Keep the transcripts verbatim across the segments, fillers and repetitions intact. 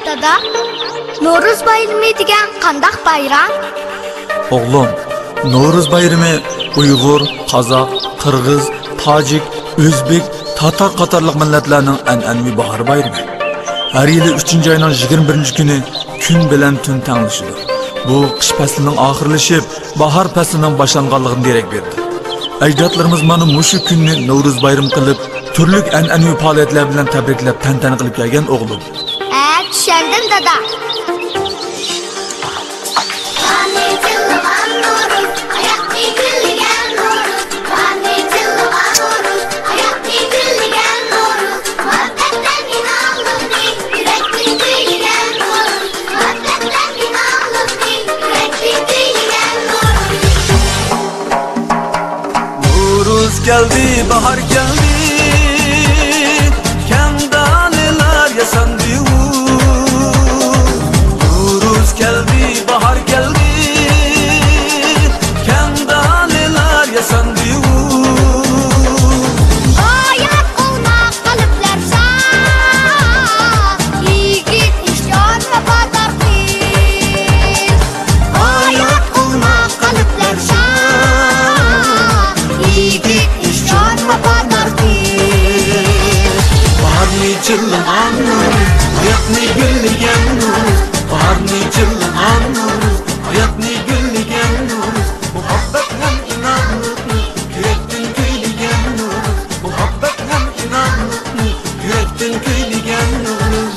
دادا، نورۇز بايرىمى دېگەن قانداق بايرام؟ ئوغلۇم، نورۇز بايرىمى ئۇيغۇر، قازاق، قىرغىز، تاجىك، ئۆزبېك، تاتار قاتارلىق مىللەتلەرنىڭ ئەنئەنىۋى باھار بايرىمى. ھەر يىلى ئۈچىنچى ئاينىڭ يىگىرمە بىرىنچى كۈنى كۈن بىلەن تۈن تەڭلىشىدۇ. بۇ قىش پەسلىنىڭ ئاخىرلىشىپ، باھار پەسلىنىڭ باشلانغانلىقىدىن دېرەك بېرىدۇ. ئەجدادلىرىمىز مانا مۇشۇ كۈننى نورۇز بايرىمى قىلىپ، تۈرلۈك ئەنئەنىۋى پائالىيەتلەر بىلەن تەبرىكلەپ، تەنتەنە قىلىپ كەلگەن ئوغلۇم. ھە، چۈشەندىم، دادا. باھارنى جىللىغان نورۇز، ھاياتنى گۈللىگەن نورۇز، باھارنى جىللىغان نورۇز، ھاياتنى گۈللىگەن نورۇز، مۇھەببەتلەر ئىناقلىقنى يۈرەكتىن كۈيلىگەن نورۇز، مۇھەببەتلەر ئىناقلىقنى يۈرەكتىن كۈيلىگەن نورۇز. نورۇز كەلدى، باھار كەلدى، كەڭ دالىلار ياساندى ئۇ. نورۇز كەلدى، باھار كەلدى، كەڭ دالىلار ياساندى ئۇ. ئاياق قويما قەلبلەر شاد، يىگىت ئىشان ۋاپادار قىز. ئاياق قويما قەلبلەر شاد، يىگىت ئىشان ۋاپادار قىز. باھارنى جىللىغان نورۇز، ھاياتنى گۈللىگەن نورۇز، باھارنى جىللىغان نورۇز، ھاياتنى گۈللىگەن نورۇز، مۇھەببەت ھەم ئىناقلىقنى يۈرەكتىن كۈيلىگەن نورۇز، مۇھەببەت ھەم ئىناقلىقنى يۈرەكتىن كۈيلىگەن نورۇز.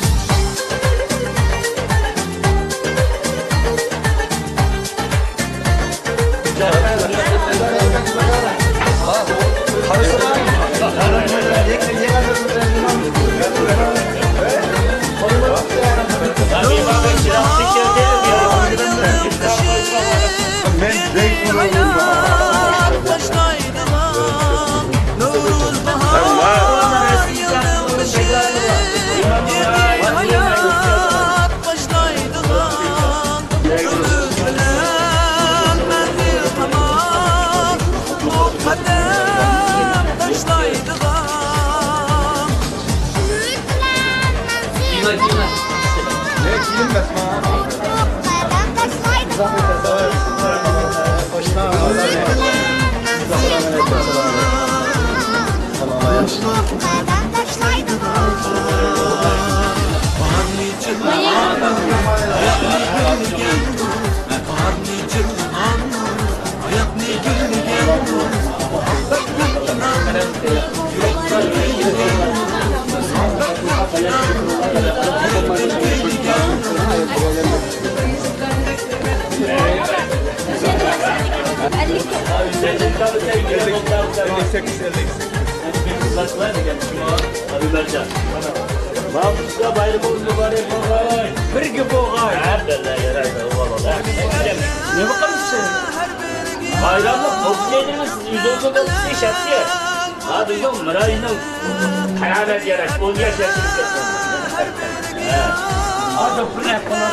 بىرگە بولغاي. نېمە قىلىپسەن؟ بايراملىق توپ يەيدىمىز، سىز ئۆزىڭىزنى بولۇپ ئىشەتسىز. ھا، بىزنىڭ مىراينىڭ قانات ياراش، ئون ياش ياشىدىكەن. ھە. ھا، دوپپىنى ئەپ قويۇڭ.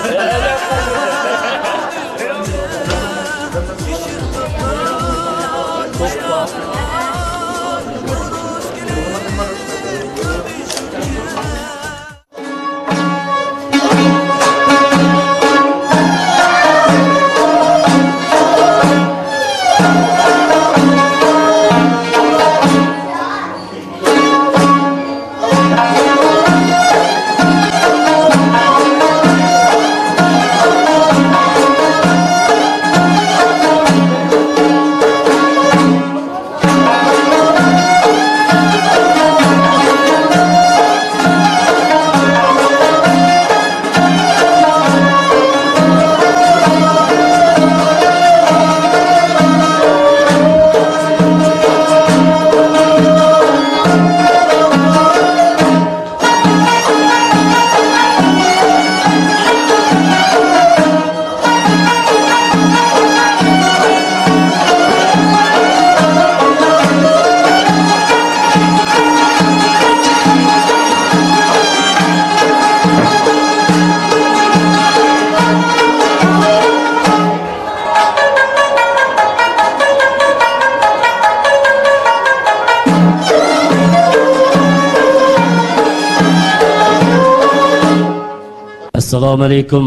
ئەسسالامۇئەلەيكۇم،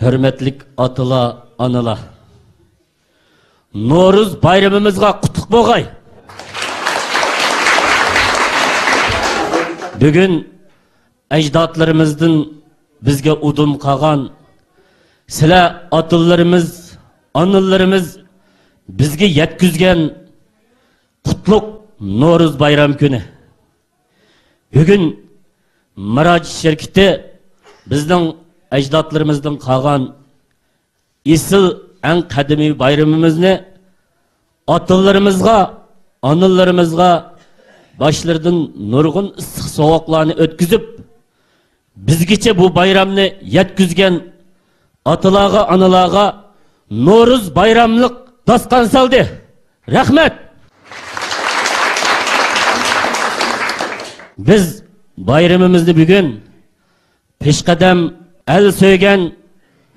ھۆرمەتلىك ئاتىلار، ئانىلار. نورۇز بايرىمىمىزغا قۇتلۇق بولغاي! بۈگۈن ئەجدادلىرىمىزدىن بىزگە ئۇدۇم قالغان، سىلەر ئاتىلىرىمىز، ئانىلىرىمىز بىزگە يەتكۈزگەن قۇتلۇق نورۇز بايرام كۈنى. بۈگۈن مىراج شىركىتى بىزنىڭ ئەجدادلىرىمىزدىن قالغان ئېسىل، ئەڭ قەدىمىي بايرىمىمىزنى ئاتىلىرىمىزغا، ئانىلىرىمىزغا باشلىرىدىن نۇرغۇن ئىسسىق سوغۇقلارنى ئۆتكۈزۈپ، بىزگىچە بۇ بايرامنى يەتكۈزگەن ئاتىلارغا، ئانىلارغا نورۇز بايراملىق داستىخان سالدى. رەھمەت! بىز بايرىمىمىزنى بۈگۈن پېشقەدەم، ئەل سۆيگەن،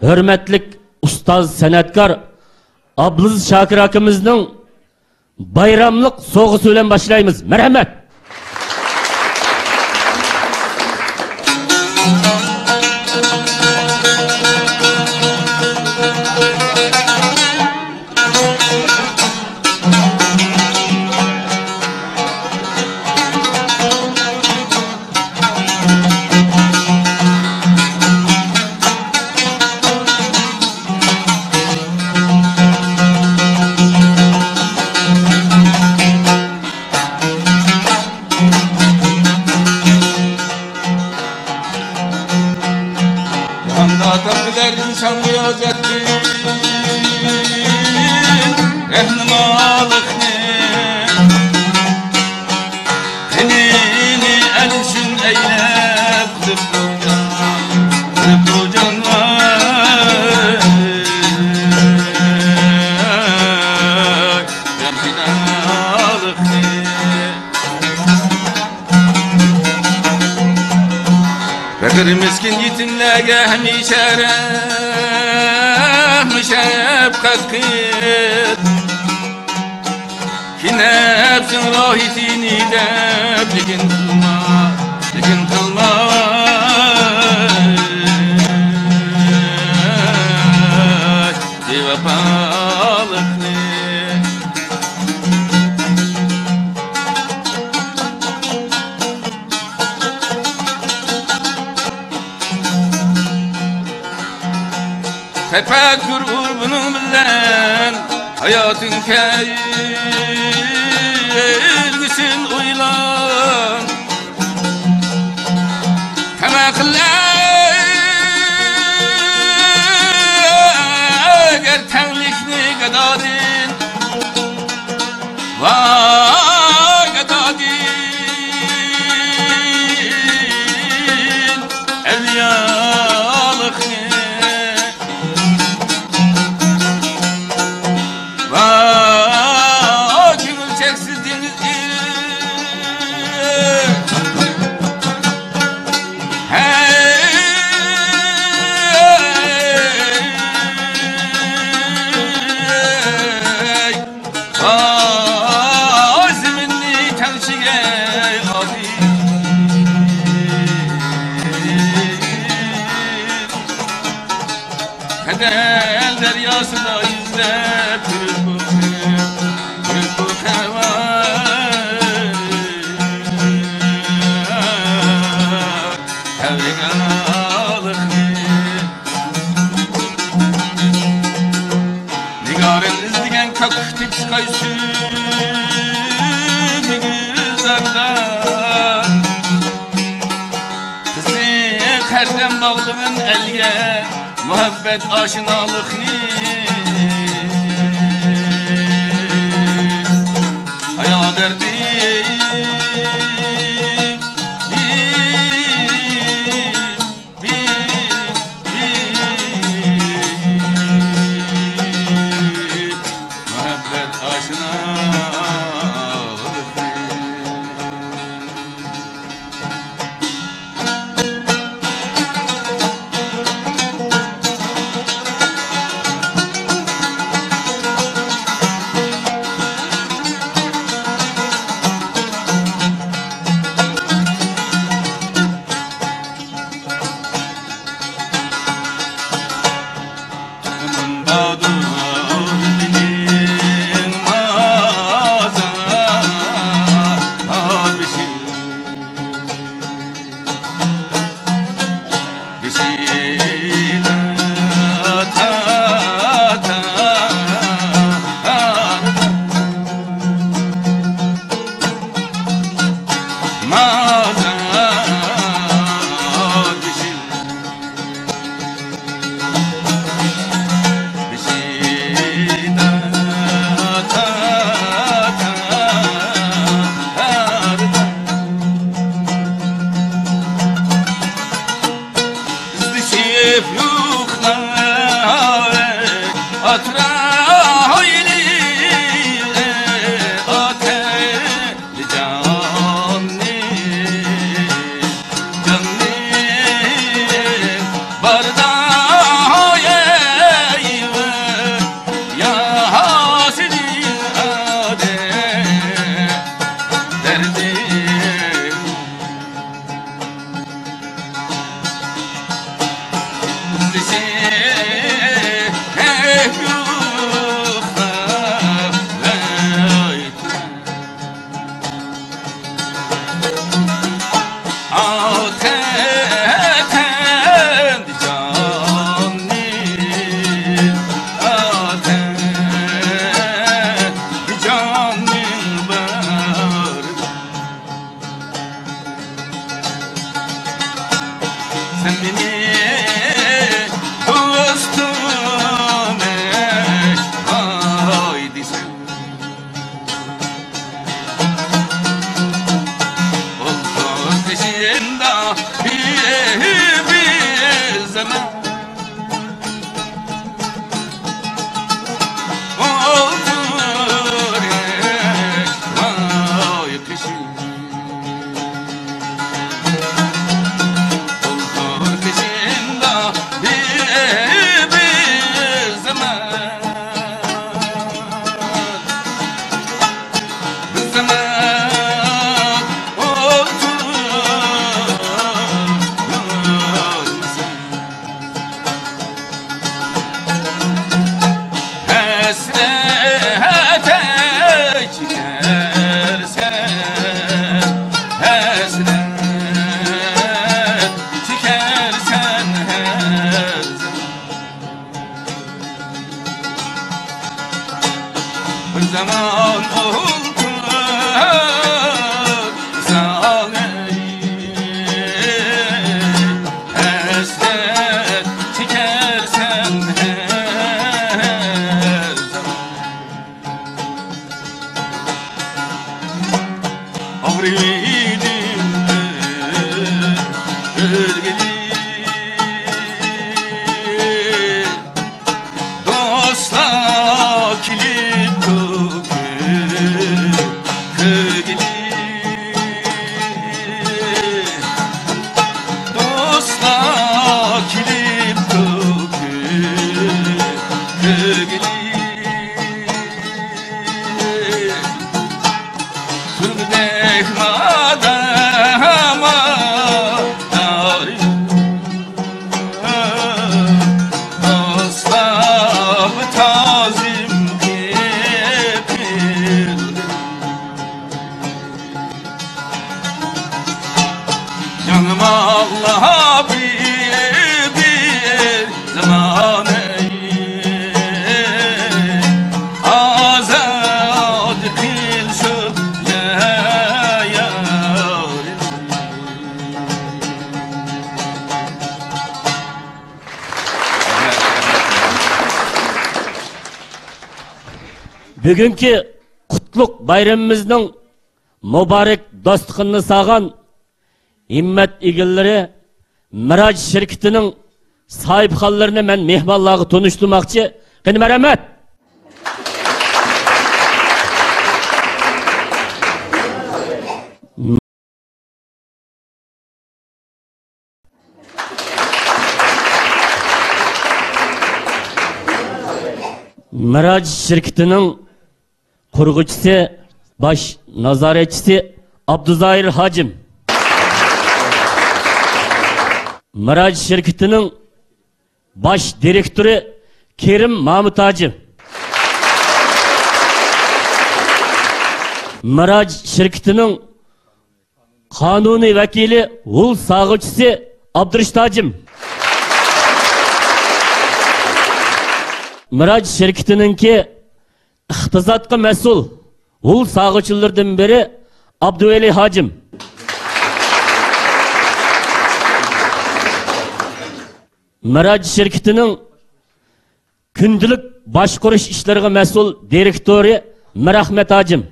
ھۆرمەتلىك ئۇستاز سەنئەتكار ئابلىز شاكىر ئاكىمىزنىڭ بايراملىق سوۋغىسى بىلەن باشلايمىز. مەرھەمەت! جاھاندا تاپىلەر ئىنسان رىيازەتتىن رەھنىمالىقنى، قېنىنى ئەلچۈن ئەيلەپ، قىلىپ بۇ جان، قىلىپ بۇ جان، ۋاي، جان پىدالىقنى. پەقىر مىسكىن يېتىملەرگە ھەمىشە رەھمى شەپقەت قىل. كى نەپسىڭ راھىتىنى دەپ، لېكىن قىلما، لېكىن قىلما، بىۋاپالىقنى. تەپەككۇر ئۇر بۇنىڭ بىلەن، ھاياتىڭ كەلگۈسىن ئويلان. تەمە قىل ئەگەر تەڭلىكنى گادادىن، ۋاي گادادىن ئەۋلىيالىقنى. ۋاي كۆڭۈل چەكسىز دېڭىز ئېرىپ. ھەي، ۋاي زېمىننى تەڭشىگەي ئادىل. خەزەل دەرياسىدا يۈزلەپ يۈرۈپ بولسۇن، يۈرۈپ بولسۇن. نىگارىم ئىزدىگەن كاككۇكتەك چىقاي سۈيدۈك گۈلزاردا. قىزىق ھەردەم باغلىغىن ئەلگە مۇھەببەت ئاشنالىقنى. ھايا دەردى. مۇھەببەت ئاشنالىقى. باردا ئەيۋە، يا ھاسىدى ئادەم دەردى. سەن مېنى دوستۇم ئاي دېسەڭ، ئولتۇر قېشىمدا بىر، بىر زامان. ئولتۇر ئاي قېشىمدا. ھەسرەت چېكەرسەن، ھەسرەت چېكەرسەن ھەر زامان. بىر زامان ئولتۇرساڭ، ھەسرەت چېكەرسەن ھەر زامان. ئاغرىدىم ئۆلگىلى. دوستلار كېلىپتۇ كۆرگىلى. دوستلار كېلىپتۇ كۆرگىلى. تۈرمىدەك مادام ئارىيۇ، دوستلار تازىم قېپىل. ياڭماقلا بىر، بىر زامانەي، ئازاد قىلسۇن يا، يا. بۈگۈنكى قۇتلۇق بايرىمىمىزنىڭ مۇبارەك داستىخىنىنى سالغان ھىممەت ئىگىلىرى مىراج شىركىتىنىڭ ساھىبخانلىرىنى مەن مېھمانلارغا تونۇشتۇرماقچى. قېنى، مەرھەمەت! مىراج شىركىتىنىڭ قۇرغۇچىسى، باش نازارەتچىسى ئابدۇزاھىر ھاجىم. مىراج شىركىتىنىڭ باش دىرېكتورى كېرىم مامۇت ھاجىم. مىراج شىركىتىنىڭ قانۇنىي ۋەكىلى، ھۇل ساغۇچىسى ئابدۇرېشىت ھاجىم. مىراج شىركىتىنىڭكى ئىقتىسادقا مەسئۇل ھۇل ساغۇچىلىرىدىن بىرى ئابدۇۋەلى ھاجىم. مىراج شىركىتىنىڭ كۈندىلىك باشقۇرۇش ئىشلىرىغا مەسئۇل دىرېكتورى مىرئەخمەت ھاجىم.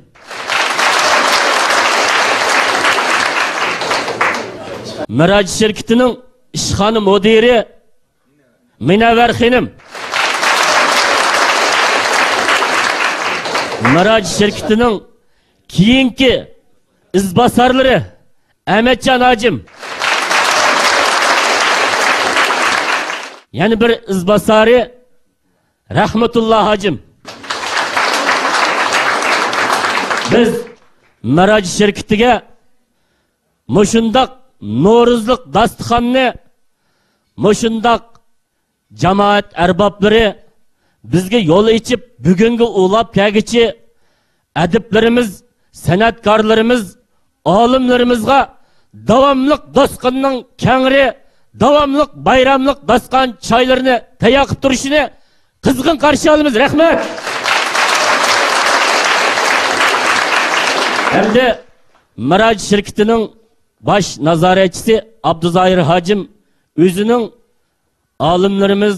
مىراج شىركىتىنىڭ ئىشخانا مۇدىرى مۇنەۋۋەر خېنىم. مىراج شىركىتىنىڭ كېيىنكى ئىزباسارلىرى ئەمەتجان ھاجىم. يەنە بىر ئىزباسارى رەھمەتۇللا ھاجىم. بىز مىراج شىركىتىگە مۇشۇنداق نورۇزلۇق داستىخاننى، مۇشۇنداق جامائەت ئەربابلىرى بىزگە يول ئېچىپ، بۈگۈنگە ئۇلاپ كەلگۈچى ئەدىبلىرىمىز، سەنئەتكارلىرىمىز، ئالىملىرىمىزغا داۋاملىق داستىخاننىڭ كەڭرى، داۋاملىق بايراملىق داستىخان چايلىرىنى تەييار قىلىپ تۇرۇشىنى قىزغىن قارشى ئالىمىز. رەھمەت. ئەمدى مىراج شىركىتىنىڭ باش نازارەتچىسى ئابدۇزاھىر ھاجىم ئۆزىنىڭ ئالىملىرىمىز،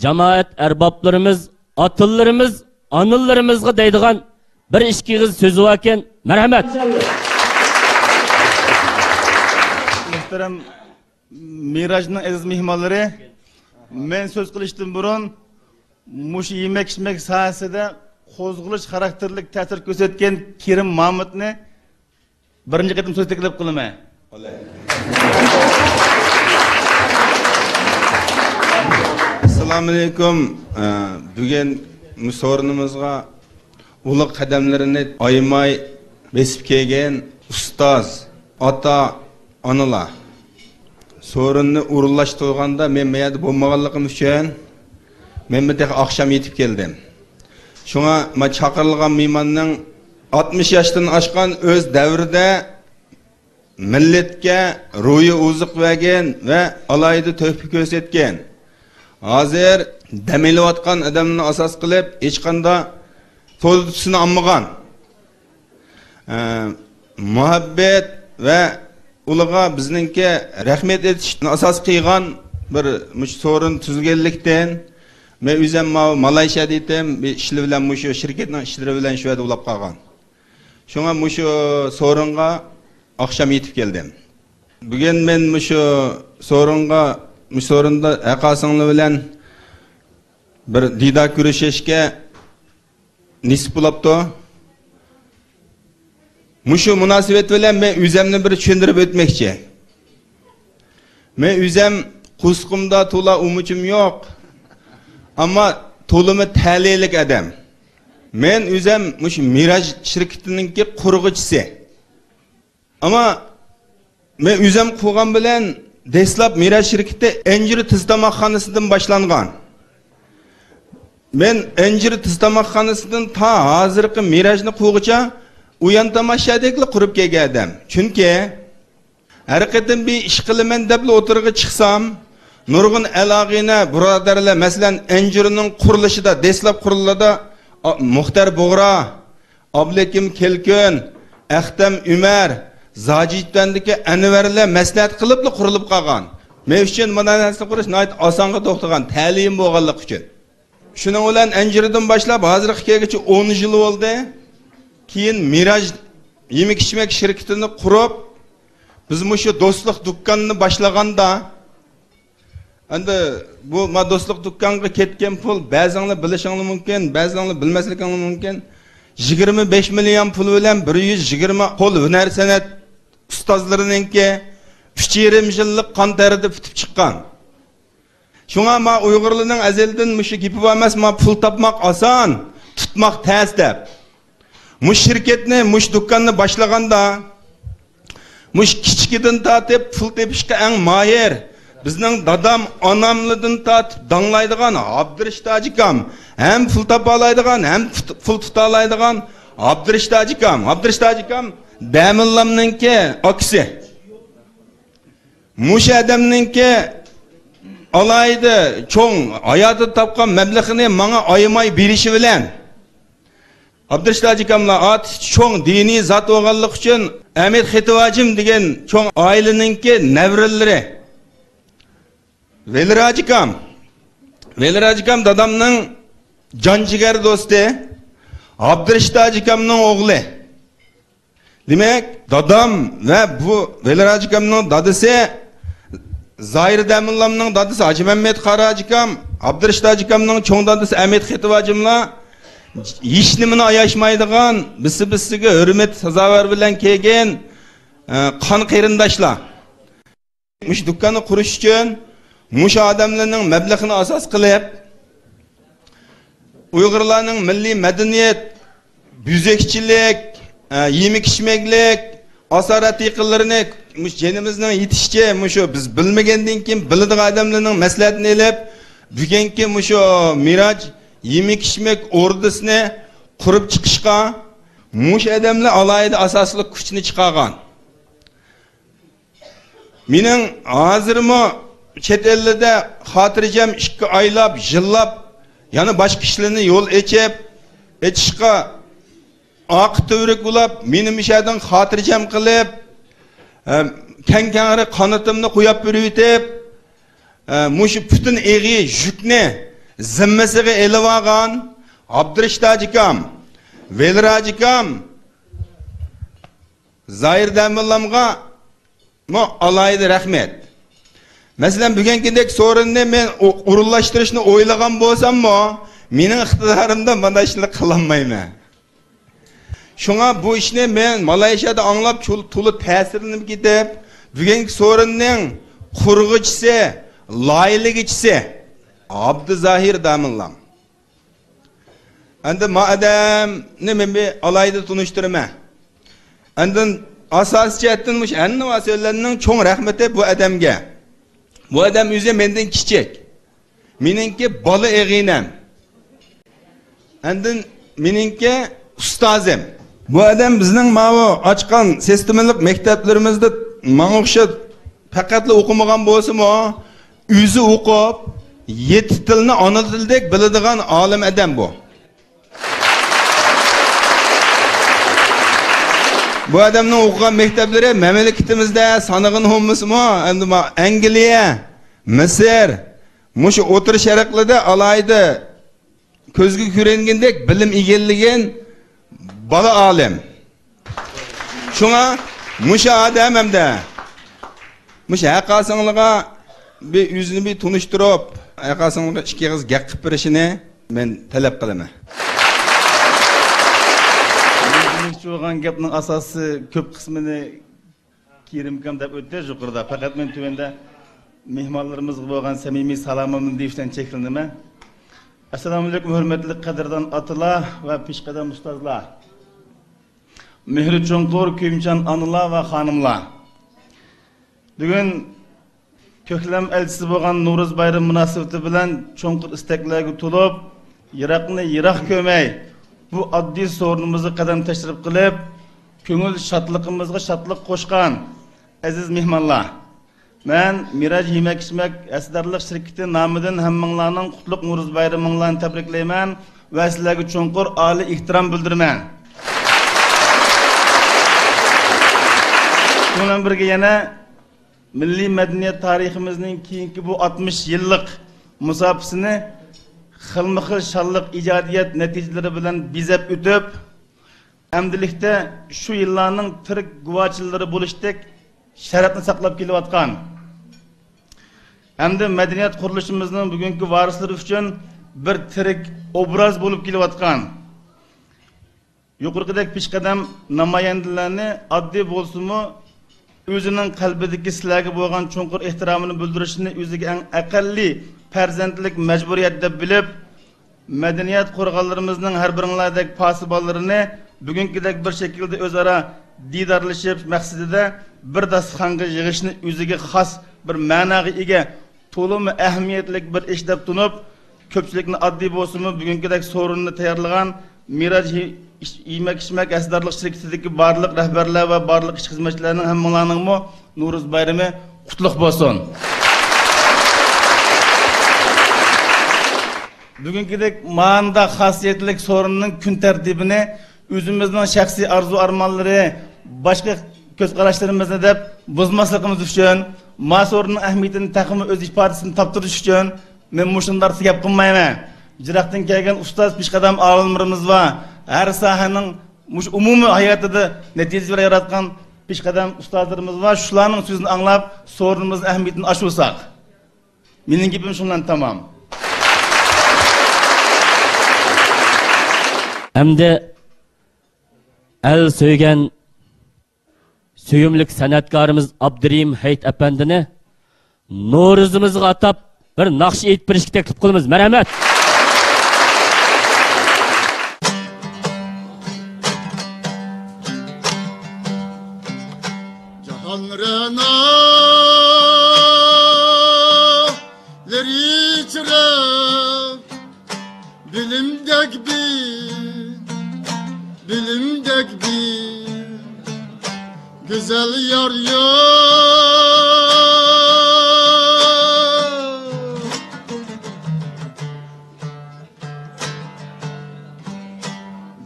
جامائەت ئەربابلىرىمىز، ئاتىلىرىمىز، ئانىلىرىمىزغا دەيدىغان بىر ئىككى ئېغىز سۆزى باركەن. مەرھەمەت. مۆھتەرەم مىراجنىڭ ئەزىز مېھمانلىرى، مەن سۆز قىلىشتىن بۇرۇن مۇشۇ يېمەك-ئىچمەك ساھەسىدە قوزغىلىش خاراكتېرلىك تەسىر كۆرسەتكەن كېرىم مامۇتنى بىرىنچى قېتىم سۆز تەكلىپ قىلىمەن. ئەسسالامۇئەلەيكۇم. ئە، بۈگۈن مۇشۇ سورۇنىمىزغا ئۇلۇغ قەدەملىرىنى ئايىماي بېسىپ كەلگەن ئۇستاز، ئاتا، ئانىلار. سورۇننى ئورۇنلاشتۇرغاندا مەن بۇ يەردە بولمىغانلىقىم ئۈچۈن، مەن بۇ تېخى ئاخشام يېتىپ كەلدىم. شۇڭا مانا چاقىرىلغان مېھماننىڭ ئاتمىش ياشتىن ئاشقان، ئۆز دەۋرىدە مىللەتكە روھىي ئوزۇق بەرگەن ۋە ئالاھىدە تۆھپە كۆرسەتكەن، ھازىر دەم ئېلىۋاتقان ئادەمنى ئاساس قىلىپ ھېچقانداق سودا تۇتۇشنى ئالمىغان، ئە، مۇھەببەت ۋە ئۇلىغا بىزنىڭكى رەھمەت ئېيتىشنى ئاساس قىلغان بىر مۇشۇ سورۇن تۈزگەنلىكتىن، مەن ئۆزۈم ماۋۇ مالايشىيادا ئىدىم، بىر ئىشلىرى بىلەن، مۇشۇ شىركەتنىڭ ئىشلىرى بىلەن شۇ يەردە ئۇلاپ قالغان. شۇڭا مۇشۇ سورۇنغا ئاخشام يېتىپ كەلدىم. بۈگۈن مەن مۇشۇ سورۇنغا، مۇشۇ سورۇندا ھەققاسىڭلار بىلەن بىر دىدار كۆرۈشۈشكە نېسىپ بولاپتۇ. مۇشۇ مۇناسىۋەت بىلەن مەن ئۆزۈمنى بىر چۈشەندۈرۈپ ئۆتمەكچى. مەن ئۆزۈم قورسىقىمدا تولا ئۇمىچىم يوق. ئەمما تولىمۇ تەلەيلىك ئادەم. مەن ئۆزۈم مۇشۇ مىراج شىركىتىنىڭكى قۇرغۇچىسى. ئەمما مەن ئۆزۈم قۇرغان بىلەن دەسلەپ مىراج شىركىتى ئەنجۈر تېز تاماقخانىسىدىن باشلانغان. مەن ئەنجۈر تېز تاماقخانىسىدىن تا ھازىرقى مىراجنى قۇرغۇچە ئۇيان تاماشادەكلا قۇرۇپ كەلگەن ئادەم. چۈنكى ھەر قېتىم بىر ئىش قىلىمەن دەپلا ئوتتۇرىغا چىقسام، نۇرغۇن ئەل-ئاغىنە، بۇرادەرلەر، مەسىلەن، ئەنجۈرنىڭ قۇرۇلۇشىدا، دەسلەپ قۇرۇلغاندا، ئا، مۇختەر بۇغرا، ئابلىكىم كەلكۈن، ئەختەم ئۆمەر، زاجىدەندىكى ئەنۋەرلەر مەسلىھەت قىلىپلا قۇرۇلۇپ قالغان. مەن ئۈچۈن مۇنداق نەرسىنى قۇرۇش ناھايىتى ئاسانغا توختىغان، تەلىيىم بولغانلىقى ئۈچۈن. شۇنىڭ بىلەن ئەنجۈردىن باشلاپ ھازىرغا كەلگۈچە ئون يىل بولدى. كېيىن مىراج يېمەك-ئىچمەك شىركىتىنى قۇرۇپ، بىز مۇشۇ دوستلۇق دۇكانىنى باشلىغاندا، ئەمدى بۇ ما دوستلۇق دۇكانغا كەتكەن پۇل، بەزىڭلار بىلىشىڭلار مۇمكىن، بەزىڭلار بىلمەسلىكىڭلار مۇمكىن. يىگىرمە بەش مىليون پۇل بىلەن بىر يۈز يىگىرمە قول ھۈنەر سەنئەت ئۇستازلىرىنىڭكى ئۈچ يېرىم يىللىق قان تەرىدە پۈتۈپ چىققان. شۇڭا ما ئۇيغۇرلارنىڭ ئەزەلدىن مۇشۇ گېپى بار ئەمەس، ما پۇل تاپماق ئاسان، تۇتماق تەس دەپ. مۇشۇ شىركەتنى، مۇشۇ دۇكاننى باشلىغاندا، مۇشۇ كىچىكىدىن تارتىپ پۇل تېپىشقا ئەڭ ماھىر، بىزنىڭ دادام، ئاناملىدىن تارتىپ داڭلايدىغان ئابدۇرېشىت ھاجىكام، ھەم پۇل تاپالايدىغان، ھەم پۇت-، پۇل تۇتالايدىغان ئابدۇرېشىت ھاجىكام. ئابدۇرېشىت ھاجىكام دەمىنلامنىڭكى ئاكىسى. مۇشۇ ئادەمنىڭكى ئالاھىدە چوڭ ھاياتىدا تاپقان مەبلىغىنى ماڭا ئايىماي بېرىشى بىلەن، ئابدۇرېشىت ھاجىكاملار ئاتىسى چوڭ دىنىي زات بولغانلىقى ئۈچۈن، ئەمىت خېتىۋاجىم دېگەن چوڭ ئائىلىنىڭكى نەۋرىلىرى. ۋېلىر ھاجىكام. ۋېلىر ھاجىكام دادامنىڭ جان جىگەر دوستى، ئابدۇرېشىت ھاجىكامنىڭ ئوغلى. دېمەك، دادام ۋە بۇ ۋېلىر ھاجىكامنىڭ دادىسى، زاھىر دەمىنلامنىڭ دادىسى ھاجىمەممەت قارا ھاجىكام، ئابدۇرېشىت ھاجىكامنىڭ چوڭ دادىسى ئەمىت خېتىۋاجىملار ھېچنېمىنى ئاياشمايدىغان، بىسسە-بىسسىگە ھۆرمەت سازاۋەر بىلەن كەلگەن، ئە، قان قېرىنداشلار. مۇشۇ دۇكاننى قۇرۇش ئۈچۈن مۇشۇ ئادەملەرنىڭ مەبلىغىنى ئاساس قىلىپ، ئۇيغۇرلارنىڭ مىللىي مەدەنىيەت، بۆزەكچىلىك، ئە، يېمەك-ئىچمەكلىك، ئاسارەت يېقىنلىرىنى مۇشۇ جېنىمىزنىڭ يېتىشىچە، مۇشۇ بىز بىلمىگەندىن كېيىن بىلىدىغان ئادەملەرنىڭ مەسلىھەتىنى ئېلىپ، بۈگۈنكى مۇشۇ مىراج يېمەك-ئىچمەك ئوردىسىنى قۇرۇپ چىقىشقا مۇشۇ ئادەملەر ئالاھىدە ئاساسلىق كۈچنى چىقارغان. مېنىڭ ھازىرمۇ چەت ئەللەردە خاتىرجەم ئىككى ئايلاپ، يىللاپ، يەنە باشقا ئىشلارنى يول ئېچىپ، ئېچىشقا ئارقا تۈۋرۈك بولاپ، مېنى مۇشۇ يەردىن خاتىرجەم قىلىپ، ئە، كەڭ-كەڭرى قانىتىمنى قويۇپ بېرىۋېتىپ، ئە، مۇشۇ پۈتۈن ئېغىر يۈكنى زىممىسىگە ئېلىۋالغان ئابدۇرېشىت ھاجىكام، ۋېلىر ھاجىكام، زاھىر دەموللامغا مۇ ئالاھىدە رەھمەت. مەسىلەن، بۈگۈنكىدەك سورۇننى مەن ئو-، ئورۇنلاشتۇرۇشنى ئويلىغان بولساممۇ، مېنىڭ ئىقتىدارىمدا مانا شۇنى قىلالمايمەن. شۇڭا بۇ ئىشنى مەن مالايشىيادا ئاڭلاپ، چول-، تولا تەسىرلىنىپ كېتىپ، بۈگۈنكى سورۇننىڭ قۇرغۇچىسى، لايىھىلىگۈچىسى ئابدۇزاھىر داموللام. ئەندى ما ئادەمنى مەن بىر ئالاھىدە تونۇشتۇرىمەن. ئاندىن ئاساسىي جەھەتتىن مۇشۇ ھەننىۋا سۆزلەرنىڭ چوڭ رەھمىتى بۇ ئادەمگە. بۇ ئادەم ئۆزى مەندىن كىچىك. مېنىڭكى بالا ئېغىنەم. ئاندىن مېنىڭكى ئۇستازىم. بۇ ئادەم بىزنىڭ ماۋۇ ئاچقان سىستېمىلىق مەكتەپلىرىمىزدە ماڭا ئوخشاپ پەقەتلا ئوقۇمىغان بولسىمۇ، ئۆزى ئوقۇپ، يەتتە تىلنى ئانا تىلدەك بىلىدىغان ئالىم ئادەم بۇ. بۇ ئادەمنىڭ ئوقۇغان مەكتەپلىرى مەملىكىتىمىزدە سانىغىنى بولمىسىمۇ، ئەمدى ما-، ئەنگلىيە، مىسىر، مۇشۇ ئوتتۇرا شەرقلىدە ئالاھىدە كۆزگە كۆرۈنگەندەك بىلىم ئىگىلىگەن بالا ئالىم. شۇڭا مۇشۇ ئادەم ھەمدە مۇشۇ ھەققاسىڭلىغا بىر ئۆزىنى بىر تونۇشتۇرۇپ، ھەققاسىڭلىغا ئىككى ئېغىز گەپ قىلىپ بېرىشىنى مەن تەلەپ قىلىمەن. دېمەكچى بولغان گەپنىڭ ئاساسى كۆپ قىسمىنى كېرىم ئاكام دەپ ئۆتتى يۇقىرىدا. پەقەت مەن تۆۋەندە مېھمانلىرىمىزغا بولغان سەمىمىي سالامىمنى دېيىش بىلەن چەكلىنىمەن. ئەسسالامۇئەلەيكۇم، ھۆرمەتلىك قەدىردان ئاتىلار ۋە پېشقەدەم ئۇستازلار! مېھرى چوڭقۇر كۆيۈمچان ئانىلار ۋە خانىملار! بۈگۈن كۆكلەم ئەلچىسى بولغان نورۇز بايرىمى مۇناسىۋىتى بىلەن چوڭقۇر ئىستەكلەرگە تولۇپ، يىراقنى يىراق كۆرمەي، بۇ ئاددىي سورۇنىمىزغا قەدەم تەشرىپ قىلىپ، كۆڭۈل شادلىقىمىزغا شادلىق قوشقان ئەزىز مېھمانلار! مەن مىراج يېمەك-ئىچمەك ھەسسىدارلىق شىركىتى نامىدىن ھەممىڭلارنىڭ قۇتلۇق نورۇز بايرىمىڭلارنى تەبرىكلەيمەن ۋە سىلەرگە چوڭقۇر ئالىي ئېھتىرام بىلدۈرىمەن. شۇنىڭ بىلەن بىرگە يەنە مىللىي مەدەنىيەت تارىخىمىزنىڭ كېيىنكى بۇ ئاتمىش يىللىق مۇساپىسىنى خىلمۇ خىل شانلىق ئىجادىيەت نەتىجىلىرى بىلەن بېزەپ ئۆتۈپ، ئەمدىلىكتە شۇ يىللارنىڭ تىرىك گۇۋاھچىلىرى بولۇشتەك شەرەپنى ساقلاپ كېلىۋاتقان ھەمدە مەدەنىيەت قۇرۇلۇشىمىزنىڭ بۈگۈنكى ۋارىسلىرى ئۈچۈن بىر تىرىك ئوبراز بولۇپ كېلىۋاتقان يۇقىرىقىدەك پېشقەدەم نامايەندىلەرنى ئاددىي بولسىمۇ، ئۆزىنىڭ قەلبىدىكى سىلەرگە بولغان چوڭقۇر ئېھتىرامىنى بىلدۈرۈشنى ئۆزىگە ئەڭ ئەقەللىي پەرزەنتلىك مەجبۇرىيەت دەپ بىلىپ، مەدەنىيەت قورغانلىرىمىزنىڭ ھەر بىرىڭلاردەك پاسىبانلىرىنى بۈگۈنكىدەك بىر شەكىلدە ئۆزئارا دىدارلىشىش مەقسىتىدە بىر داستىخانغا يىغىشنى ئۆزىگە خاس بىر مەناغا ئىگە، تولىمۇ ئەھمىيەتلىك بىر ئىش دەپ تونۇپ، كۆپچىلىكنى ئاددىي بولسىمۇ بۈگۈنكىدەك سورۇننى تەييارلىغان مىراج يېمەك-ئىچمەك ھەسسىدارلىق شىركىتىدىكى بارلىق رەھبەرلەر ۋە بارلىق ئىش خىزمەتچىلەرنىڭ ھەممىڭلارنىڭمۇ نورۇز بايرىمى قۇتلۇق بولسۇن! بۈگۈنكىدەك ماندا خاسىيەتلىك سورۇننىڭ كۈن تەرتىپىنى ئۆزىمىزنىڭ شەخسىي ئارزۇ-ئارمانلىرى، باشقا كۆز قاراشلىرىمىزنى دەپ بۇزماسلىقىمىز ئۈچۈن، ما سورۇننىڭ ئەھمىيىتىنى تېخىمۇ ئۆز ئىپادىسىنى تاپتۇرۇش ئۈچۈن، مەن مۇشۇنداق گەپ قىلمايمەن. يىراقتىن كەلگەن ئۇستاز پېشقەدەم ئالىملىرىمىز بار. ھەر ساھەنىڭ مۇشۇ ئومۇمىي ھاياتىدا نەتىجە ياراتقان پېشقەدەم ئۇستازلىرىمىز بار. شۇلارنىڭ سۆزىنى ئاڭلاپ، سورۇنىمىزنىڭ ئەھمىيىتىنى ئاشۇرساق. مېنىڭ گېپىم شۇ بىلەن تامام. ئەمدى ئەل سۆيگەن سۆيۈملۈك سەنئەتكارىمىز ئابدۇرېھىم ھېيت ئەپەندىنى نورۇزىمىزغا ئاتاپ بىر ناخشا ئېيتىپ بېرىشكە تەكلىپ قىلىمىز. مەرھەمەت! جاھان رەنالىرى ئىچرە بىلىمدەك بىر، بىلىمدەك بىر گۈزەل يار يوق.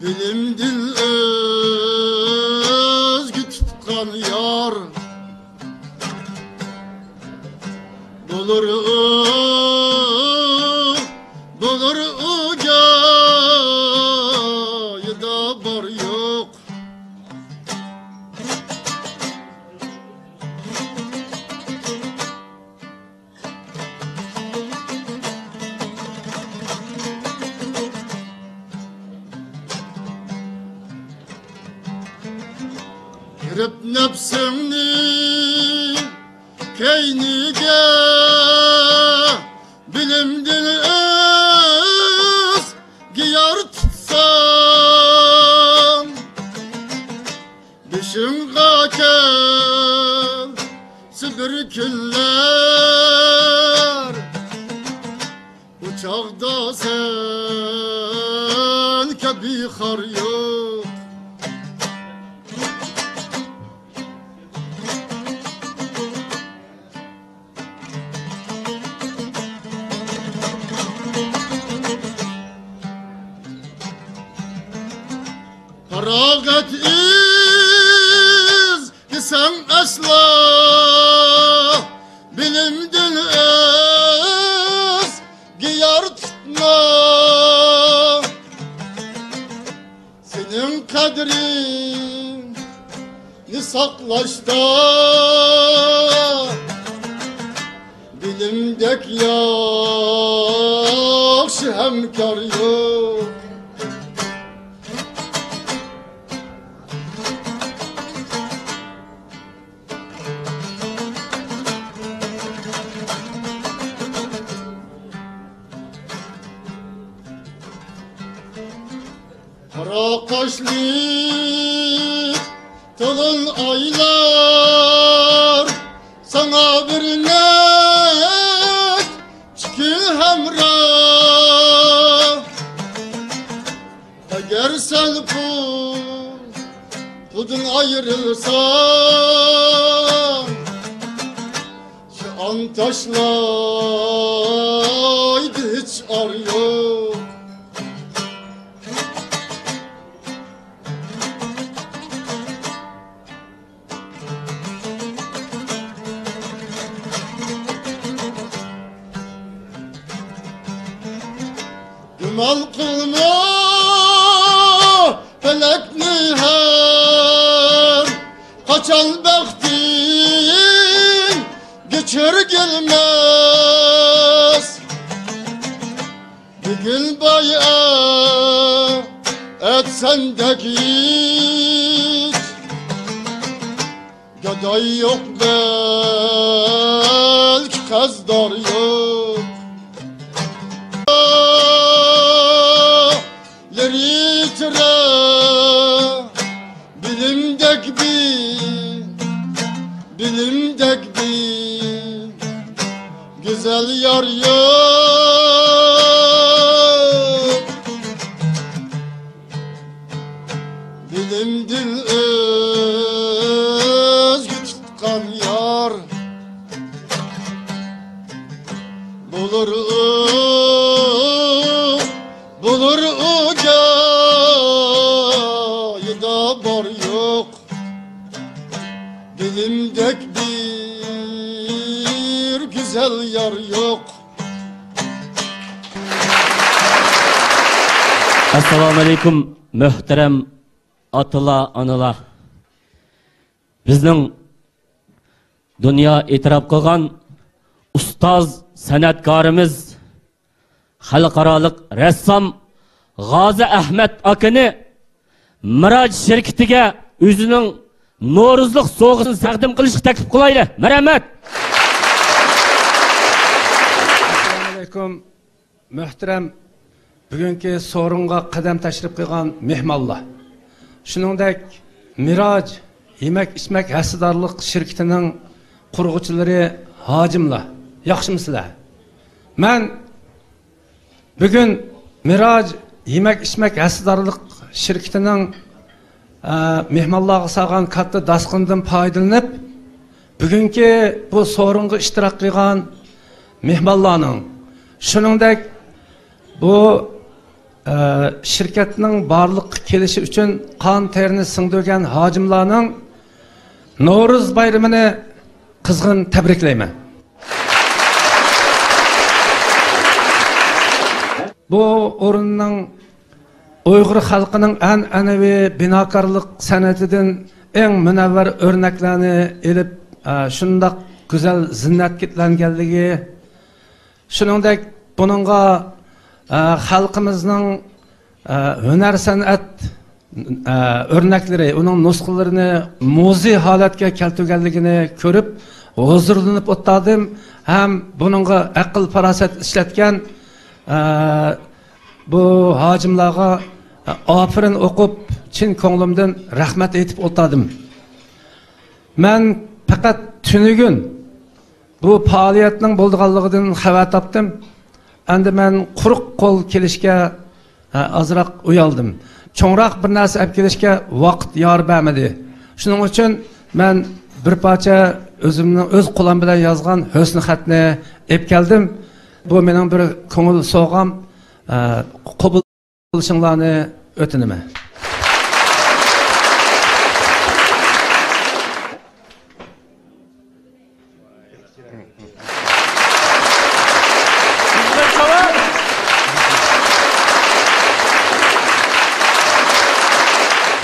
بىلىمدىن ئۆزگە تۇتقان يار بولۇر ئۇ، بولۇر ئۇ جايىدا بار يوق. كىرىپ نەپسىڭنى كەينىگە، بىلىمدىن ئۆزگە يار تۇتساڭ، بېشىڭغا كەلسە بىر كۈنلەر، ئۇ چاغدا سەن كەبى خار يوق. پاراغەت ئىزدىسەڭ ئەسلا، بىلىمدىن ئۆزگە يار تۇتما. سېنىڭ قەدرىڭنى ساقلاشتا بىلىمدەك ياخشى ھەمكار يوق. قارا قاشلى تولۇن ئايلار ساڭا بىر نەچچە كۈن ھەمراھ. ئەگەر سەن پۇل، پۇلدىن ئايرىلساڭ، شۇئان تاشلايدۇ ھېچ ئار يوق. گۇمان قىلما پەلەكنى ھەر قاچان بەختىڭگە چۆرگۈلمەس. بۈگۈن باي ئەتە سەندەك ھېچ گاداي يوق، بەلكى قەرزدار يوق. لىرىتىرە بىلىمدەك بىر، بىلىمدەك بىر گۈزەل يار يوق. بىلىمدىن ئۆزگە تۇتقان يار بولۇر ئۇ، بولۇر ئۇ جايىدا بار يوق. بىلىمدەك بىر گۈزەل يار يوق. ئەسسالامۇئەلەيكۇم، مۆھتەرەم ئاتىلار، ئانىلار. بىزنىڭ دۇنيا ئېتىراپ قىلغان ئۇستاز سەنئەتكارىمىز، خەلقئارالىق رەسسام غازى ئەھمەت ئاكىنى مىراج شىركىتىگە ئۆزىنىڭ نورۇزلۇق سوۋغىسىنى تەقدىم قىلىشقا تەكلىپ قىلايلى. مەرھەمەت! مۆھتەرەم بۈگۈنكى سورۇنغا قەدەم تەشرىپ قىلغان مېھمانلار، شۇنىڭدەك مىراج يېمەك-ئىچمەك ھەسسىدارلىق شىركىتىنىڭ قۇرغۇچىلىرى، ھاجىملار، ياخشىمۇسىلەر؟ مەن بۈگۈن مىراج يېمەك-ئىچمەك ھەسسىدارلىق شىركىتىنىڭ، ئە، مېھمانلارغا سالغان كاتتا داستىخىنىدىن پايدىلىنىپ، بۈگۈنكى بۇ سورۇنغا ئىشتىراك قىلغان مېھمانلارنىڭ، شۇنىڭدەك بۇ، ئە، شىركەتنىڭ بارلىققا كېلىشى ئۈچۈن قان تېرىنى سىڭدۈرگەن ھاجىملارنىڭ نورۇز بايرىمىنى قىزغىن تەبرىكلەيمەن. بۇ ئورۇننىڭ ئۇيغۇر خەلقىنىڭ ئەنئەنىۋى بىناكارلىق سەنئىتىدىن ئەڭ مۇنەۋۋەر ئۆرنەكلەرنى ئېلىپ، ئە، شۇنداق گۈزەل زىننەتكە تىكلەنگەنلىكى، شۇنىڭدەك بۇنىڭغا، ئە، خەلقىمىزنىڭ، ئە، ھۈنەر سەنئەت، ئە، ئۆرنەكلىرى، ئۇنىڭ نۇسخىلىرىنى مۇزېي ھالەتكە كەلتۈرگەنلىكىنى كۆرۈپ ھۇزۇرلىنىپ ئولتۇردۇم ھەم بۇنىڭغا ئەقىل-پاراسەت ئىشلەتكەن، ئە، بۇ ھاجىملارغا، ئە، ئاپىرىن ئوقۇپ، چىن كۆڭلۈمدىن رەھمەت ئېيتىپ ئولتۇردۇم. مەن پەقەت تۈنۈگۈن بۇ پائالىيەتنىڭ بولىدىغانلىقىدىن خەۋەر تاپتىم. ئەمدى مەن قۇرۇق قول كېلىشكە، ھە، ئازراق ئۇيالدىم. چوڭراق بىر نەرسە ئەپ كېلىشكە ۋاقىت يار بەرمىدى. شۇنىڭ ئۈچۈن مەن بىر پارچە ئۆزۈمنىڭ ئۆز قولۇم بىلەن يازغان ھۆسنى خەتنى ئېپ كەلدىم. بۇ مېنىڭ بىر كۆڭۈل سوۋغام. ھە، قوبۇل قىلىشىڭلارنى ئۆتۈنىمەن.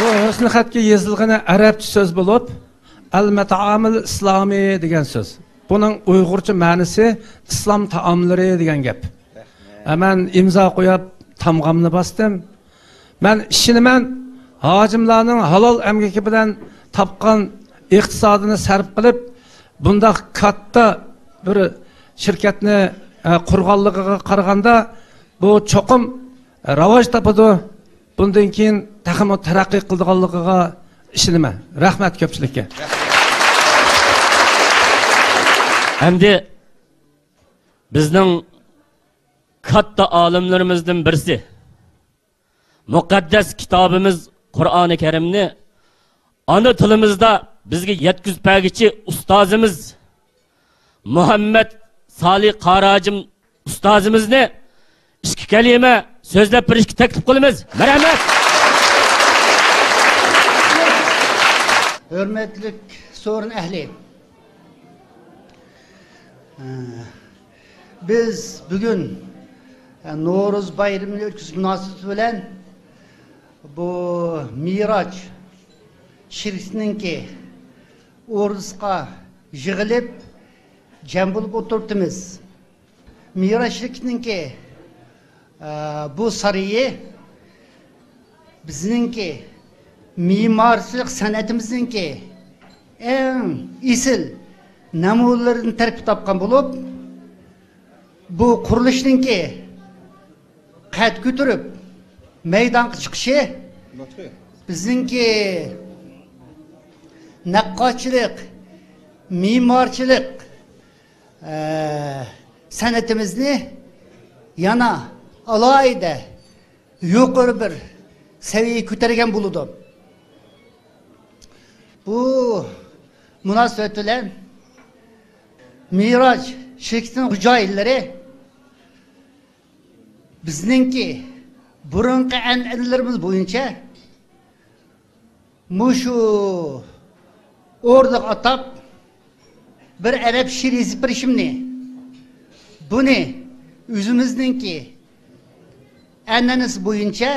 بۇ ھۆسنى خەتكە يېزىلغىنى ئەرەبچە سۆز بولۇپ، ئەل مەتئامىل ئىسلامى دېگەن سۆز. بۇنىڭ ئۇيغۇرچە مەنىسى ئىسلام تائاملىرى دېگەن گەپ. ھە، مەن ئىمزا قويۇپ، تامغامنى باستىم. مەن ئىشىنىمەن، ھاجىملارنىڭ ھالال ئەمگىكى بىلەن تاپقان ئىقتىسادىنى سەرپ قىلىپ، بۇنداق كاتتا بىر شىركەتنى، ئە، قۇرغانلىقىغا قارىغاندا، بۇ چوقۇم راۋاج تاپىدۇ. بۇندىن كېيىن تېخىمۇ تەرەققىي قىلىدىغانلىقىغا ئىشىنىمەن. رەھمەت كۆپچىلىككە. ئەمدى بىزنىڭ كاتتا ئالىملىرىمىزدىن بىرسى، مۇقەددەس كىتابىمىز قۇرئانى كەرىمنى ئانا تىلىمىزدا بىزگە يەتكۈزۈپ بەرگۈچى ئۇستازىمىز مۇھەممەد سالى قارى ھاجىم ئۇستازىمىزنى ئىككى كەلىمە سۆزلەپ بېرىشكە تەكلىپ قىلىمىز. مەرھەمەت. ھۆرمەتلىك سورۇن ئەھلى. بىز بۈگۈن نورۇز بايرىمىنى ئۆتكۈزۈش مۇناسىۋىتى بىلەن بۇ مىراج شىركىتىنىڭكى ئوردىسىغا يىغىلىپ جەم بولۇپ ئولتۇرۇپتىمىز. مىراج شىركىتىنىڭكى، ئە، بۇ سارىيى بىزنىڭكى مېمارچىلىق سەنئىتىمىزنىڭكى ئەڭ ئېسىل نەمۇنىلىرىدىن تەركىب تاپقان بولۇپ، بۇ قۇرۇلۇشنىڭكى قەد كۆتۈرۈپ مەيدانغا چىقىشى بىزنىڭكى نەققاشچىلىق، مېمارچىلىق، ئە، سەنئىتىمىزنى يەنە ئالاھىدە يۇقىرى بىر سەۋىيەگە كۆتۈرگەن بولىدۇ. بۇ مۇناسىۋەت بىلەن مىراج شىركىتىنىڭ خوجايىنلىرى بىزنىڭكى بۇرۇنقى ئەنئەنىلىرىمىز بويىچە مۇشۇ ئوردىغا ئاتاپ بىر ئەرەب شېئىرى يېزىپ بېرىشىمنى، بۇنى ئۆزىمىزنىڭكى ئەنئەنىسى بويىچە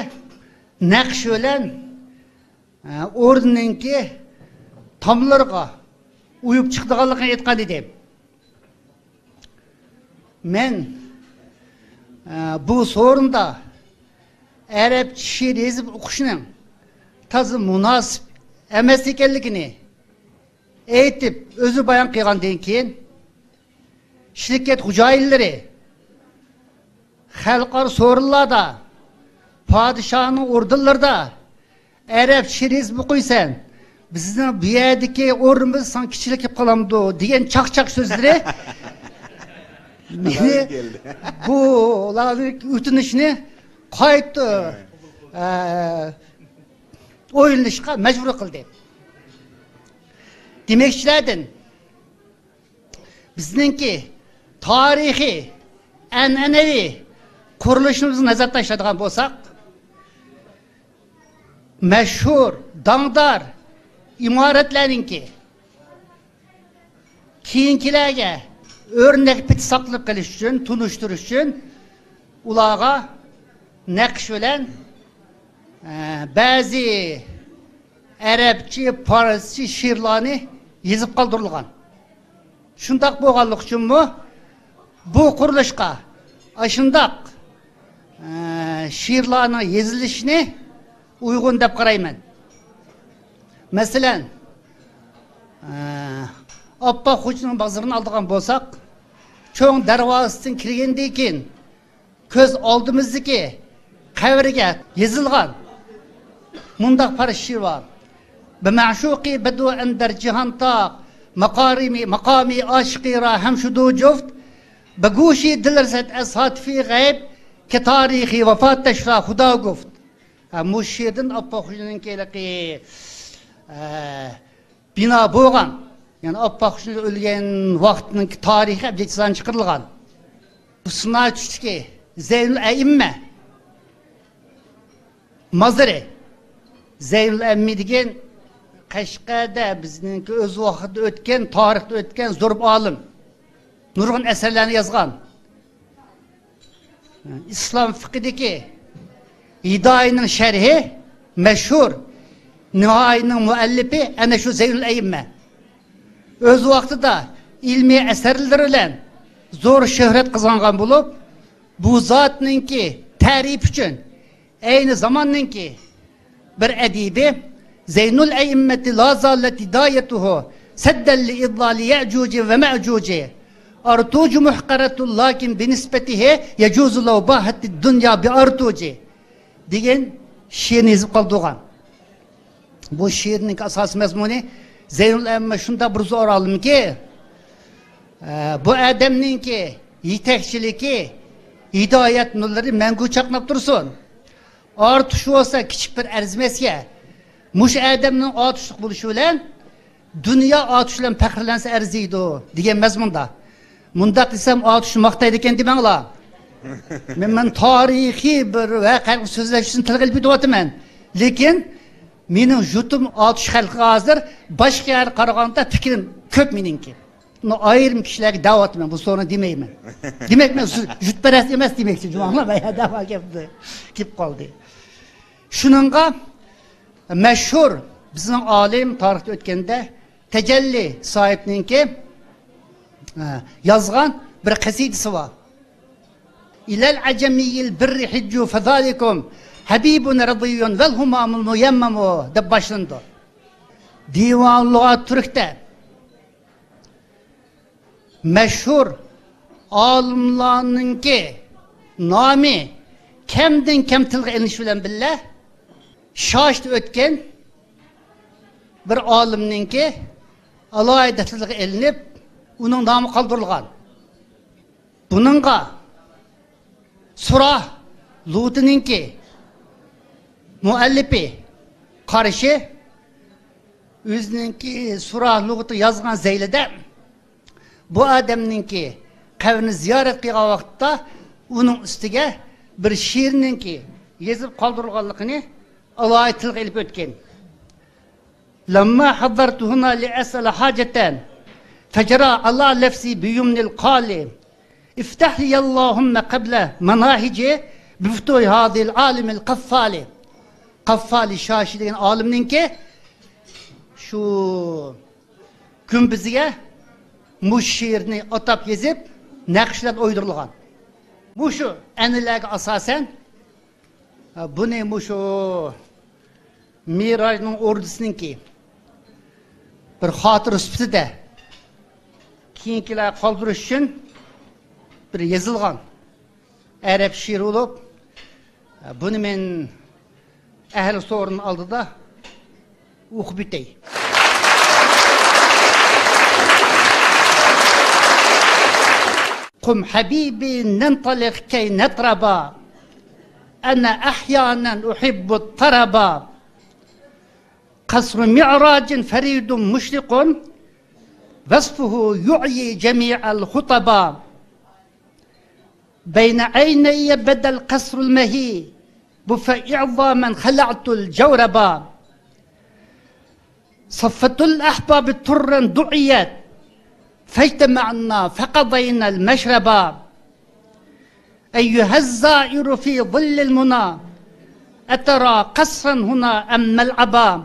نەقىش بىلەن، ئە، ئوردىنىڭكى تاملىرىغا ئويۇپ چىقىدىغانلىقىنى ئېيتقان ئىدىم. مەن، ئە، بۇ سورۇندا ئەرەبچە شېئىر يېزىپ ئوقۇشنىڭ تازا مۇناسىپ ئەمەس ئىكەنلىكىنى ئېيتىپ، ئۆزى بايان قىلغاندىن كېيىن، شىركەت خوجايىنلىرى خەلقئارا سورۇنلاردا، پادىشاھنىڭ ئوردېنلىرىدا ئەرەب شېئىر يېزىپ ئوقۇيسەن، بىزنىڭ بۇ يەردىكى ئورنىمىز ساڭا كىچىكلىك كېلىپ قالامدۇ دېگەن چاقچاق سۆزلىرى مېنى بۇلارنىڭ ئۆتۈنۈشىنى قايتا، ئە، ئويلىنىشقا مەجبۇر قىلدى. دېمەكچىلەردىن بىزنىڭكى تارىخىي، ئەنئەنىۋى قۇرۇلۇشىمىزغا نەزەر تاشلايدىغان بولساق، مەشھۇر، داڭدار ئىمارەتلەرنىڭكى كېيىنكىلەرگە ئۆرنەك پېتى ساقلىنىپ قېلىش ئۈچۈن، تونۇشتۇرۇش ئۈچۈن ئۇلارغا نەقىش بىلەن، ئە، بەزى ئەرەبچە، پارسچە شېئىرلارنى يېزىپ قالدۇرۇلغان. شۇنداق بولغانلىقى ئۈچۈنمۇ بۇ قۇرۇلۇشقا ئاشۇنداق، ئە، شېئىرلارنىڭ يېزىلىشىنى ئۇيغۇن دەپ قارايمەن. مەسىلەن، ئە، ئاپپاق خوجىنىڭ بازىرىنى ئالىدىغان بولساق، چوڭ دەرۋازىسىدىن كىرگەندىن كېيىن، كۆز ئالدىمىزدىكى قەبرىگە يېزىلغان مۇنداق پارچە شېئىر بار. بە مەشۇقى بەدو ئەندەر جىھانتاق، ماقارىمى، ماقامى ئاشىقى را ھەم شۇدۇ جۇفت، بە گوشی دىل رسد ئەز ھاتفی غەیب، کە تاریخی ۋەفات تەشرا خۇدا گۇفت. ھە، مۇشۇ شېئىردىن ئاپپاق خوجىنىڭكى ھېلىقى، ئە، بىنا بولغان، يەنى ئاپپاق خوجا ئۆلگەن ۋاقىتنىڭ تارىخى ئەبجەد چىقىرىلغان. بۇ سىناي چۈشتىكى زەينۇل ئەئىممە مازىرى. زەينۇل ئەئىممە دېگەن قەشقەردە بىزنىڭكى ئۆز ۋاقتىدا ئۆتكەن، تارىختا ئۆتكەن زور بىر ئالىم. نۇرغۇن ئەسەرلەرنى يازغان. ئىسلام فىقھىدىكى ھىدايىنىڭ شەرھى مەشھۇر، نىھايىنىڭ مۇئەللىپى ئەنە شۇ زەينۇل ئەئىممە. ئۆز ۋاقتىدا ئىلمىي ئەسەرلىرى بىلەن زور شۆھرەت قازانغان بولۇپ، بۇ زاتنىڭكى تەرىپى ئۈچۈن ئەينى زاماننىڭكى بىر ئەدىبى، زەينۇل ئەئىممەتى لا زالەت ھىدايەتۇھۇ سەددەن لى ئىضلالى يەئجۇجى ۋە مەئجۇجى، ئارتۇجى مۇھقەرەتۇن لاكىن بىنىسبەتىھى يەجۇزۇ لەۋ باھەتتى دۇنيا بىئارتۇجى دېگەن شېئىرنى يېزىپ قالدۇرغان. بۇ شېئىرنىڭ ئاساسىي مەزمۇنى، زەينۇل ئەئىممە شۇنداق بىر زور ئالىمكى، ئە، بۇ ئادەمنىڭكى يېتەكچىلىكى، ھىدايەت نۇرلىرى مەڭگۈ چاقناپ تۇرسۇن. ئارتۇش بولسا كىچىك بىر ئەرزىمەسكەن. مۇشۇ ئادەمنىڭ ئاتۇشلۇق بولۇشى بىلەن دۇنيا ئاتۇش بىلەن پەخىرلەنسە ئەرزىيدۇ دېگەن مەزمۇندا. مۇنداق دېسەم، ئاتۇشنى ماختايدىكەن دېمەڭلار. مەن، مەن تارىخىي بىر ۋەقەنى سۆزلەش ئۈچۈن تىلغا ئېلىپ ئۆتۈۋاتىمەن. لېكىن مېنىڭ يۇرتۇم ئاتۇش خەلقىگە ھازىر باشقا يەرگە قارىغاندا پىكرىم كۆپ مېنىڭكى. بۇنى ئايرىم كىشىلەرگە دەۋاتىمەن، بۇ سورۇندا دېمەيمەن. دېمەك، مەن سىز يۇرتپەرەس ئەمەس دېمەكچى، جۇمۇڭلار، مەن دەۋا گەپنى كېلىپ قالدى. شۇنىڭغا مەشھۇر بىزنىڭ ئالىم تارىختا ئۆتكەندە تەجەللى ساھىبنىڭكى، ئە، يازغان بىر قەسىدىسى بار. ئىلەل ئەجەمىيىل بىررى ھىججۇ فەزالىكۇم ھەبىبۇن رەزىيۇن ۋەل ھۇمامۇل مۇيەممەمۇ دەپ باشلىنىدۇ. دىۋان لۇغات تۈركتە مەشھۇر ئالىملارنىڭكى نامى كەمدىن كەم تىلغا ئېلىنىش بىلەن بىللە، شاشتا ئۆتكەن بىر ئالىمنىڭكى ئالاھىدە تىلغا ئېلىنىپ، ئۇنىڭ نامى قالدۇرۇلغان. بۇنىڭغا سۇراھ لۇغىتىنىڭكى مۇئەللىپى قارشى، ئۆزىنىڭكى سۇراھ لۇغىتى يازغان زەيلىدە بۇ ئادەمنىڭكى قەبرىنى زىيارەت قىلغان ۋاقىتتا ئۇنىڭ ئۈستىگە بىر شېئىرنىڭكى يېزىپ قالدۇرۇلغانلىقىنى ئالاھىدە تىلغا ئېلىپ ئۆتكەن. لما حضرت هنا لأسأل حاجة فجرى على لفظي بيمن القال افتح لي اللهم قبل مناهجي بفتوح هذا العالم القفال. قاففالى شاشى دېگەن ئالىمنىڭكى شۇ گۈمبىزىگە مۇشۇ شېئىرنى ئاتاپ يېزىپ، نەقىش بىلەن ئويدۇرۇلغان. مۇشۇ ئەنئەنىلەرگە ئاساسەن، بۇنى مۇشۇ مىراجنىڭ ئوردىسىنىڭكى بىر خاتىرە سۈپىتىدە كېيىنكىلەرگە قالدۇرۇش ئۈچۈن بىر يېزىلغان. ئەرەب شېئىرى بولۇپ، بۇنى مەن ئەھلى سورۇن ئالدىدا ئوقۇپ ئۆتەي. قم حبيبي ننطلق كي نطربا، أنا أحيانا أحب الطربا. قصر معراج فريد مشرق، وصفه يعيي جميع الخطبا. بين عيني بدا القصر المهيب، فإعظاما خلعت الجوربا. صفة الأحباب طرا دعيت، فاجتمعنا فقضينا المشربا. أيها الزائر في ظل المنى، أترى قصرا هنا أم ملعبا؟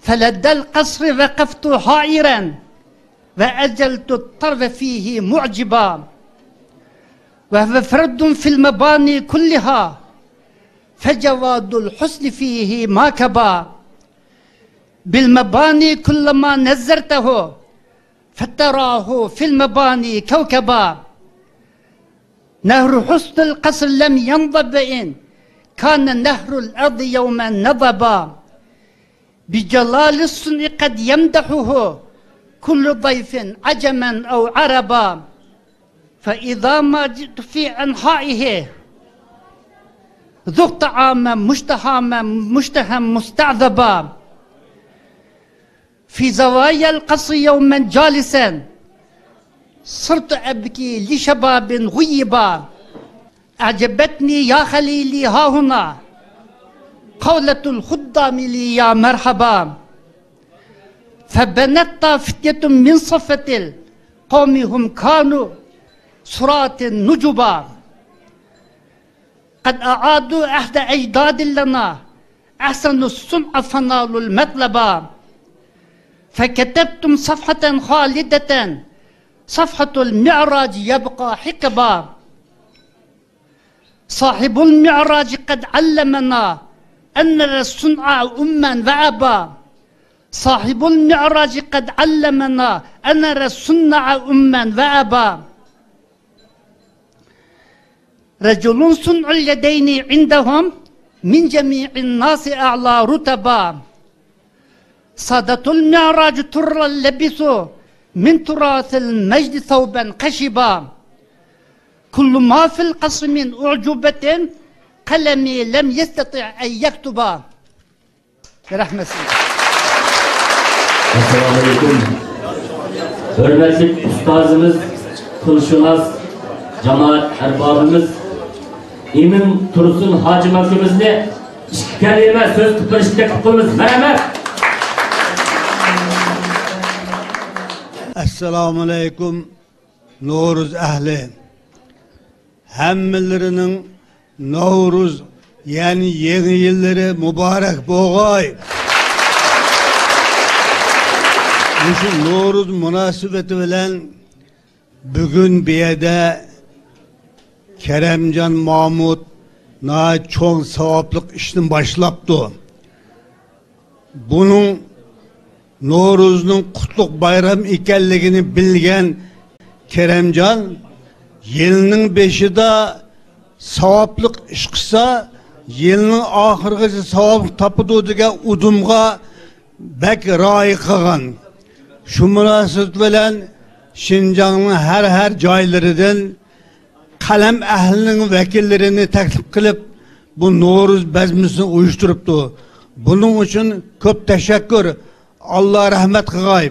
فلدى القصر وقفت حائرا، وأزلت الطرب فيه معجبا. وهو فرد في المباني كلها، فجواد الحسن فيه ما كبا. بالمباني كلما نظرته، فتراه في المباني كوكبا. نهر حسن القصر لم ينضب، وإن كان نهر الأرض يوما نضبا. بجلال الصنع قد يمدحه كل ضيف عجما أو عربا. فإذا ما جئت في أنحائه، ذقت طعاما مشتهى، مشتهى مستعذبا. في زوايا القصر يوما جالسا، صرت أبكي لشباب غيبا. أعجبتني يا خليلي هاهنا قولة الخدام لي يا مرحبا. فبنت فتية من صفة القوم، هم كانوا صراط نجبا. قد أعادوا عهد أجداد لنا، أحسنوا الصنع فنالوا المطلبا. فكتبتم صفحة خالدة، صفحة المعراج يبقى حقبا. صاحب المعراج قد علمنا أن نرى الصنع أما وأبا. صاحب المعراج قد علمنا أن نرى الصنع أما وأبا. رجل صنع اليدين عندهم من جميع الناس أعلى رتبا. سادة المعراج طرا لبسوا من تراث المجد ثوبا خشبا. كل ما في القصر من أعجوبة قلمي لم يستطع أن يكتبا. رەھمەت سىزگە. ئەسسالامۇئەلەيكۇم. ھۆرمەتلىك ئۇستازىمىز، تىلشۇناس، جامائەت ئەربابىمىز ئىمىن تۇرسۇن ھاجىم ئاكىمىزنى ئىككى كەلىمە سۆز قىلىپ بېرىشكە تەكلىپ قىلىمىز. مەرھەمەت. ئەسسالامۇئەلەيكۇم، نورۇز ئەھلى. ھەممىلىرىنىڭ نورۇز، يەنى يېڭى يىللىرى مۇبارەك بولغاي. مۇشۇ نورۇز مۇناسىۋىتى بىلەن بۈگۈن بۇ يەردە كەرەمجان مامۇت ناھايىتى چوڭ ساۋابلىق ئىشنى باشلاپتۇ. بۇنىڭ نورۇزنىڭ قۇتلۇق بايرام ئىكەنلىكىنى بىلگەن كېرەمجان يىلنىڭ بېشىدا ساۋابلىق ئىش قىلسا، يىلنىڭ ئاخىرىغىچە ساۋابلىق تاپىدۇ دېگەن ئۇدۇمغا بەك رىئايە قىلغان. شۇ مۇناسىۋەت بىلەن شىنجاڭنىڭ ھەر، ھەر جايلىرىدىن قەلەم ئەھلىنىڭ ۋەكىللىرىنى تەكلىپ قىلىپ، بۇ نورۇز بەزمىسىنى ئۇيۇشتۇرۇپتۇ. بۇنىڭ ئۈچۈن كۆپ تەشەككۈر. ئاللا رەھمەت قىلغاي.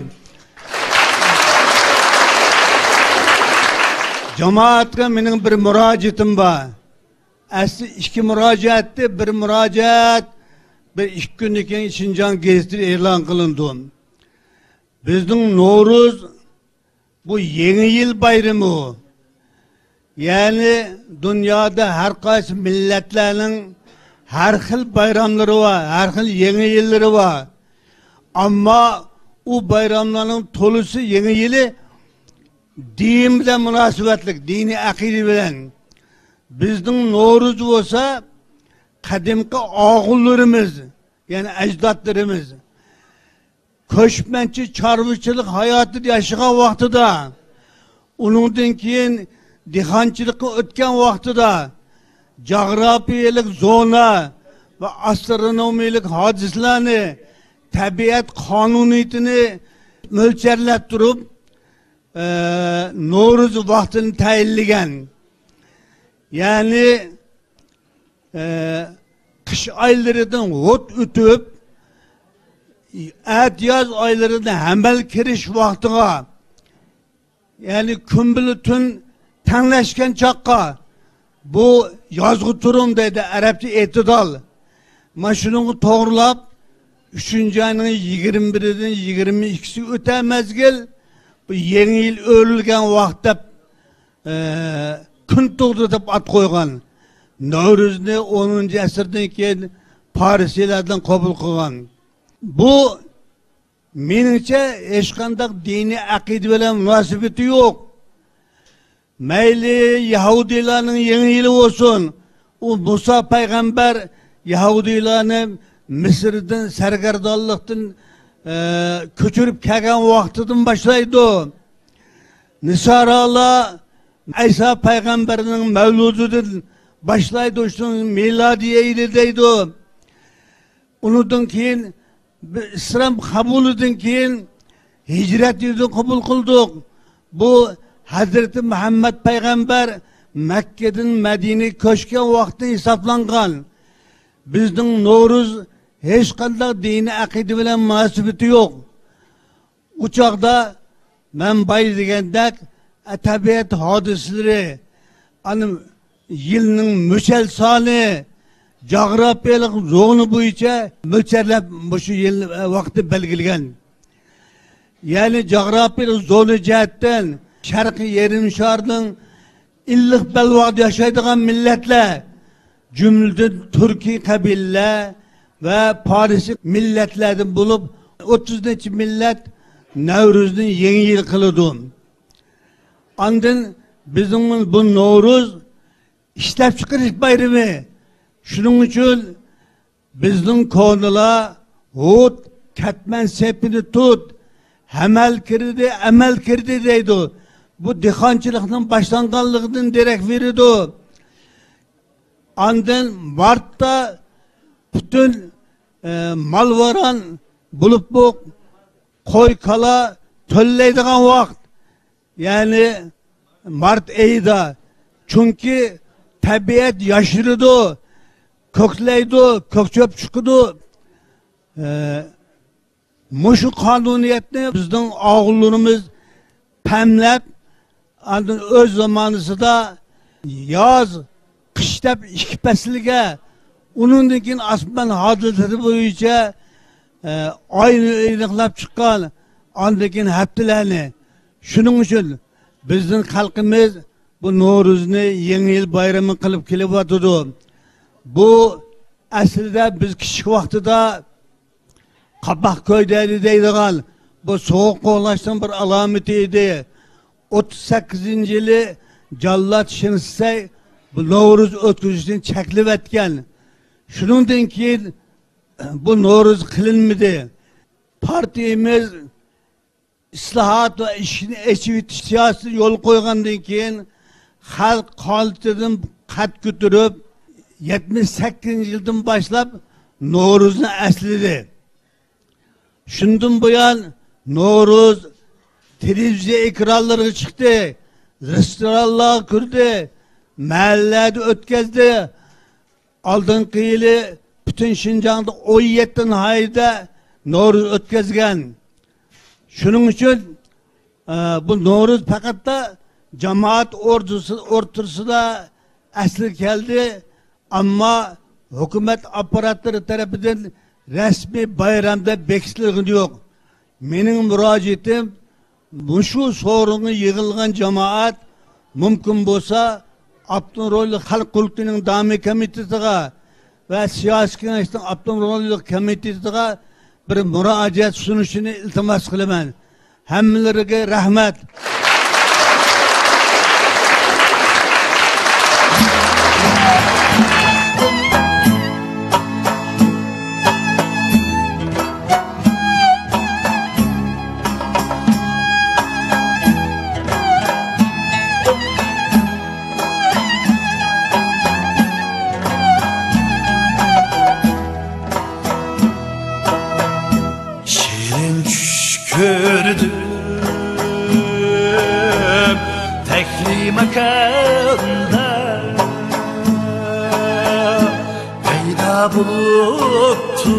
جامائەتكە مېنىڭ بىر مۇراجىئىتىم بار. ئەسلى ئىككى مۇراجىئەتتى، بىر مۇراجىئەت بىر ئىككى كۈندىن كېيىن شىنجاڭ گېزىتىدە ئېلان قىلىنىدۇ. بىزنىڭ نورۇز بۇ يېڭى يىل بايرىمى. يەنى دۇنيادا ھەر قايسى مىللەتلەرنىڭ ھەر خىل بايراملىرى بار، ھەر خىل يېڭى يىللىرى بار. ئەمما ئۇ بايراملارنىڭ تولىسى يېڭى يىلى دىن بىلەن مۇناسىۋەتلىك، دىنىي ئەقىدە بىلەن. بىزنىڭ نورۇز بولسا قەدىمكى ئاغىنىلىرىمىز، يەنى ئەجدادلىرىمىز كۆچمەنچى چارۋىچىلىق ھاياتىدا ياشىغان ۋاقتىدا، ئۇنىڭدىن كېيىن دېھقانچىلىققا ئۆتكەن ۋاقتىدا جاغراپىيەلىك زونا ۋە ئاسترونومىيەلىك ھادىسىلەرنى، تەبىئەت قانۇنىيىتىنى مۆلچەرلەپ تۇرۇپ، ئە، نورۇز ۋاقتىنى تەيىنلىگەن. يەنى، ئە، قىش ئايلىرىدىن ھوت ئۆتۈپ، ئەتىياز ئايلىرىدا ھەمەل كىرىش ۋاقتىغا، يەنى كۈن بىلەن تۈن تەڭلەشكەن چاغقا، بۇ يازغۇ تۇرۇم دەيدۇ، ئەرەبچە ئېتىدال. مانا شۇنىڭغا توغرىلاپ، ئۈچىنچى ئاينىڭ يىگىرمە بىرىدىن يىگىرمە ئىككىسىگە ئۆتەر مەزگىل، بۇ يېڭى يىل ئۆرۈلگەن ۋاقىت دەپ، ئە، كۈن تۇغدى دەپ ئات قويغان. نەۋرۇزنى ئونىنچى ئەسىردىن كېيىن پارسىيلەردىن قوبۇل قىلغان. بۇ مېنىڭچە، ھېچقانداق دىنىي ئەقىدە بىلەن مۇناسىۋىتى يوق. مەيلى يەھۇدىيلارنىڭ يېڭى يىلى بولسۇن، ئۇ مۇسا پەيغەمبەر يەھۇدىيلارنى مىسىردىن، سەرگەردانلىقتىن، ئە، كۆچۈرۈپ كەلگەن ۋاقتىدىن باشلايدۇ. نىسارالار ئەيسا پەيغەمبەرنىڭ مەۋلۇدىدىن باشلايدۇ، شۇنى مىلادىي يىلى دەيدۇ. ئۇنىڭدىن كېيىن، بىز ئىسلام قوبۇلىدىن كېيىن ھىجرەت يىلىنى قوبۇل قىلدۇق. بۇ ھەزرىتى مۇھەممەد پەيغەمبەر مەككىدىن مەدىنىگە كۆچكەن ۋاقتى ھېسابلانغان. بىزنىڭ نورۇز ھېچقانداق دىنىي ئەقىدە بىلەن مۇناسىۋىتى يوق. ئۇ چاغدا مەن بايا دېگەندەك، تەبىئەت ھادىسىلىرى، ئانا يىلنىڭ مۈچەل سانى، جاغراپىيەلىك زونا بويىچە مۆلچەرلەپ مۇشۇ يىل، ئە، ۋاقتى بەلگىلىگەن. يەنى جاغراپىيەلىك زونا جەھەتتىن شەرقىي يېرىم شارنىڭ ئىللىق بەلباغدا ياشايدىغان مىللەتلەر، جۈملىدىن تۈركىي قەبىلىلەر ۋە پارسىي مىللەتلەردىن بولۇپ، ئوتتۇز نەچچە مىللەت نەۋرۇزنى يېڭى يىل قىلىدۇ. ئاندىن بىزنىڭ بۇ نورۇز ئىشلەپچىقىرىش بايرىمى. شۇنىڭ ئۈچۈن بىزنىڭ كونىلار، «ھوت، كەتمەن سېپىنى تۇت، ھەمەل كىردى، ئەمەل كىردى» دەيدۇ. بۇ دېھقانچىلىقنىڭ باشلانغانلىقىدىن دېرەك بېرىدۇ. ئاندىن مارتتا پۈتۈن، ئە، مال-ۋاران بولۇپمۇ قوي-كالا تۆلەيدىغان ۋاقىت. يەنى مارت ئېيىدا. چۈنكى تەبىئەت ياشىرىدۇ، كۆكلەيدۇ، كۆك چۆپ چىقىدۇ. ئە، مۇشۇ قانۇنىيەتنى بىزنىڭ ئاغىنىلىرىمىز پەملەپ، ئاندىن ئۆز زامانىسىدا ياز، قىش دەپ ئىككى پەسىلگە، ئۇنىڭدىن كېيىن ئاسمان ھادىسىسى بويىچە، ئە، ئاينى ئېنىقلاپ چىققان، ئاندىن كېيىن ھەپتىلەرنى. شۇنىڭ ئۈچۈن بىزنىڭ خەلقىمىز بۇ نورۇزنى يېڭى يىل بايرىمى قىلىپ كېلىۋاتىدۇ. بۇ ئەسلىدە بىز كىچىك ۋاقتىدا قاپاق كۆيدەيلى دەيدىغان بۇ سوغۇق قوغلاشنىڭ بىر ئالامىتى ئىدى. ئوتتۇز سەككىزىنچى يىلى جاللات شېڭ شىسەي بۇ نورۇز ئۆتكۈزۈشنى چەكلىۋەتكەن. شۇنىڭدىن كېيىن بۇ نورۇز قىلىنمىدى. پارتىيىمىز ئىسلاھات ۋە ئىشىكنى ئېچىۋېتىش سىياسىتىنى يولغا قويغاندىن كېيىن، خەلق قانىتىدىن قەد كۆتۈرۈپ، يەتمىش سەككىزىنچى يىلدىن باشلاپ نورۇزنى ئەسلىدى. شۇندىن بۇيان نورۇز تېلېۋىزىيە ئېكرانلىرىغا چىقتى، رېستورانلارغا كىردى، مەھەللىلەردە ئۆتكەزدى. ئالدىنقى يىلى پۈتۈن شىنجاڭدا ئون يەتتە ناھىيەدە نورۇز ئۆتكەزگەن. شۇنىڭ ئۈچۈن، ئە، بۇ نورۇز پەقەتلا جامائەت ئوردىسى-، ئوتتۇرىسىدا ئەسلىگە كەلدى، ئەمما ھۆكۈمەت ئاپپاراتلىرى تەرىپىدىن رەسمىي بايرام دەپ بېكىتىلگىنى يوق. مېنىڭ مۇراجىئىتىم، مۇشۇ سورۇنغا يىغىلغان جامائەت مۇمكىن بولسا ئاپتونوم رايونلۇق خەلق قۇرۇلتىيىنىڭ دائىمىي كومىتېتىغا ۋە سىياسىي كېڭەشنىڭ ئاپتونوم رايونلۇق كومىتېتىغا بىر مۇراجىئەت سۇنۇشىنى ئىلتىماس قىلىمەن. ھەممىلىرىگە رەھمەت. پەيدا بولۇپتۇ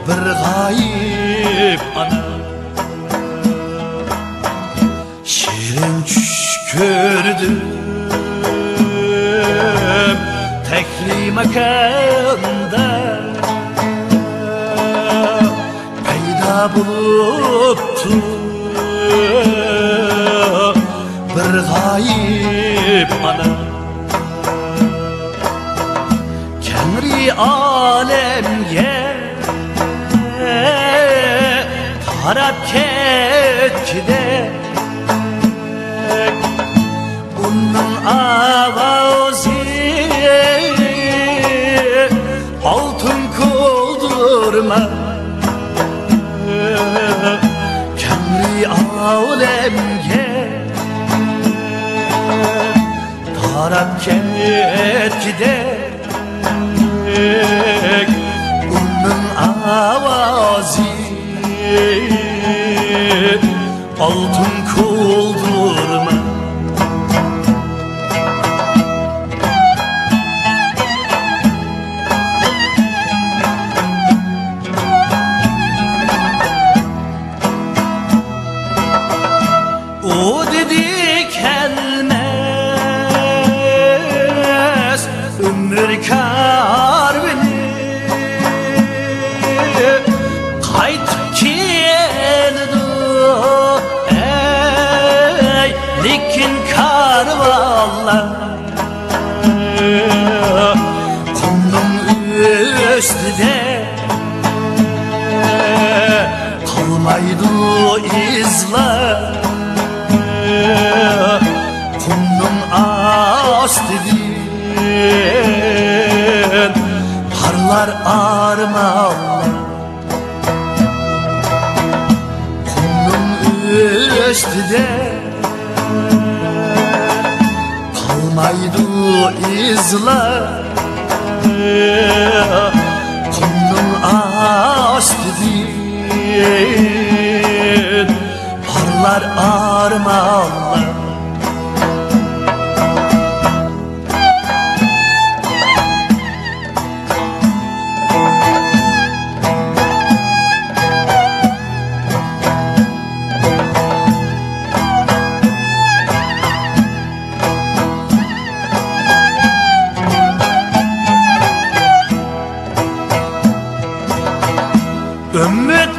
بىر غايىب ئانا. شېرىن چۈش كۆردۈم تەكلىماكاندا، پەيدا بولۇپتۇ بىر غايىب ئانا. كەڭرى ئالەمگە تاراپ كەتكۈدەك، ئۇنىڭ ئاۋازى ئالتۇن كولدۇرما. كەڭرى ئالەمگە تاراپ كەتكۈدەك، ئۇنىڭ ئاۋازى ئالتۇن كولدۇرما. ئۇ دېدى، كەلمەس ئۆمۈر كارۋىنى، قايتىپ كېلىدۇ، ئەي، لېكىن كارۋانلار قۇمنىڭ ئۈستىدە قالمايدۇ ئىزلار، قۇمنىڭ ئاستىدىن پارلار ئارمانلار. قۇمنىڭ ئۈستىدە قالمايدۇ ئىزلار، قۇمنىڭ ئاستىدىن پارلار ئارمانلار. ئۈمىد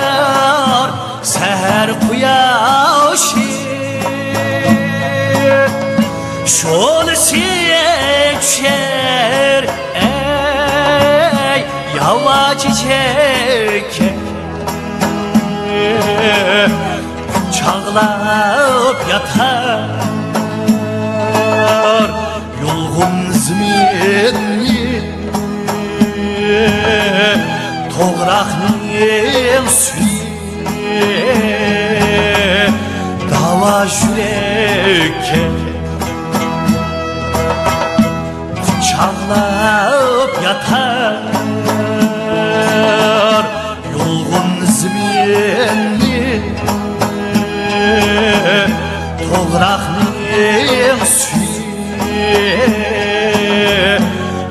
بېغىشلار سەھەر قۇياشى، شولىسى چۈشەر، ئەي، ياۋا چېچەككە قۇچاقلاپ ياتار يۇلغۇن زېمىننى، توغراقنىڭ سۈيى داۋا يۈرەككە قۇچاقلاپ ياتار يۇلغۇن زېمىننى، توغراقنىڭ سۈيى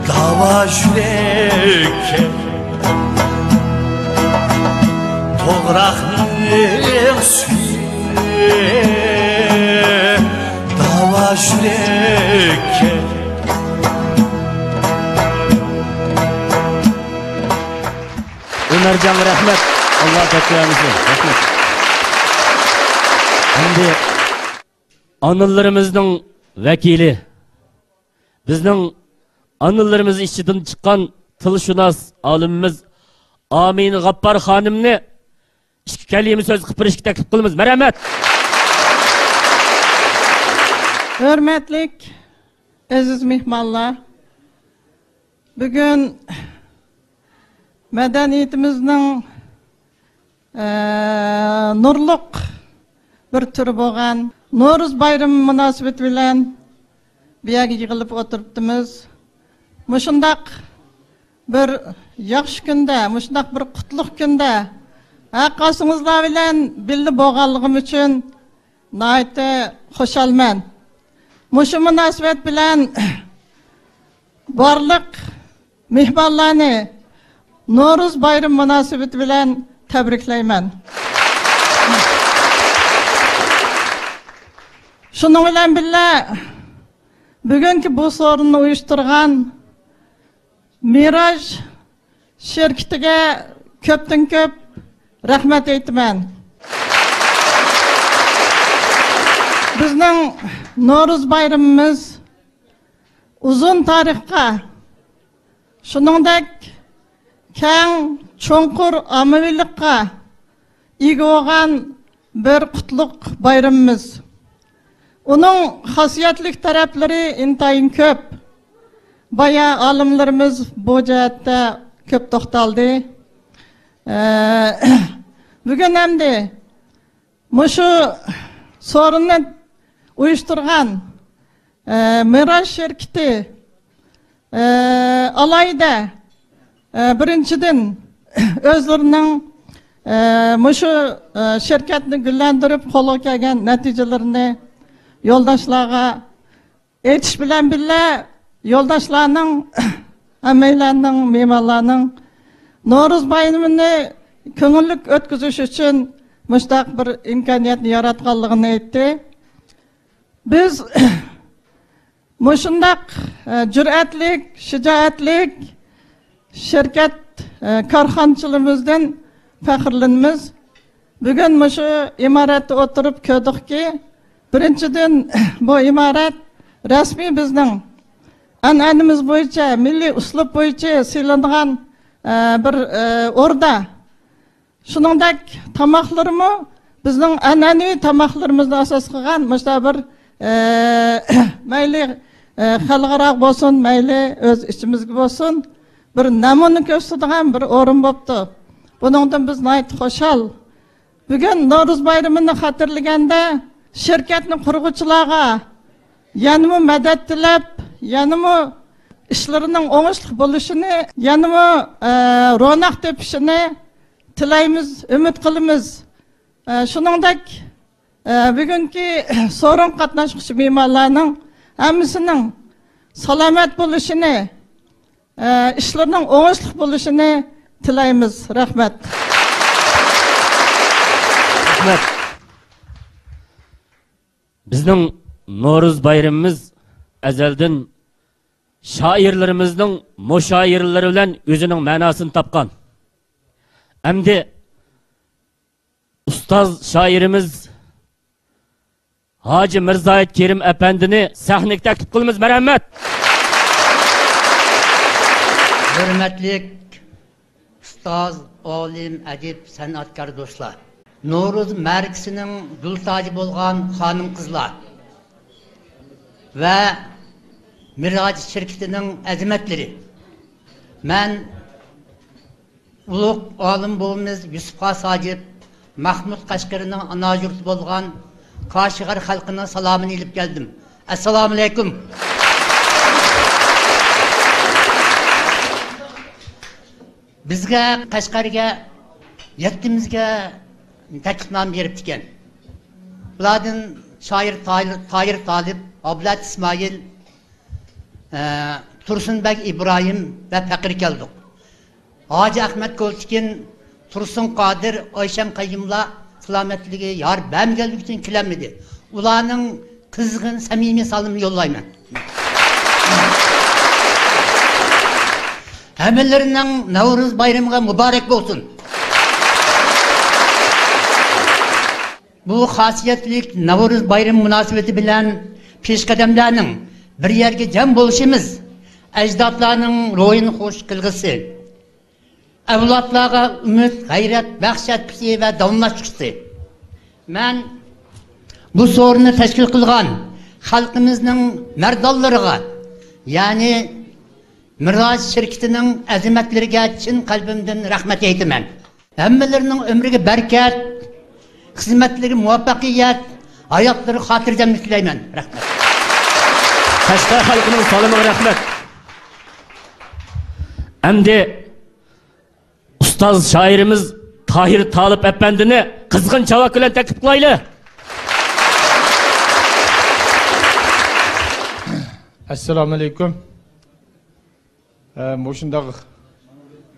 داۋا يۈرەككە، توغراقنىڭ سۈيى داۋا يۈرەككە. ئۆمەرجانغا رەھمەت. ئاللا بەرىكەت بەرسۇن. رەھمەت. ئەمدى ئانىلىرىمىزنىڭ ۋەكىلى، بىزنىڭ ئانىلىرىمىز ئىچىدىن چىققان تىلشۇناس ئالىمىمىز ئامىنە غاپپار خانىمنى ئىككى كەلىمە سۆز قىلىپ بېرىشكە تەكلىپ قىلىمىز. مەرھەمەت. ھۆرمەتلىك ئەزىز مېھمانلار، بۈگۈن مەدەنىيىتىمىزنىڭ، ئە، نۇرلۇق بىر تۈرى بولغان نورۇز بايرىمى مۇناسىۋىتى بىلەن بۇ يەرگە يىغىلىپ ئولتۇرۇپتىمىز. مۇشۇنداق بىر ياخشى كۈندە، مۇشۇنداق بىر قۇتلۇق كۈندە ھەر قايسىڭىزلار بىلەن بىللە بولغانلىقىم ئۈچۈن ناھايىتى خۇشالمەن. مۇشۇ مۇناسىۋەت بىلەن بارلىق مېھمانلارنى نورۇز بايرىمى مۇناسىۋىتى بىلەن تەبرىكلەيمەن. شۇنىڭ بىلەن بىللە، بۈگۈنكى بۇ سورۇننى ئۇيۇشتۇرغان مىراج شىركىتىگە كۆپتىن كۆپ رەھمەت ئېيتىمەن. بىزنىڭ نورۇز بايرىمىمىز ئۇزۇن تارىخقا، شۇنىڭدەك كەڭ، چوڭقۇر ئاممىۋىلىققا ئىگە بولغان بىر قۇتلۇق بايرىمىمىز. ئۇنىڭ خاسىيەتلىك تەرەپلىرى ئىنتايىن كۆپ. بايا ئالىملىرىمىز بۇ جەھەتتە كۆپ توختالدى. ئە، بۈگۈن ئەمدى مۇشۇ سورۇننى ئۇيۇشتۇرغان، ئە، مىراج شىركىتى، ئە، ئالاھىدە، ئە، بىرىنچىدىن، ئۆزلىرىنىڭ، ئە، مۇشۇ، ئە، شىركەتنى گۈللەندۈرۈپ، قولغا كەلگەن نەتىجىلىرىنى يولداشلارغا ئېيتىش بىلەن بىللە، يولداشلارنىڭ، ھەممەيلەننىڭ، مېھمانلارنىڭ نورۇز بايرىمىنى كۆڭۈللۈك ئۆتكۈزۈش ئۈچۈن مۇشۇنداق بىر ئىمكانىيەتنى ياراتقانلىقىنى ئېيتتى. بىز مۇشۇنداق، ئە، جۈرئەتلىك، شىجائەتلىك شىركەت، ئە، كارخانىچىلىرىمىزدىن پەخىرلىنىمىز. بۈگۈن مۇشۇ ئىمارەتتە ئولتۇرۇپ كۆردۇقكى، بىرىنچىدىن، بۇ ئىمارەت رەسمىي بىزنىڭ ئەنئەنىمىز بويىچە، مىللىي ئۇسلۇب بويىچە سېلىنغان، ئە، بىر، ئە، ئوردا. شۇنىڭدەك تاماقلىرىمۇ بىزنىڭ ئەنئەنىۋى تاماقلىرىمىزنى ئاساس قىلغان مۇشۇنداق بىر، ئە، مەيلى، ئە، خەلقئاراغا بولسۇن، مەيلى ئۆز ئىچىمىزگە بولسۇن، بىر نەمۇنە كۆرسىتىدىغان بىر ئورۇن بوپتۇ. بۇنىڭدىن بىز ناھايىتى خۇشال. بۈگۈن نورۇز بايرىمىنى خاتىرىلىگەندە، شىركەتنى قۇرغۇچىلارغا يەنىمۇ مەدەت تىلەپ، يەنىمۇ ئىشلىرىنىڭ ئوڭۇشلۇق بولۇشىنى، يەنىمۇ، ئە، روناق تېپىشىنى تىلەيمىز، ئۈمىد قىلىمىز. ئە، شۇنىڭدەك، ئە، بۈگۈنكى سورۇنغا قاتناشقۇچى مېھمانلارنىڭ ھەممىسىنىڭ سالامەت بولۇشىنى، ئە، ئىشلىرىنىڭ ئوڭۇشلۇق بولۇشىنى تىلەيمىز. رەھمەت. رەھمەت. بىزنىڭ نورۇز بايرىمىمىز ئەزەلدىن شائىرلىرىمىزنىڭ مۇشائىرىلىرى بىلەن ئۆزىنىڭ مەناسىنى تاپقان. ئەمدى ئۇستاز شائىرىمىز ھاجى مىرزاھىت كېرىم ئەپەندىنى سەھنىگە تەكلىپ قىلىمىز. مەرھەمەت. ھۆرمەتلىك ئۇستاز، ئالىم، ئەدىب، سەنئەتكار دوستلار، نورۇز مەرىكىسىنىڭ گۈل تاجى بولغان خانىم-قىزلار ۋە مىراج شىركىتىنىڭ ئەزىمەتلىرى، مەن ئۇلۇغ ئالىم بوۋىمىز يۈسۈپ خاس ھاجىپ، مەخمۇت قەشقىرىنىڭ ئانا يۇرتى بولغان كاشغەر خەلقىنىڭ سالامىنى ئېلىپ كەلدىم. ئەسسالامۇئەلەيكۇم. بىزگە قەشقەرگە يەتتىمىزگە تەكلىپنامە بېرىپتىكەن. بۇلاردىن شائىر تاھىر، تاھىر تالىپ، ئابلەت ئىسمائىل، ئە، تۇرسۇنبەگ ئىبراھىم ۋە پەقىر كەلدۇق. ھاجى ئەخمەت كولچىكىن، تۇرسۇن قادىر، ئايشەم قەييۇملار سالامەتلىكى يار بەرمىگەنلىكى ئۈچۈن كېلەلمىدى. ئۇلارنىڭ قىزغىن، سەمىمىي سالىمىنى يوللايمەن. ھەممىلىرىنىڭ نەۋرۇز بايرىمىغا مۇبارەك بولسۇن. بۇ خاسىيەتلىك نەۋرۇز بايرىمى مۇناسىۋىتى بىلەن پېشقەدەملەرنىڭ بىر يەرگە جەم بولۇشىمىز ئەجدادلارنىڭ روھىنى خۇش قىلغۇسى، ئەۋلادلارغا ئۈمىد، غەيرەت بەخش ئەتكۈسى ۋە داۋاملاشتۇرغۇسى. مەن بۇ سورۇننى تەشكىل قىلغان خەلقىمىزنىڭ مەردانلىرىغا، يەنى مىراج شىركىتىنىڭ ئەزىمەتلىرىگە چىن قەلبىمدىن رەھمەت ئېيتىمەن. ھەممىلىرىنىڭ ئۆمرىگە بەرىكەت، خىزمەتلىرىگە مۇۋەپپەقىيەت، ھاياتلىرىغا خاتىرجەملىك تىلەيمەن. رەھمەت. قەشقەر خەلقىنىڭ سالىمىغا رەھمەت. ئەمدى ئۇستاز شائىرىمىز تاھىر تالىپ ئەپەندىنى قىزغىن چاۋاك بىلەن تەكلىپ قىلايلى. ئەسسالامۇئەلەيكۇم. ئە، مۇشۇنداق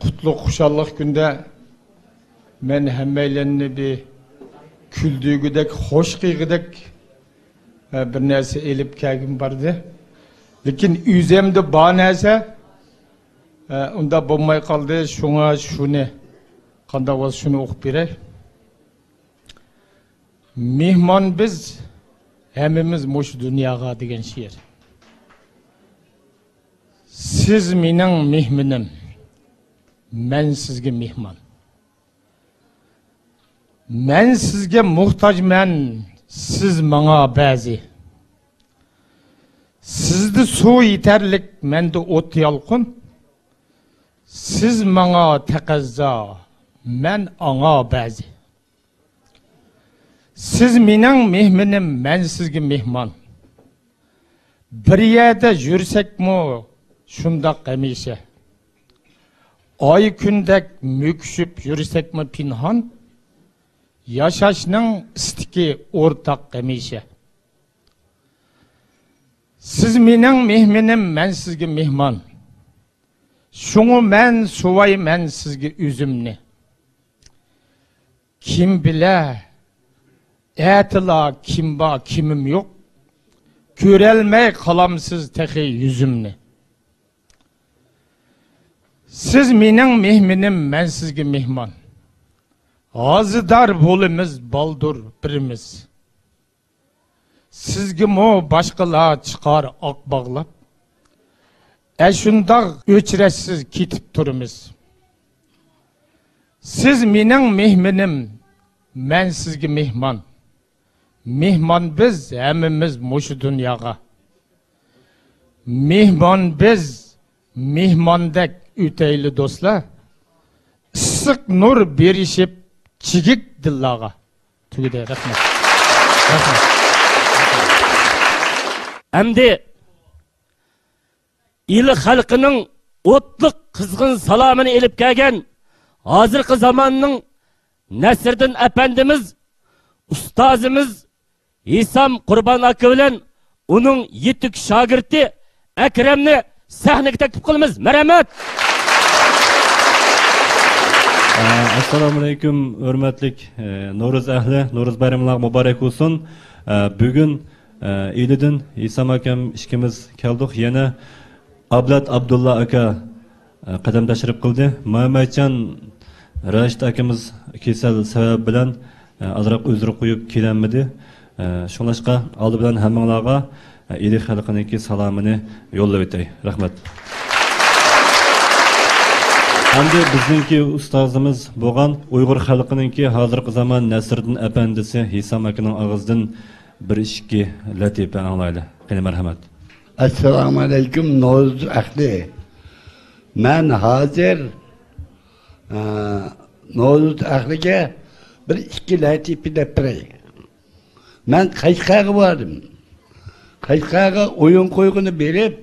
قۇتلۇق، خۇشاللىق كۈندە مەن ھەممەيلەننى بىر كۈلدۈرگۈدەك، خوش قىلغۇدەك، ئە، بىر نەرسە ئېلىپ كەلگۈم باردى. لېكىن ئۆزۈمدە بار نەرسە، ئە، ئۇنداق بولماي قالدى. شۇڭا شۇنى، قانداق بولسا شۇنى ئوقۇپ بېرەي. «مېھمان بىز، ھەممىمىز مۇشۇ دۇنياغا» دېگەن شېئىر. سىز مېنىڭ مېھمىنىم، مەن سىزگە مېھمان. مەن سىزگە موھتاجمەن، سىز ماڭا بەزى. سىزدە سۇ يېتەرلىك، مەندە ئوت يالقۇن. سىز ماڭا تەقەززا، مەن ئاڭا بەزى. سىز مېنىڭ مېھمىنىم، مەن سىزگە مېھمان. بىر يەردە يۈرسەكمۇ شۇنداق ھەمىشە. ئاي كۈندەك مۆكۈشۈپ يۈرسەكمۇ پىنھان، ياشاشنىڭ ئىستىكى ئورتاق ھەمىشە. سىز مېنىڭ مېھمىنىم، مەن سىزگە مېھمان. شۇڭا مەن سۇۋايمەن سىزگە ئۈزۈمنى. كىم بىلە، ئەتىلا كىم بار، كىمىم يوق. كۆرەلمەي قالامسىز تېخى يۈزۈمنى. سىز مېنىڭ مېھمىنىم، مەن سىزگە مېھمان. ھازىدار بولىمىز بالدۇر بىرىمىز. سىزگىمۇ باشقىلار چىقار ئاق باغلاپ، ئەشۇنداق ئۆچرەتسىز كېتىپ تۇرىمىز. سىز مېنىڭ مېھمىنىم، مەن سىزگە مېھمان. مېھمان بىز ھەممىمىز مۇشۇ دۇنياغا. مېھمان بىز، مېھماندەك ئۆتەيلى دوستلار. ئىسسىق نۇر بېرىشىپ چىگىك دىللارغا. تۈگىدى. رەھمەت. رەھمەت. ئەمدى ئىلى خەلقىنىڭ ئوتلۇق قىزغىن سالامىنى ئېلىپ كەلگەن ھازىرقى زاماننىڭ نەسىردىن ئەپەندىمىز، ئۇستازىمىز ھېسام قۇربان ئاكا بىلەن ئۇنىڭ يېتىك شاگىرتى ئەكرەمنى سەھنىگە تەكلىپ قىلىمىز. مەرھەمەت! ئە، ئەسسالامۇئەلەيكۇم، ھۆرمەتلىك، ئە، نورۇز ئەھلى، نورۇز بايرىمىڭلار مۇبارەك بولسۇن. ئە، بۈگۈن، ئە، ئىلىدىن ھېسام ئاكام ئىككىمىز كەلدۇق. يەنە ئابلەت ئابدۇللا ئاكا، ئە، قەدەم تەشرىپ قىلدى. مەمەتجان راشىت ئاكىمىز كېسەل سەۋەبى بىلەن، ئە، ئازراق ئۆزرە قويۇپ كېلەلمىدى. ئە، شۇڭلاشقا ئالدى بىلەن ھەممىڭلارغا، ئە، ئىلى خەلقىنىڭكى سالامىنى يوللاۋېتەي. رەھمەت. ئەمدى بىزنىڭكى ئۇستازىمىز بولغان ئۇيغۇر خەلقىنىڭكى ھازىرقى زامان نەسىردىن ئەپەندىسى ھېسام ئاكىنىڭ ئاغزىدىن بىر ئىككى لەتىپە ئاڭلايلى. قېنى، مەرھەمەت. ئەسسالامۇئەلەيكۇم، نورۇز ئەھلى. مەن ھازىر، ئە، نورۇز ئەھلىگە بىر ئىككى لەتىپە دەپ بېرەي. مەن قەشقەرگە باردىم. قەشقەرگە ئويۇن قويغىنى بېرىپ،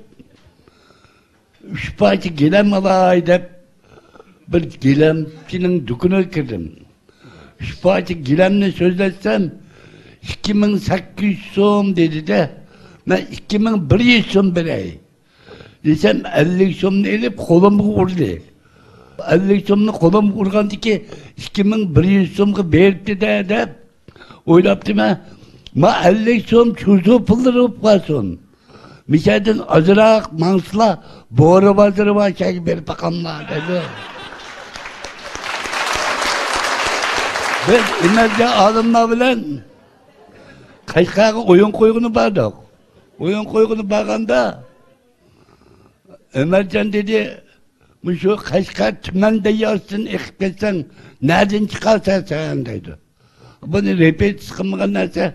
ئۈچ پارچە گىلەم ئالاي دەپ، بىر گىلەمچىنىڭ دۇكىنىغا كىردىم. ئۈچ پارچە گىلەمنى سۆزلەتسەم، ئىككى مىڭ سەككىز يۈز سوم دېدى-دە، مەن ئىككى مىڭ بىر يۈز سوم بېرەي دېسەم، ئەللىك سومنى ئېلىپ قولۇمغا ئۇردى. ئەللىك سومنى قولۇمغا ئۇرغاندىكى، ئىككى مىڭ بىر يۈز سومغا بېرىپتۇ-دە دەپ ئويلاپتىمەن. ما ئەللىك سوم چۇزۇ پۇللىرى بولۇپ قالسۇن. مىشەدىن ئازراق ماڭسىلا، بورا بازىرى بار شەھەرگە بېرىپ باقاملا دەيدۇ. بىز ئىمەرجان ئالىملار بىلەن قەشقەرگە ئويۇن قويغىنى باردۇق. ئويۇن قويغىنى بارغاندا، ئۆمەرجان دېدى، مۇشۇ قەشقەر تۈمەن دەرياسىدىن ئېقىپ كەتسەڭ، نەدىن چىقارسەن سەن دەيدۇ. بۇنى رېپېتىتسىيە قىلمىغان نەرسە.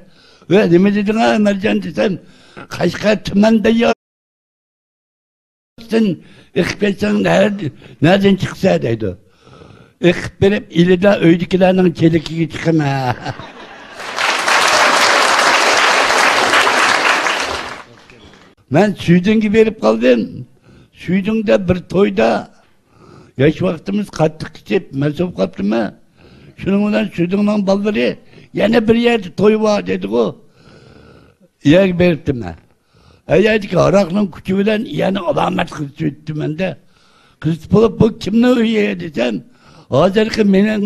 ۋە نېمە دېدىڭ ئا ئۆمەرجان دېسەم، قەشقەر تۈمەن دەرياسىدىن ئېقىپ كەتسەڭ، نەدىن، نەدىن چىقىسەن دەيدۇ. ئېقىپ بېرىپ ئىلىدا ئۆيدىكىلەرنىڭ چېلىكىگە چىقىمەن. مەن سۈيدۈڭگە بېرىپ قالدىم. سۈيدۈڭدە بىر تويدا ياش ۋاقتىمىز قاتتىق ئىچىپ، مەست بولۇپ قاپتىمەن. شۇنىڭ بىلەن سۈدۈڭنىڭ بالىلىرى يەنە بىر يەردە توي بار دېدىغۇ. يەرگە بېرىپتىمەن. ئەيەردىكى ھاراقنىڭ كۈچى بىلەن يەنە ئالامەت قىزىتىۋېتىپتىمەن-دە. قىزىتىپ بولۇپ، بۇ كىمنىڭ ئۆيى دېسەم، ھازىرقى مېنىڭ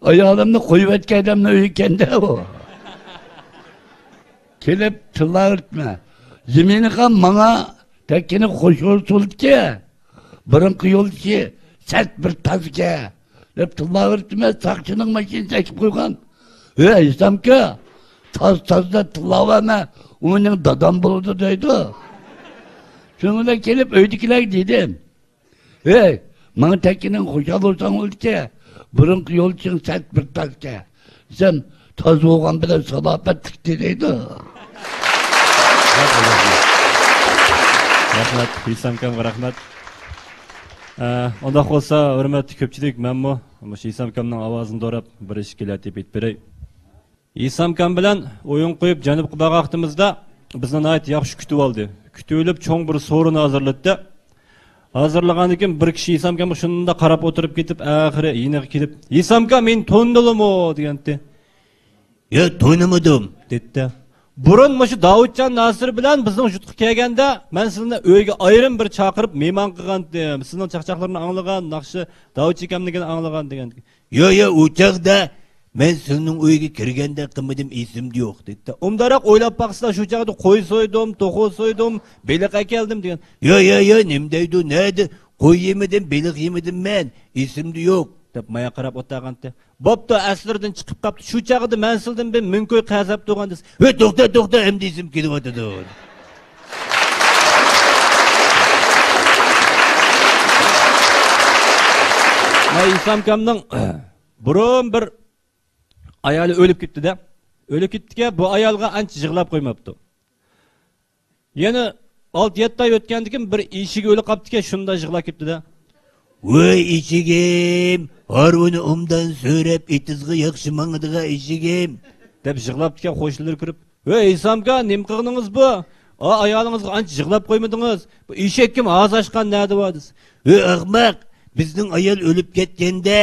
ئايالىمنى قويۇۋەتكەن ئادەمنىڭ ئۆيى ئىكەن-دە ئۇ. كېلىپ تىللاۋېرىپتىمەن. زېمىنغا ماڭا تەككىنى خوش بولسۇن ئۇلدىكى، بۇرۇنقى يولدىشى سەت بىر تازكەن، دەپ تىللاۋېرىپتىمەن. ساقچىنىڭ ماشىنىسى ئەكىپ قويغان. ھەي، ئېيتسامكى، تاز تاز دەپ تىللاۋەرمە، ئۇ مېنىڭ دادام بولىدۇ دەيدۇ. شۇنىڭ بىلەن كېلىپ ئۆيدىكىلەرگە دېدىم. ھەي، ماڭا تەككىنىڭ خۇشال بولساڭ بولدىكى، بۇرۇنقى يولدىشىڭ سەت بىر تازكەن. دېسەم، تاز بولغان بىلەن سالاپەتلىكتى دەيدۇ. رەھمەت، ھېسامكامغا رەھمەت. ئە، ئۇنداق بولسا، ھۆرمەتلىك كۆپچىلىك، مەنمۇ مۇشۇ ھېسامكامنىڭ ئاۋازىنى دوراپ، بىر ئىككى لەتىپە ئېيتىپ بېرەي. ھېسامكام بىلەن ئويۇن قويۇپ جەنۇبقا بارغان ۋاقتىمىزدا بىزنى ناھايىتى ياخشى كۈتۈۋالدى. كۈتۈۋېلىپ چوڭ بىر سورۇن ھازىرلىتتى. ھازىرلىغاندىن كېيىن بىر كىشى ھېسامكامغا شۇنداق قاراپ ئولتۇرۇپ كېتىپ، ئاخىرى يېنىغا كېلىپ، «ھېسامكام، مېنى تونۇدۇڭلىمۇ؟» دېگەنتى. «ياق، تونۇمىدىم» دېدى. «بۇرۇن مۇشۇ داۋۇتجان ناسىر بىلەن بىزنىڭ يۇرتقا كەلگەندە، مەن سىزنى ئۆيگە ئايرىم بىر چاقىرىپ مېھمان قىلغانتىم. سىزنىڭ چاقچاقلىرىنى ئاڭلىغان، ناخشا، داۋۇتجان ئاكامنىڭكىنى ئاڭلىغان» دېگەنتى. «ياق، ياق، ئۇ چاغدا مەن سىلىنىڭ ئۆيىگە كىرگەندەك قىلمىدىم، ئېسىمدە يوق» دېدى. ئۇنداقراق ئويلاپ باقسىلا، شۇ چاغدا قوي سويدۇم، توخۇ سويدۇم، بېلىق ئەكەلدىم دېگەن. «ياق، ياق، ياق، نېمە دەيدۇ، نەدە؟ قوي يېمىدىم، بېلىق يېمىدىم مەن، ئېسىمدە يوق» دەپ مايا قاراپ ئولتۇرغانتى. «بوپتۇ، ئەسلىرىدىن چىقىپ قاپتۇ، شۇ چاغدا مەن سىلىدىن بىر مىڭ كوي قەرز ئاپ تۇرغان» دېسە، «ھۆي، توختا، توختا، ئەمدى ئېسىم كېلىۋاتىدۇ.» مانا ھېسامكامنىڭ بۇرۇن بىر ئايالى ئۆلۈپ كېتىپتۇ-دە. ئۆلۈپ كېتىپتىكەن، بۇ ئايالغا ئانچە يىغلاپ قويماپتۇ. يەنە ئالتە يەتتە ئاي ئۆتكەندىن كېيىن بىر ئېشىكى ئۆلۈپ قاپتىكەن، شۇنداق يىغلاپ كېتىپتۇ-دە. «ۋاي ئېشىكىم، ھارۋىنى ئوبدان سۆرەپ، ئېتىزغا ياخشى ماڭىدىغان ئېشىكىم» دەپ يىغلاپتىكەن، قوشنىلىرى كىرىپ، «ۋەي ھېسامكا، نېمە قىلغىنىڭىز بۇ؟ ئا، ئايالىڭىزغا ئانچە يىغلاپ قويمىدىڭىز. بۇ ئېشەك كىم، ھازىر ئاچقان نەدە بار؟» دېسە، «ۋەي ئەخمەق، بىزنىڭ ئايال ئۆلۈپ كەتكەندە،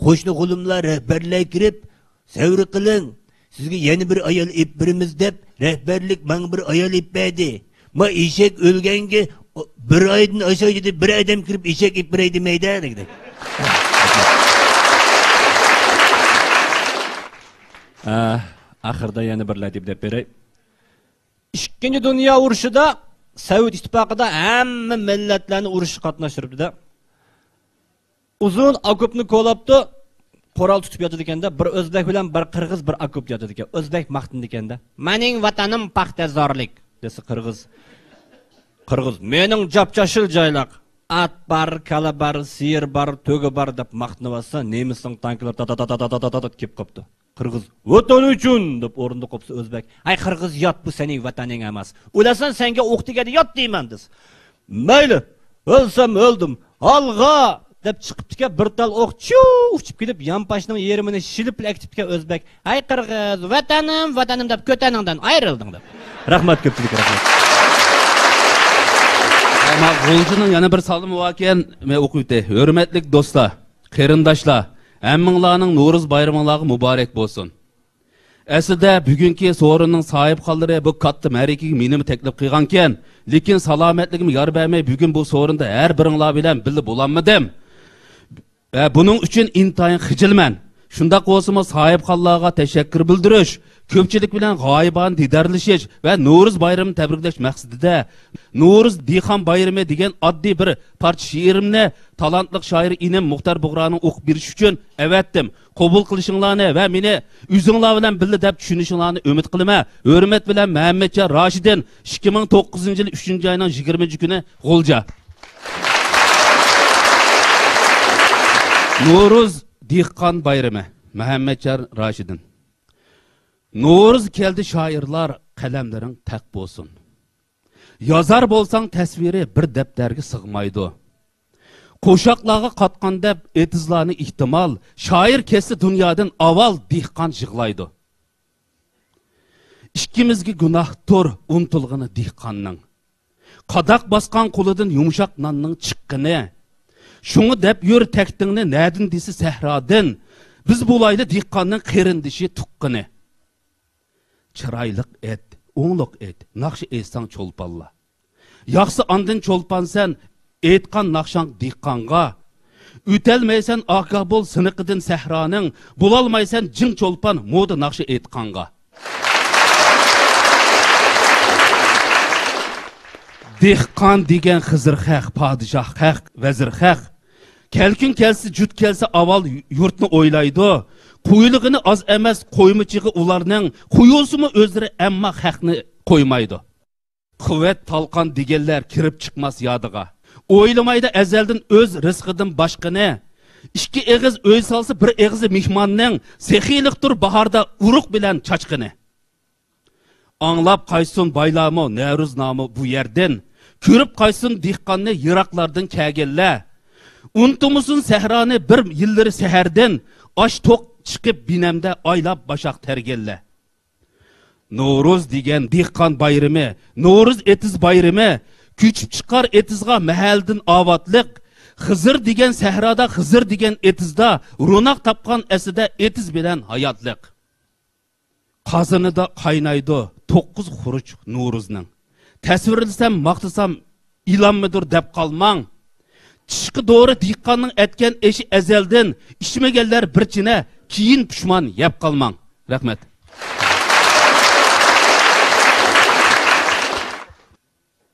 قوشنا غۇلۇملار، رەھبەرلەر كىرىپ، سەۋر قىلىڭ، سىزگە يەنە بىر ئايال ئېلىپ بېرىمىز دەپ، رەھبەرلىك ماڭا بىر ئايال ئېلىپ بەردى. ما ئېشەك ئۆلگەنگە بىر ئايدىن ئاشاق يېدى، بىر ئادەم كىرىپ ئېشەك ئېلىپ بېرەي دېمەيدۇ» دېگەن. ئە، ئاخىرىدا يەنە بىر لەتىپە دەپ بېرەي. ئىككىنچى دۇنيا ئۇرۇشىدا سوۋېت ئىتتىپاقىدا ھەممە مىللەتلەرنى ئۇرۇشقا قاتناشتۇرۇپتۇ-دە. ئۇزۇن ئوكوپنى كولاپتۇ، قورال تۇتۇپ ياتىدىكەن-دە، بىر ئۆزبەك بىلەن بىر قىرغىز بىر ئوكوپتا ياتىدىكەن. ئۆزبەك ماختىنىدىكەن-دە، «مېنىڭ ۋەتىنىم پاختەزورلۇق» دېسە قىرغىز، قىرغىز، «مېنىڭ جاپجاشىل جايلىق، ئات بار، كالا بار، سىيىر بار، تۆگە بار» دەپ ماختىنىۋاتسا، نېمىسنىڭ تانكىلىرى تا تا تا تا كېلىپ قاپتۇ. قىرغىز، «ۋەتەن ئۈچۈن!» دەپ ئورنىدا قوپسا ئۆزبەك، «ھەي قىرغىز، يات، بۇ سېنىڭ ۋەتىنىڭ ئەمەس. ئۆلەسەن، سەنگە ئوق تېگەندە يات دەيمەن» دېسە، «مەيلى، ئۆلسەم ئۆلدۈم، ئالغا!» دەپ چىقىپتىكەن، بىر تال ئوق چىۋ ئۇچۇپ كېلىپ، يانپاشنىڭ يېرىمىنى شىلىپلا ئەكېتىپتىكەن ئۆزبەك، «ھەي قىرغىز، ۋەتەنىم، ۋەتەنىم دەپ كۆتەنىڭدىن ئايرىلدىڭ» دەپ. رەھمەت، كۆپچىلىك رەھمەت. ھە، ما غۇلجىنىڭ يەنە بىر سالىمى باركەن، مەن ئوقۇۋېتەي. ھۆرمەتلىك دوستلار، قېرىنداشلار، ھەممىڭلارنىڭ نورۇز بايرىمىڭلارغا مۇبارەك بولسۇن. ئەسلىدە بۈگۈنكى سورۇننىڭ ساھىبخانلىرى بۇ كاتتا مەرىكىگە مېنىمۇ تەكلىپ قىلغانىكەن، لېكىن سالامەتلىكىم يار بەرمەي بۈگۈن بۇ سورۇندا ھەر بىرىڭلار بىلەن بىللە بولالمىدىم. ۋە بۇنىڭ ئۈچۈن ئىنتايىن خىجىلمەن. شۇنداق بولسىمۇ ساھىبخانلارغا تەشەككۈر بىلدۈرۈش، كۆپچىلىك بىلەن غايىبانە دىدارلىشىش ۋە نورۇز بايرىمىنى تەبرىكلەش مەقسىتىدە نورۇز دېھقان بايرىمى دېگەن ئاددىي بىر پارچە شېئىرىمنى تالانتلىق شائىر ئىنىم مۇختار بۇغرانىڭ ئوقۇپ بېرىشى ئۈچۈن ئەۋەتتىم. قوبۇل قىلىشىڭلارنى ۋە مېنى ئۆزۈڭلار بىلەن بىللە دەپ چۈشىنىشىڭلارنى ئۈمىد قىلىمەن. ھۆرمەت بىلەن، مەمەتجان راشىدىن، ئىككى مىڭ توققۇزىنچى يىل ئۈچىنچى ئاينىڭ يىگىرمە كۈنى غۇلجا. نورۇز دېھقان بايرىمى، مەمەتجان راشىدىن. نورۇز كەلدى شائىرلار، قەلەملىرىڭ تەق بولسۇن. يازار بولساڭ تەسۋىرى بىر دەپتەرگە سىغمايدۇ. قوشاقلارغا قاتقان دەپ ئېتىزلارنى ئېھتىمال، شائىر كەتسە دۇنيادىن ئاۋۋال دېھقان يىغلايدۇ. ئىككىمىزگە گۇناھتۇر ئۇنتۇلغىنى دېھقاننىڭ. قاداق باسقان قولىدىن يۇمشاق ناننىڭ چىققىنى. شۇڭا دەپ يۈر تەكتىڭنى نەدىن دېسە سەھرادىن. بىز بولايلى دېھقاننىڭ قېرىندىشى، تۇغقىنى. چىرايلىق ئېيت، ئوڭلۇق ئېيت، ناخشا ئېيتساڭ چولپانلار. ياخشى ئاندىن چولپان سەن، ئېيتقان ناخشاڭ دېھقانغا. ئۆتەلمەيسەن، ئاگاھ بول سىنىقىدىن سەھرانىڭ، بولالمايسەن جىڭ چولپان مودا ناخشا ئېيتقانغا. دېھقان دېگەن خىزىر خەق، پادىشاھ خەق، ۋەزىر خەق. كەلكۈن كەلسە، جۇت كەلسە، ئاۋۋال يۇرتنى ئويلايدۇ. قويۇلغىنى ئاز ئەمەس، قويمىچىغا ئۇلارنىڭ، قويۇلسىمۇ ئۆزلىرى، ئەمما خەقنى قويمايدۇ. قۇۋۋەت تالقان دېگەنلەر كىرىپ چىقماس يادىغا. ئويلىمايدۇ ئەزەلدىن ئۆز رىزقىدىن باشقىنى. ئىككى ئېغىز ئۆي سالسا، بىر ئېغىزى مېھماننىڭ، سېخىيلىقتۇر باھاردا ئۇرۇق بىلەن چاچقىنى. ئاڭلاپ قايتسۇن بايلارمۇ، نەۋرۇزنامۇ بۇ يەردىن. كۆرۈپ قايتسۇن دېھقاننى يىراقلاردىن كەلگەنلەر. ئۇنتۇمىسۇن سەھرانى بىر يىللىرى سەھەردىن، ئاش توق چىقىپ بىنەمدە ئايلاپ باشاق تەرگەنلەر. نورۇز دېگەن دېھقان بايرىمى، نورۇز ئېتىز بايرىمى، كۆچۈپ چىقار ئېتىزغا مەھەلدىن ئاۋاتلىق. خىزىر دېگەن سەھرادا، خىزىر دېگەن ئېتىزدا روناق تاپقان ئەسلىدە ئېتىز بىلەن ھاياتلىق. قازىنىدا قاينايدۇ توققۇز خۇرۇچ نورۇزنىڭ. تەسۋىرلىسەم، ماختىسام، ئېلانمىدۇر دەپ قالماڭ. چىشقا دورا دېھقاننىڭ ئەتكەن ئېشى ئەزەلدىن، ئىچمىگەنلەر بىر چىنە، كېيىن پۇشمان يەپ قالماڭ. رەھمەت.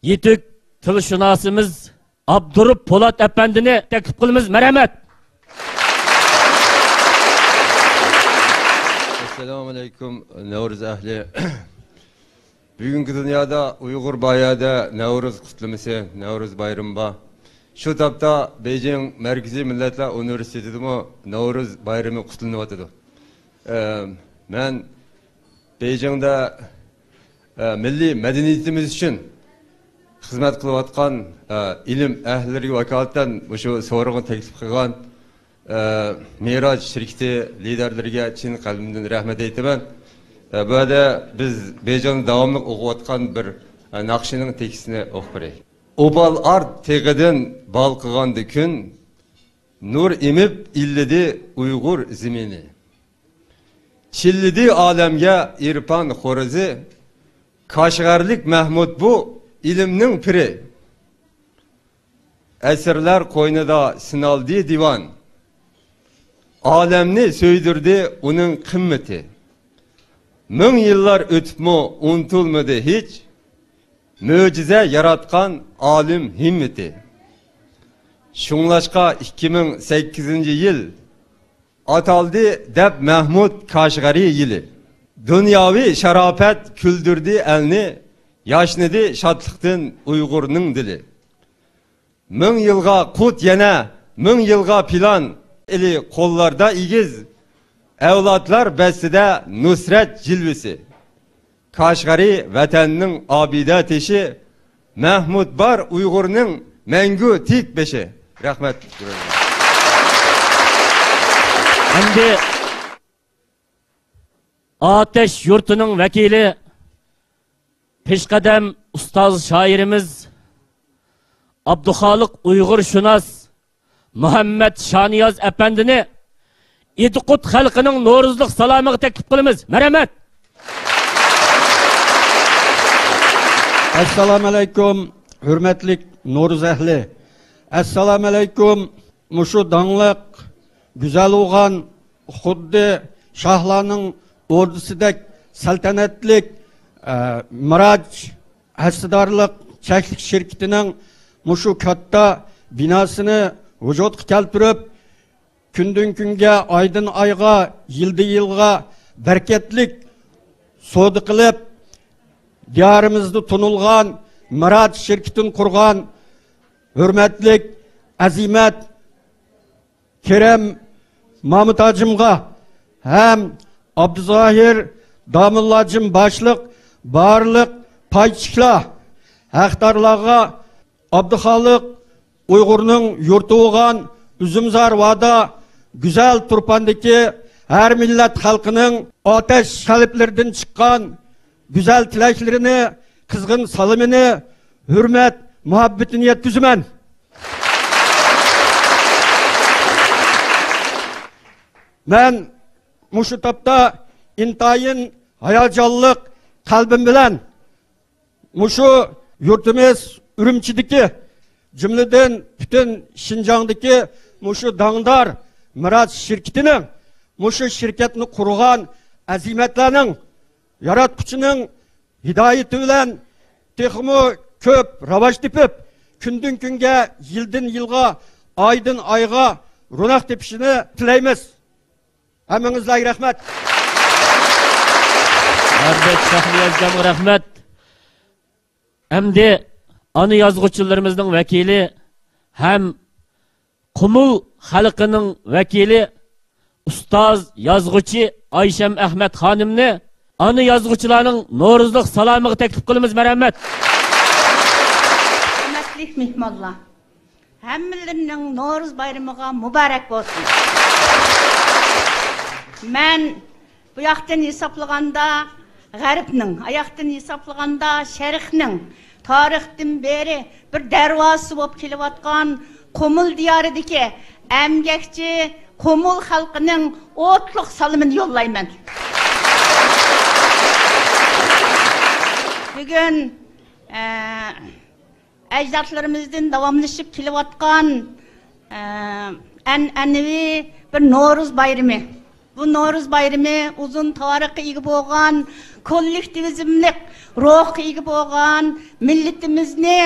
يېتۈك تىلشۇناسىمىز ئابدۇرۇپ پولات ئەپەندىنى تەكلىپ قىلىمىز. مەرھەمەت. ئەسسالامۇ ئەلەيكۇم، نەۋرۇز ئەھلى. بۈگۈنكى دۇنيادا ئۇيغۇر بار يەردە نەۋرۇز قۇتلىمىسى، نەۋرۇز بايرىمى بار. شۇ تاپتا بېيجىڭ مەركىزىي مىللەتلەر ئۇنىۋېرسىتېتىدىمۇ نەۋرۇز بايرىمى قۇتلىنىۋاتىدۇ. ئە، مەن بېيجىڭدا، ئە، مىللىي مەدەنىيىتىمىز ئۈچۈن خىزمەت قىلىۋاتقان، ئە، ئىلىم ئەھلىلىرىگە ۋاكالىتەن مۇشۇ سورۇنغا تەكلىپ قىلغان، ئە، مىراج شىركىتى لىدەرلىرىگە چىن قەلبىمدىن رەھمەت ئېيتىمەن. ئە، بۇ يەردە بىز بېيجىڭدا داۋاملىق ئوقۇۋاتقان بىر، ئە، ناخشىنىڭ تېكىستىنى ئوقۇپ بېرەي. ئوبال ئارت تېغىدىن بالقىغاندا كۈن، نۇر ئېمىپ ئىللىدى ئۇيغۇر زېمىنى. چىللىدى ئالەمگە ئېرپان خورىزى، كاشغەرلىك مەھمۇد بۇ ئىلىمنىڭ پىرى. ئەسىرلەر قوينىدا سىنالدى دىۋان، ئالەمنى سۆيدۈردى ئۇنىڭ قىممىتى. مىڭ يىللار ئۆتۈپمۇ ئۇنتۇلمىدى ھېچ، مۆجىزە ياراتقان ئالىم ھىممىتى. شۇڭلاشقا ئىككى مىڭ سەككىزىنچى يىل ئاتالدى دەپ مەھمۇد كاشغەرى يىلى. دۇنياۋى شاراپەت كۈلدۈردى ئەلنى، ياشنىدى شادلىقتىن ئۇيغۇرنىڭ دىلى. مىڭ يىلغا قۇت يەنە، مىڭ يىلغا پىلان، ئېلى قوللاردا ئېگىز، ئەۋلادلار بەستىدە نۇسرەت جىلۋىسى. كاشغەرى ۋەتەننىڭ ئابىدە تېشى، مەھمۇد بار ئۇيغۇرنىڭ مەڭگۈ تىك بېشى. رەھمەت. ئەمدى ئاتەش يۇرتىنىڭ ۋەكىلى، پېشقەدەم ئۇستاز شائىرىمىز ئابدۇخالىق ئۇيغۇرشۇناس مۇھەممەد شانىياز ئەپەندىنى ئىدىقۇت خەلقىنىڭ نورۇزلۇق سالامىغا تەكلىپ قىلىمىز. مەرھەمەت! ئەسسالامۇئەلەيكۇم، ھۆرمەتلىك نورۇز ئەھلى! ئەسسالامۇئەلەيكۇم، مۇشۇ داڭلىق، گۈزەل ئوغان، خۇددى شاھلارنىڭ ئوردىسىدەك سەلتەنەتلىك، ئە، مىراج ھەسسىدارلىق چەكلىك شىركىتىنىڭ مۇشۇ كاتتا بىناسىنى ۋۇجۇدقا كەلتۈرۈپ، كۈندىن كۈنگە، ئايدىن ئايغا، يىلدىن يىلغا بەرىكەتلىك سودا قىلىپ، دىيارىمىزدا تونۇلغان مىراج شىركىتىنى قۇرغان ھۆرمەتلىك ئەزىمەت كېرەم مامۇت ھاجىمغا ھەم ئابدۇزاھىر داموللاجىم باشلىق بارلىق پاي چېكىلەر ھەقدارلارغا، ئابدۇخالىق ئۇيغۇرنىڭ يۇرتى بولغان ئۈزۈمزار ۋادا گۈزەل تۇرپاندىكى ھەر مىللەت خەلقىنىڭ ئاتەش قەلبلىرىدىن چىققان گۈزەل تىلەكلىرىنى، قىزغىن سالىمىنى، ھۆرمەت مۇھەببىتىنى يەتكۈزىمەن. مەن مۇشۇ تاپتا ئىنتايىن ھاياجانلىق قەلبىم بىلەن مۇشۇ يۇرتىمىز ئۈرۈمچىدىكى، جۈملىدىن پۈتۈن شىنجاڭدىكى مۇشۇ داڭدار مىراج شىركىتىنىڭ، مۇشۇ شىركەتنى قۇرغان ئەزىمەتلەرنىڭ، ياراتقۇچىنىڭ ھىدايىتى بىلەن تېخىمۇ كۆپ راۋاج تېپىپ، كۈندىن كۈنگە، يىلدىن يىلغا، ئايدىن ئايغا روناق تېپىشىنى تىلەيمىز. ھەممىڭىزلەرگە رەھمەت. ھەربەت شاھنىياز ئاكامغا رەھمەت. ئەمدى ئانا يازغۇچىلىرىمىزنىڭ ۋەكىلى ھەم قۇمۇل خەلقىنىڭ ۋەكىلى، ئۇستاز يازغۇچى ئايشەم ئەخمەت خانىمنى ئانا يازغۇچىلارنىڭ نورۇزلۇق سالامىغا تەكلىپ قىلىمىز. مەرھەمەت. ھۆرمەتلىك مېھمانلار، ھەممىلىرىنىڭ نورۇز بايرىمىغا مۇبارەك بولسۇن. مەن بۇ ياقتىن ھېسابلىغاندا غەربنىڭ، ئاياقتىن ھېسابلىغاندا شەرقنىڭ تارىختىن بېرى بىر دەرۋازىسى بولۇپ كېلىۋاتقان قۇمۇل دىيارىدىكى ئەمگەكچى قۇمۇل خەلقىنىڭ ئوتلۇق سالىمىنى يوللايمەن. بۈگۈن، ئە، ئەجدادلىرىمىزدىن داۋاملىشىپ كېلىۋاتقان، ئە، ئەنئەنىۋى بىر نورۇز بايرىمى. بۇ نورۇز بايرىمى ئۇزۇن تارىخقا ئىگە بولغان، كوللېكتىۋىزملىق روھقا ئىگە بولغان مىللىتىمىزنى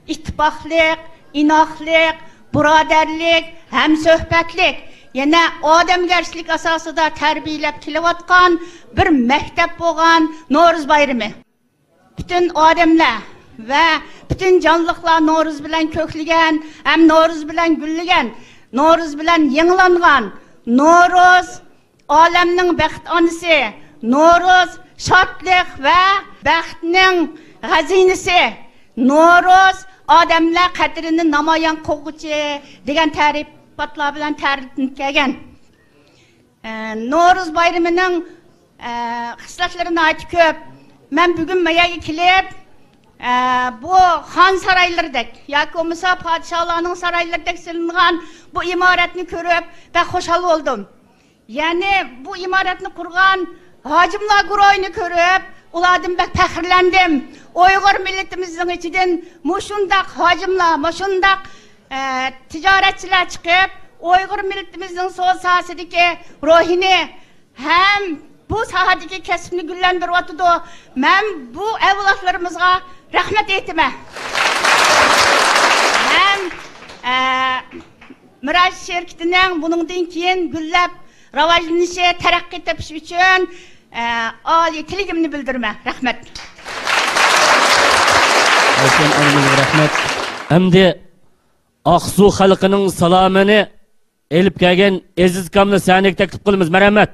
ئىتتىپاقلىق، ئىناقلىق، بۇرادەرلىك، ھەمسۆھبەتلىك، يەنە ئادەمگەرچىلىك ئاساسىدا تەربىيەلەپ كېلىۋاتقان بىر مەكتەپ بولغان نورۇز بايرىمى. پۈتۈن ئادەملەر ۋە پۈتۈن جانلىقلار نورۇز بىلەن كۆكلىگەن ھەم نورۇز بىلەن گۈللىگەن، نورۇز بىلەن يېڭىلانغان نورۇز ئالەمنىڭ بەخت ئانىسى، نورۇز شادلىق ۋە بەختنىڭ غەزىنىسى، نورۇز ئادەملەر قەدرىنى نامايان قىلغۇچى دېگەن تەرىپاتلار بىلەن تەرىپلىنىپ كەلگەن. ئە، نورۇز بايرىمىنىڭ، ئە، خىسلەتلىرى ناھايىتى كۆپ. مەن بۈگۈن ما يەرگە كېلىپ، ئە، بۇ خان سارايلىرىدەك ياكى بولمىسا پادىشاھلارنىڭ سارايلىرىدەك سېلىنغان بۇ ئىمارەتنى كۆرۈپ بەك خۇشال بولدۇم. يەنى بۇ ئىمارەتنى قۇرغان ھاجىملار گۇرۇھىنى كۆرۈپ، ئۇلاردىن بەك پەخىرلەندىم. ئۇيغۇر مىللىتىمىزنىڭ ئىچىدىن مۇشۇنداق ھاجىملار، مۇشۇنداق، ئە، تىجارەتچىلەر چىقىپ، ئۇيغۇر مىللىتىمىزنىڭ سودا ساھەسىدىكى روھىنى ھەم بۇ ساھەدىكى كەسىپنى گۈللەندۈرۈۋاتىدۇ. مەن بۇ ئەۋلادلىرىمىزغا رەھمەت ئېيتىمەن. ھەم، ئە، مىراج شىركىتىنىڭ بۇنىڭدىن كېيىن گۈللەپ، راۋاجلىنىشى، تەرەققىي تېپىشى ئۈچۈن، ئە، ئالىي تىلىكىمنى بىلدۈرىمەن. رەھمەت. ئايشەم ئانىمىزغا رەھمەت. ئەمدى ئاقسۇ خەلقىنىڭ سالامىنى ئېلىپ كەلگەن ئەزىز ئاكامنى سەھنىگە تەكلىپ قىلىمىز. مەرھەمەت.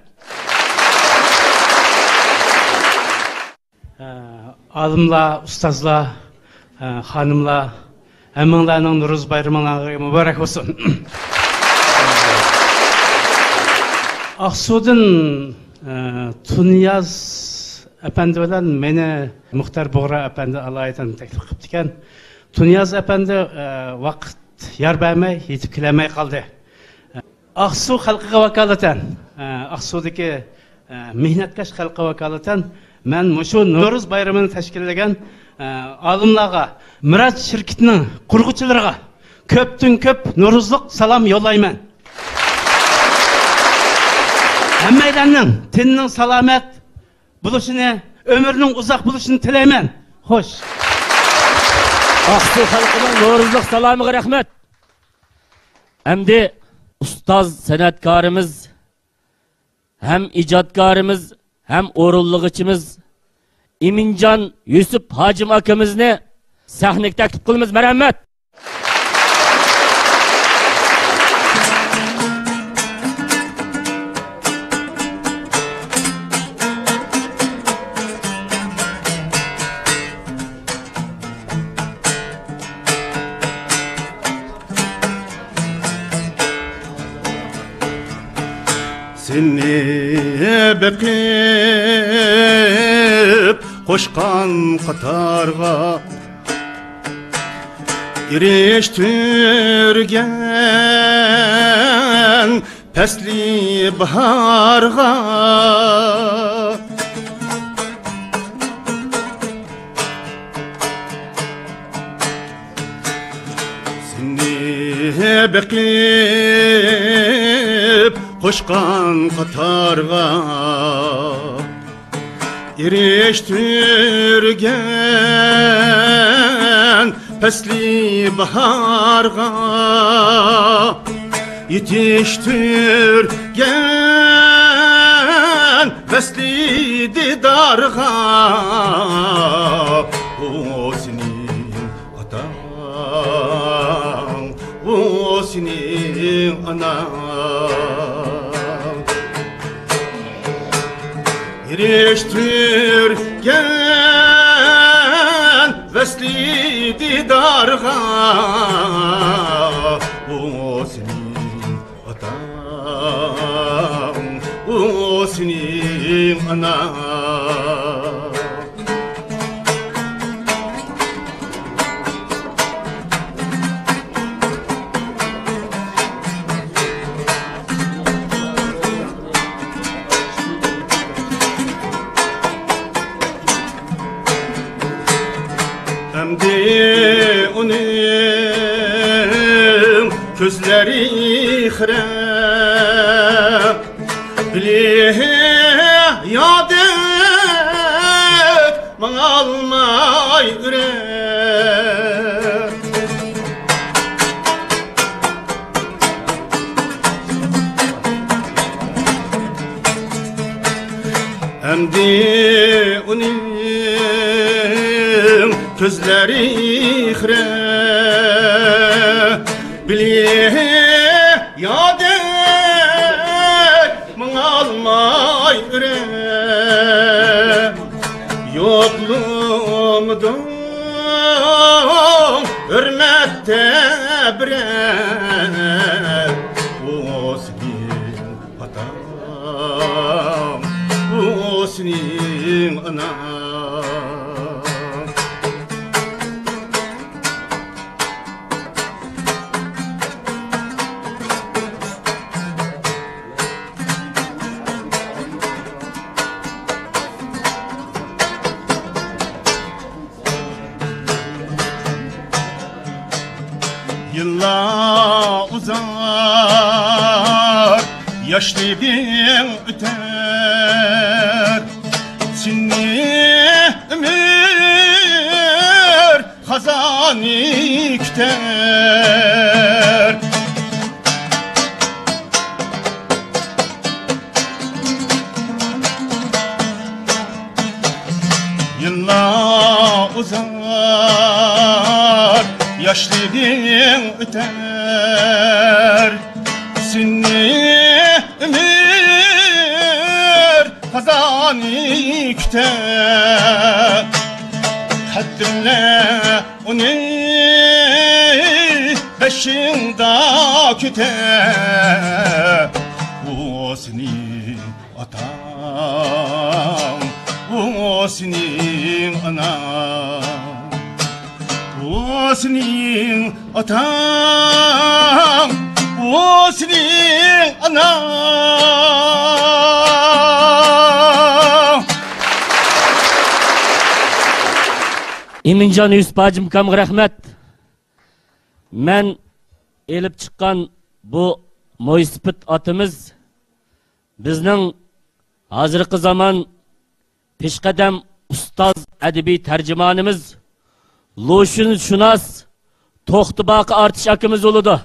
ئالىملار، ئۇستازلار، خانىملار، ھەممىڭلارنىڭ نورۇز بايرىمىڭلارغا مۇبارەك بولسۇن. ئاقسۇدىن تۇنىياز ئەپەندى بىلەن مېنى مۇختەر بۇغرا ئەپەندى ئالايىتەن تەكلىپ قىپتىكەن. تۇنىياز ئەپەندى، ۋاقىت يار بەرمەي يېتىپ كېلەلمەي قالدى. ئاقسۇ خەلقىگە ۋاكالىتەن، ئە، ئاقسۇدىكى، ئە، مېھنەتكەش خەلققە ۋاكالىتەن مەن مۇشۇ نورۇز بايرىمىنى تەشكىللىگەن، ئە، ئالىملارغا، مىراج شىركىتىنىڭ قۇرغۇچىلىرىغا كۆپتىن كۆپ نورۇزلۇق سالام يوللايمەن. ھەممەيلەننىڭ تېنىنىڭ سالامەت بولۇشىنى، ئۆمرىنىڭ ئۇزاق بولۇشىنى تىلەيمەن. خوش. ئاقسۇ خەلقىنىڭ نورۇزلۇق سالامىغا رەھمەت. ئەمدى ئۇستاز سەنئەتكارىمىز، ھەم ئىجادكارىمىز، ھەم ئورۇنلىغۇچىمىز ئىمىنجان يۈسۈپ ھاجىم ئاكىمىزنى سەھنىگە تەكلىپ قىلىمىز. مەرھەمەت. سېنى بېقىپ قوشقان قاتارغا ئېرىشتۈرگەن پەسلى باھارغا سېنى بېقىپ قوشقان قاتارغا ئېرىشتۈرگەن پەسلى باھارغا، يېتىشتۈرگەن ۋەسلى دىدارغا. ئۇ سېنىڭ ئاتاڭ، ئۇ سېنىڭ ئاناڭ. ئېرىشتۈرگەن ۋەسلى دىدارغا، ئۇ سېنىڭ ئاتاڭ، ئۇ سېنىڭ ئاناڭ. ئەمدى ئۇنىڭ كۆزلىرى خىرە، بىلى يادەك ماڭالماي ئۆرە. ئەمدى ئۇنىڭ كۆزلىرى خىرە، بىلى يادەك ماڭالماي ئۆرە. يوقلىمىدىڭ ھۆرمەتتە بىرەر، ئۇ سېنىڭ ئاتاڭ، ئۇ سېنىڭ ئاناڭ. يىللار ئۇزار، ياشلىرىڭ ئۆتەر، سېنى ئۆمۈر خازانى كۈتەر. يىللار ئۇزار، ياشلىرىڭ ئۆتەر، سېنى ئۆمۈر خازانى كۈتەر. قەدىرلە ئۇنى بېشىڭدا كۈتەر. ئۇ سېنىڭ ئاتاڭ، ئۇ سېنىڭ ئاناڭ، ئۇ سېنىڭ ئاتاڭ، ئۇ سېنىڭ ئاناڭ. ئىمىنجان يۈسۈپ ھاجىم ئاكامغا رەھمەت. مەن ئېلىپ چىققان بۇ مويسىپىت ئاتىمىز بىزنىڭ ھازىرقى زامان پېشقەدەم ئۇستاز ئەدەبىي تەرجىمانىمىز، لۇشۈنشۇناس توختى باقى ئارتىش ئاكىمىز بولىدۇ.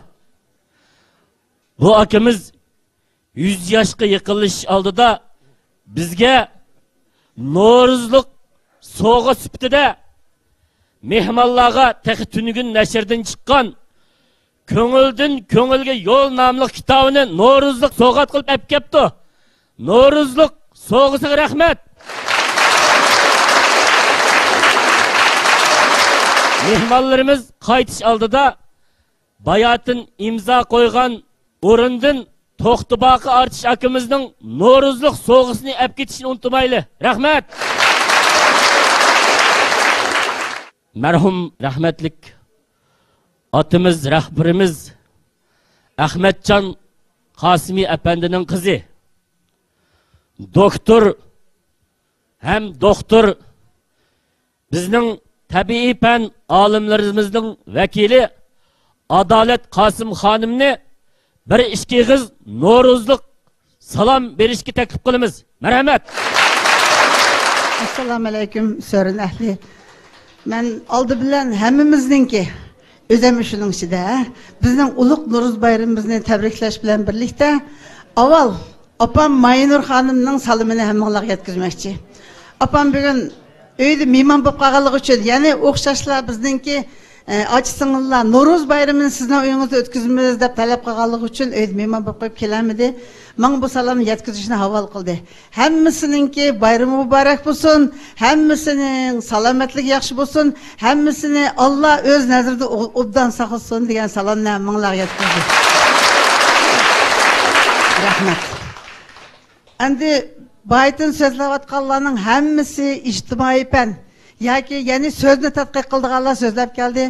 بۇ ئاكىمىز يۈز ياشقا يېقىنلىشىش ئالدىدا بىزگە نورۇزلۇق سوۋغا سۈپىتىدە مېھمانلارغا تېخى تۈنۈگۈن نەشردىن چىققان كۆڭۈلدىن كۆڭۈلگە يول ناملىق كىتابىنى نورۇزلۇق سوۋغات قىلىپ ئەپ كەپتۇ. نورۇزلۇق سوۋغىسىغا رەھمەت. مېھمانلىرىمىز قايتىش ئالدىدا باياتىن ئىمزا قويغان ئورۇندىن توختى باقى ئارتىش ئاكىمىزنىڭ نورۇزلۇق سوۋغىسىنى ئەپ كېتىشنى ئۇنتۇمايلى. رەھمەت. مەرھۇم رەھمەتلىك ئاتىمىز، رەھبىرىمىز ئەخمەتجان قاسىمى ئەپەندىنىڭ قىزى، دوكتور ھەم دوختۇر، بىزنىڭ تەبىئىي پەن ئالىملىرىمىزنىڭ ۋەكىلى ئادالەت قاسىم خانىمنى بىر ئىككى ئېغىز نورۇزلۇق سالام بېرىشكە تەكلىپ قىلىمىز. مەرھەمەت. ئەسسالامۇ ئەلەيكۇم، سۆرۈن ئەھلى. مەن ئالدى بىلەن ھەممىمىزنىڭكى، ئۆزەم شۇنىڭ ئىچىدە، بىزنىڭ ئۇلۇغ نورۇز بايرىمىمىزنى تەبرىكلەش بىلەن بىرلىكتە، ئاۋۋال ئاپام ماينۇر خانىمنىڭ سالىمىنى ھەممىڭلارغا يەتكۈزمەكچى. ئاپام بۈگۈن ئۆيدە مېھمان بولۇپ قالغانلىقى ئۈچۈن، يەنى ئوخشاشلا بىزنىڭكى، ئە، ئاچا سىڭىللار نورۇز بايرىمىنى سىزنىڭ ئۆيىڭىزدە ئۆتكۈزىمىز دەپ تەلەپ قىلغانلىقى ئۈچۈن ئۆيدە مېھمان بولۇپ قېلىپ كېلەلمىدى. ماڭا بۇ سالامنى يەتكۈزۈشنى ھاۋالە قىلدى. ھەممىسىنىڭكى بايرىمى مۇبارەك بولسۇن، ھەممىسىنىڭ سالامەتلىكى ياخشى بولسۇن، ھەممىسىنى ئاللا ئۆز نەزىرىدە ئو-، ئوبدان ساقلىسۇن دېگەن سالامنى ھەممىڭلارغا يەتكۈزدى. رەھمەت. ئەمدى بايىتىن سۆزلەۋاتقانلارنىڭ ھەممىسى ئىجتىمائىي پەن ياكى يەنى سۆزنى تەتقىق قىلىدىغانلار سۆزلەپ كەلدى.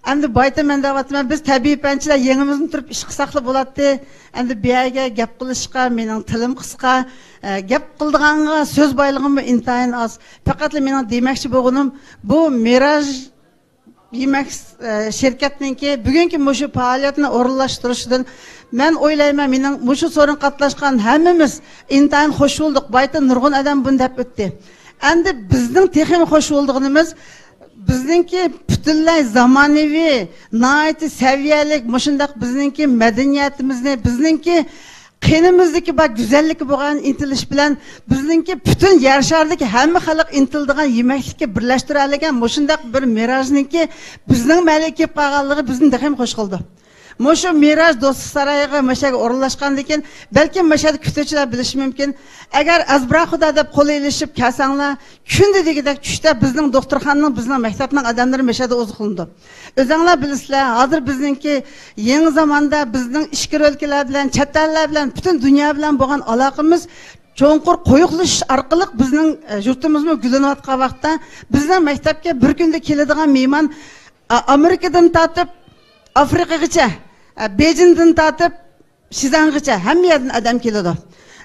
ئەمدى بايىتىن مەن دەۋاتىمەن، بىز تەبىئىي پەنچىلەر يېڭىمىزنى تۇرۇپ ئىش قىلساقلا بولاتتى. ئەمدى بۇ يەرگە گەپ قىلىشقا مېنىڭ تىلىم قىسقا، ئە، گەپ قىلىدىغانغا سۆز بايلىقىممۇ ئىنتايىن ئاز. پەقەتلا مېنىڭ دېمەكچى بولغىنىم، بۇ مىراج يېمەك، ئە، شىركەتنىڭكى بۈگۈنكى مۇشۇ پائالىيەتنى ئورۇنلاشتۇرۇشىدىن مەن ئويلايمەن، مېنىڭ مۇشۇ سورۇنغا قاتناشقان ھەممىمىز ئىنتايىن خوش بولدۇق. بايىتىن نۇرغۇن ئادەم بۇنى دەپ ئۆتتى. ئەمدى بىزنىڭ تېخىمۇ خوش بولىدىغىنىمىز، بىزنىڭكى پۈتۈنلەي زامانىۋى، ناھايىتى سەۋىيەلىك، مۇشۇنداق بىزنىڭكى مەدەنىيىتىمىزنى، بىزنىڭكى قېنىمىزدىكى بار گۈزەللىككە بولغان ئىنتىلىش بىلەن بىزنىڭكى پۈتۈن يەر شارىدىكى ھەممە خەلق ئىنتىلىدىغان يېمەكلىككە بىرلەشتۈرەلىگەن مۇشۇنداق بىر مىراجنىڭكى بىزنىڭ مەھەللىگە كېلىپ قالغانلىقى بىزنى تېخىمۇ خوش قىلدى. مۇشۇ مىراج دوستلۇق سارىيىغا مۇشۇ يەرگە ئورۇنلاشقاندىن كېيىن، بەلكىم مۇشۇ يەردە كۈتۈۋچىلەر بىلىشى مۇمكىن. ئەگەر ئەزبىرا خۇدا دەپ قول ئېلىشىپ كەلسەڭلار، كۈندە دېگۈدەك چۈشتە بىزنىڭ دوختۇرخانىنىڭ، بىزنىڭ مەكتەپنىڭ ئادەملىرى مۇشۇ يەردە ئوزۇقلىنىدۇ. ئۆزۈڭلار بىلىسىلەر، ھازىر بىزنىڭكى يېڭى زاماندا بىزنىڭ ئىچكىرى ئۆلكىلەر بىلەن، چەت ئەللەر بىلەن، پۈتۈن دۇنيا بىلەن بولغان ئالاقىمىز چوڭقۇر قويۇقلىشىش ئارقىلىق بىزنىڭ، ئە، يۇرتىمىزمۇ گۈللىنىۋاتقان ۋاقىتتا، بىزنىڭ مەكتەپكە بىر كۈندە كېلىدىغان مېھمان، ئا-، ئامېرىكىدىن تارتىپ ئافرىقىغىچە، ئە، بېيجىڭدىن تارتىپ شىزاڭغىچە ھەممە يەردىن ئادەم كېلىدۇ.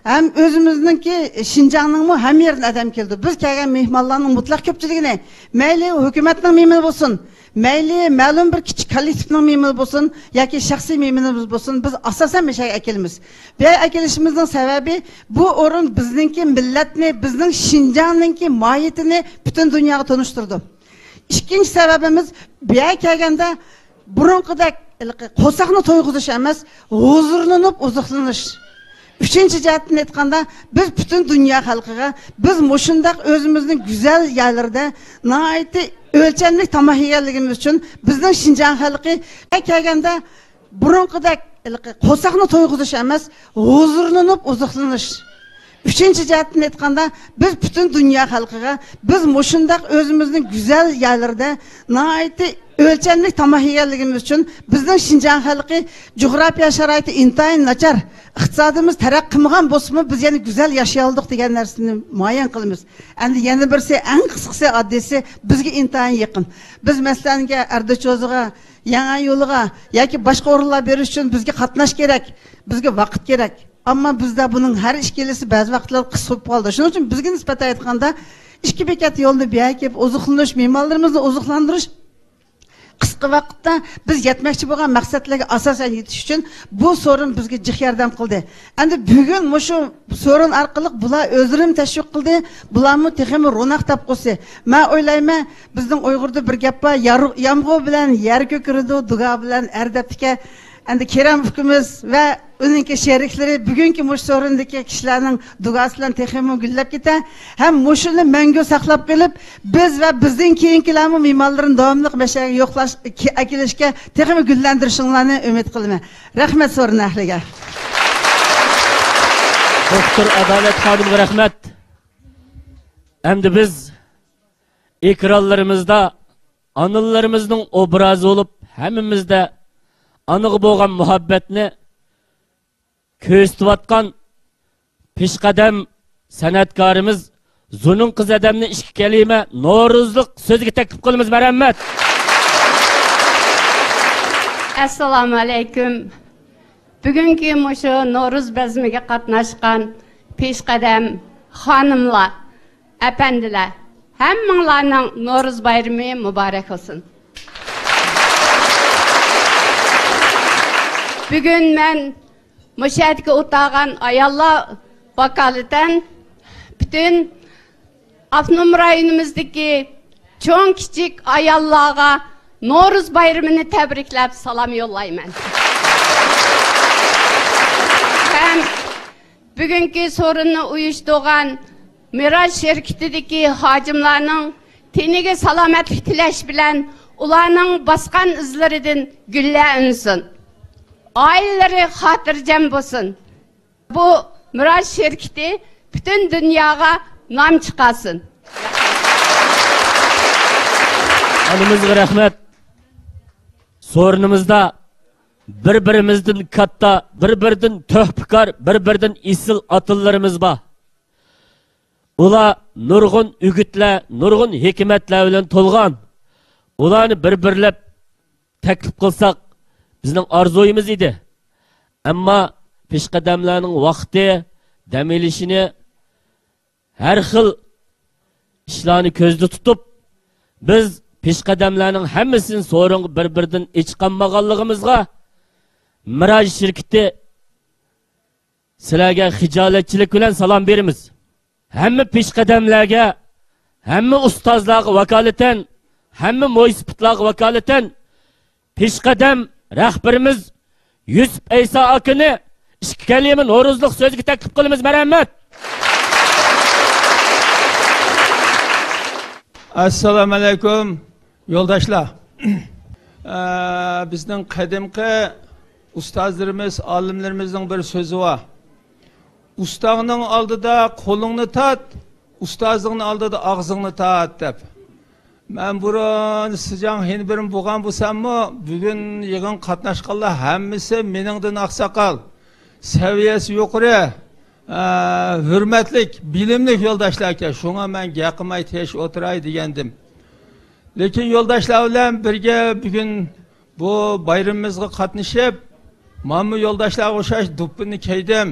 ھەم ئۆزىمىزنىڭكى شىنجاڭنىڭمۇ ھەممە يېرىدىن ئادەم كېلىدۇ. بىز كەلگەن مېھمانلارنىڭ مۇتلەق كۆپچىلىكىنى، مەيلى ھۆكۈمەتنىڭ مېھمىنى بولسۇن، مەيلى مەلۇم بىر كىچىك كوللېكتىپنىڭ مېھمىنى بولسۇن ياكى شەخسىي مېھمىنىمىز بولسۇن، بىز ئاساسەن مۇشۇ يەرگە ئەكېلىمىز. بۇ يەرگە ئەكېلىشىمىزنىڭ سەۋەبى، بۇ ئورۇن بىزنىڭكى مىللەتنى، بىزنىڭ شىنجاڭنىڭكى ماھىيىتىنى پۈتۈن دۇنياغا تونۇشتۇرىدۇ. ئىككىنچى سەۋەبىمىز، بۇ يەرگە كەلگەندە بۇرۇنقىدەك ھېلىقى قورساقنى تويغۇزۇش ئەمەس، ھۇزۇرلىنىپ ئوزۇقلىنىش. ئۈچىنچى جەھەتتىن ئېيتقاندا، بىز پۈتۈن دۇنيا خەلقىگە، بىز مۇشۇنداق ئۆزىمىزنىڭ گۈزەل يەرلىرىدە ناھايىتى ئۆلچەملىك تاماق يېگەنلىكىمىز ئۈچۈن بىزنىڭ شىنجاڭ خەلقى كەلگەندە بۇرۇنقىدەك ھېلىقى قورساقنى تويغۇزۇش ئەمەس، ھۇزۇرلىنىپ ئوزۇقلىنىش. ئۈچىنچى جەھەتتىن ئېيتقاندا، بىز پۈتۈن دۇنيا خەلقىگە، بىز مۇشۇنداق ئۆزىمىزنىڭ گۈزەل يەرلىرىدە ناھايىتى ئۆلچەملىك تاماق يېگەنلىكىمىز ئۈچۈن بىزنىڭ شىنجاڭ خەلقى جۇغراپىيە شارائىتى ئىنتايىن ناچار، ئىقتىسادىمىز تەرەققىي قىلمىغان بولسىمۇ، بىز يەنە گۈزەل ياشىيالىدۇق دېگەن نەرسىنى مۇئەييەن قىلىمىز. ئەمدى يەنە بىرسى، ئەڭ قىسقىسى، ئاددىيسى، بىزگە ئىنتايىن يېقىن. بىز، مەسىلەنگە، ئەردىچوزىغا، يەڭەن يولىغا ياكى باشقا ئورۇنلار بېرىش ئۈچۈن بىزگە قاتناش كېرەك، بىزگە ۋاقىت كېرەك. ئەمما بىزدە بۇنىڭ ھەر ئىككىلىسى بەزى ۋاقىتلاردا قىس بولۇپ قالىدۇ. شۇنىڭ ئۈچۈن بىزگە نىسبەتەن ئېيتقاندا، ئىككى بېكەت يولنى بۇ يەرگە كېلىپ ئوزۇقلىنىش، مېھمانلىرىمىزنى ئوزۇقلاندۇرۇش، قىسقا ۋاقىتتا بىز يەتمەكچى بولغان مەقسەتلەرگە ئاساسەن يېتىش ئۈچۈن بۇ سورۇن بىزگە جىق ياردەم قىلدى. ئەمدى بۈگۈن مۇشۇ سورۇن ئارقىلىق بۇلار ئۆزلىرىمۇ تەشۋىق قىلدى، بۇلارمۇ تېخىمۇ روناق تاپقۇسى. مەن ئويلايمەن، بىزنىڭ ئۇيغۇردا بىر گەپ بار، يار-، يامغۇر بىلەن يەر كۆكىرىدۇ، دۇگا بىلەن ئەر دەپتىكەن. ئەمدى كېرەم ئۇكىمىز ۋە ئۇنىڭكى شېرىكلىرى بۈگۈنكى مۇشۇ سورۇندىكى كىشىلەرنىڭ دۇگاسى بىلەن تېخىمۇ گۈللەپ كېتە. ھەم مۇشۇنى مەڭگۈ ساقلاپ قېلىپ، بىز ۋە بىزدىن كېيىنكىلەرمۇ مېھمانلىرىنى داۋاملىق مەشەگە يوقلاش، كە-، ئەكېلىشكە تېخىمۇ گۈللەندۈرۈشۈڭلارنى ئۈمىد قىلىمەن. رەھمەت سورۇن ئەھلىگە. دوكتور ئادالەت خانىمغا رەھمەت. ئەمدى بىز ئېكرانلىرىمىزدا ئانىلىرىمىزنىڭ ئوبرازى بولۇپ، ھەممىمىزدە ئانىغا بولغان مۇھەببەتنى كۆرسىتىۋاتقان پېشقەدەم سەنئەتكارىمىز زۇنۇن قىز ھەدەمنى ئىككى كەلىمە نورۇزلۇق سۆزىگە تەكلىپ قىلىمىز. مەرھەمەت. ئەسسالامۇ ئەلەيكۇم. بۈگۈنكى مۇشۇ نورۇز بەزمىگە قاتناشقان پېشقەدەم خانىملار، ئەپەندىلەر، ھەممىڭلارنىڭ نورۇز بايرىمى مۇبارەك بولسۇن. بۈگۈن مەن مۇشۇ يەردىكى ئولتۇرغان ئاياللار ۋاكالىتەن پۈتۈن ئاپتونوم رايونىمىزدىكى چوڭ كىچىك ئاياللارغا نورۇز بايرىمىنى تەبرىكلەپ سالام يوللايمەن. ھەم بۈگۈنكى سورۇننى ئۇيۇشتۇرغان مىراج شىركىتىدىكى خادىملارنىڭ تېنىگە سالامەتلىك تىلەش بىلەن، ئۇلارنىڭ باسقان ئىزلىرىدىن گۈللەر ئۈنسۇن. ئائىلىلىرى خاتىرجەم بولسۇن. بۇ مىراج شىركىتى پۈتۈن دۇنياغا نام چىقارسۇن. ئانىمىزغا رەھمەت. سورۇنىمىزدا بىر-بىرىمىزدىن كاتتا، بىر-بىرىدىن تۆھپىكار، بىر-بىرىدىن ئېسىل ئاتىلىرىمىز بار. ئۇلار نۇرغۇن ئۈگۈتلەر، نۇرغۇن ھېكمەتلەر بىلەن تولغان. ئۇلارنى بىر-بىرلەپ تەكلىپ قىلساق، بىزنىڭ ئارزۇيىمىز ئىدى. ئەمما پېشقەدەملەرنىڭ ۋاقتى، دەم ئېلىشىنى، ھەر خىل ئىشلارنى كۆزدە تۇتۇپ، بىز پېشقەدەملەرنىڭ ھەممىسىنى سورۇنغا بىر-بىردىن ئېچىقالمىغانلىقىمىزغا مىراج شىركىتى سىلەرگە خىجالەتچىلىك بىلەن سالام بېرىمىز. ھەممە پېشقەدەملەرگە، ھەممە ئۇستازلارغا ۋاكالىتەن، ھەممە مويسىپىتلارغا ۋاكالىتەن پېشقەدەم رەھبىرىمىز يۈسۈپ ئەيسا ئاكىنى ئىككى كەلىمە نورۇزلۇق سۆزگە تەكلىپ قىلىمىز. مەرھەمەت. ئەسسالامۇئەلەيكۇم، يولداشلار. ئە، بىزنىڭ قەدىمكى ئۇستازلىرىمىز، ئالىملىرىمىزنىڭ بىر سۆزى بار. «ئۇستاڭنىڭ ئالدىدا قولۇڭنى تارت، ئۇستازىڭنىڭ ئالدىدا ئاغزىڭنى تارت» دەپ. مەن بۇرۇن سىجاڭ خېنبىرىم بولغان بولساممۇ، بۈگۈن يىغىنغا قاتناشقانلار ھەممىسى مېنىڭدىن ئاقساقال، سەۋىيەسى يۇقىرى، ئە، ھۆرمەتلىك، بىلىملىك يولداشلار ئىكەن. شۇڭا مەن گەپ قىلماي تىنچ ئولتۇراي دېگەندىم. لېكىن يولداشلار بىلەن بىرگە بۈگۈن بۇ بايرىمىمىزغا قاتنىشىپ، مانا يولداشلارغا ئوخشاش دۇپپىنى كىيدىم.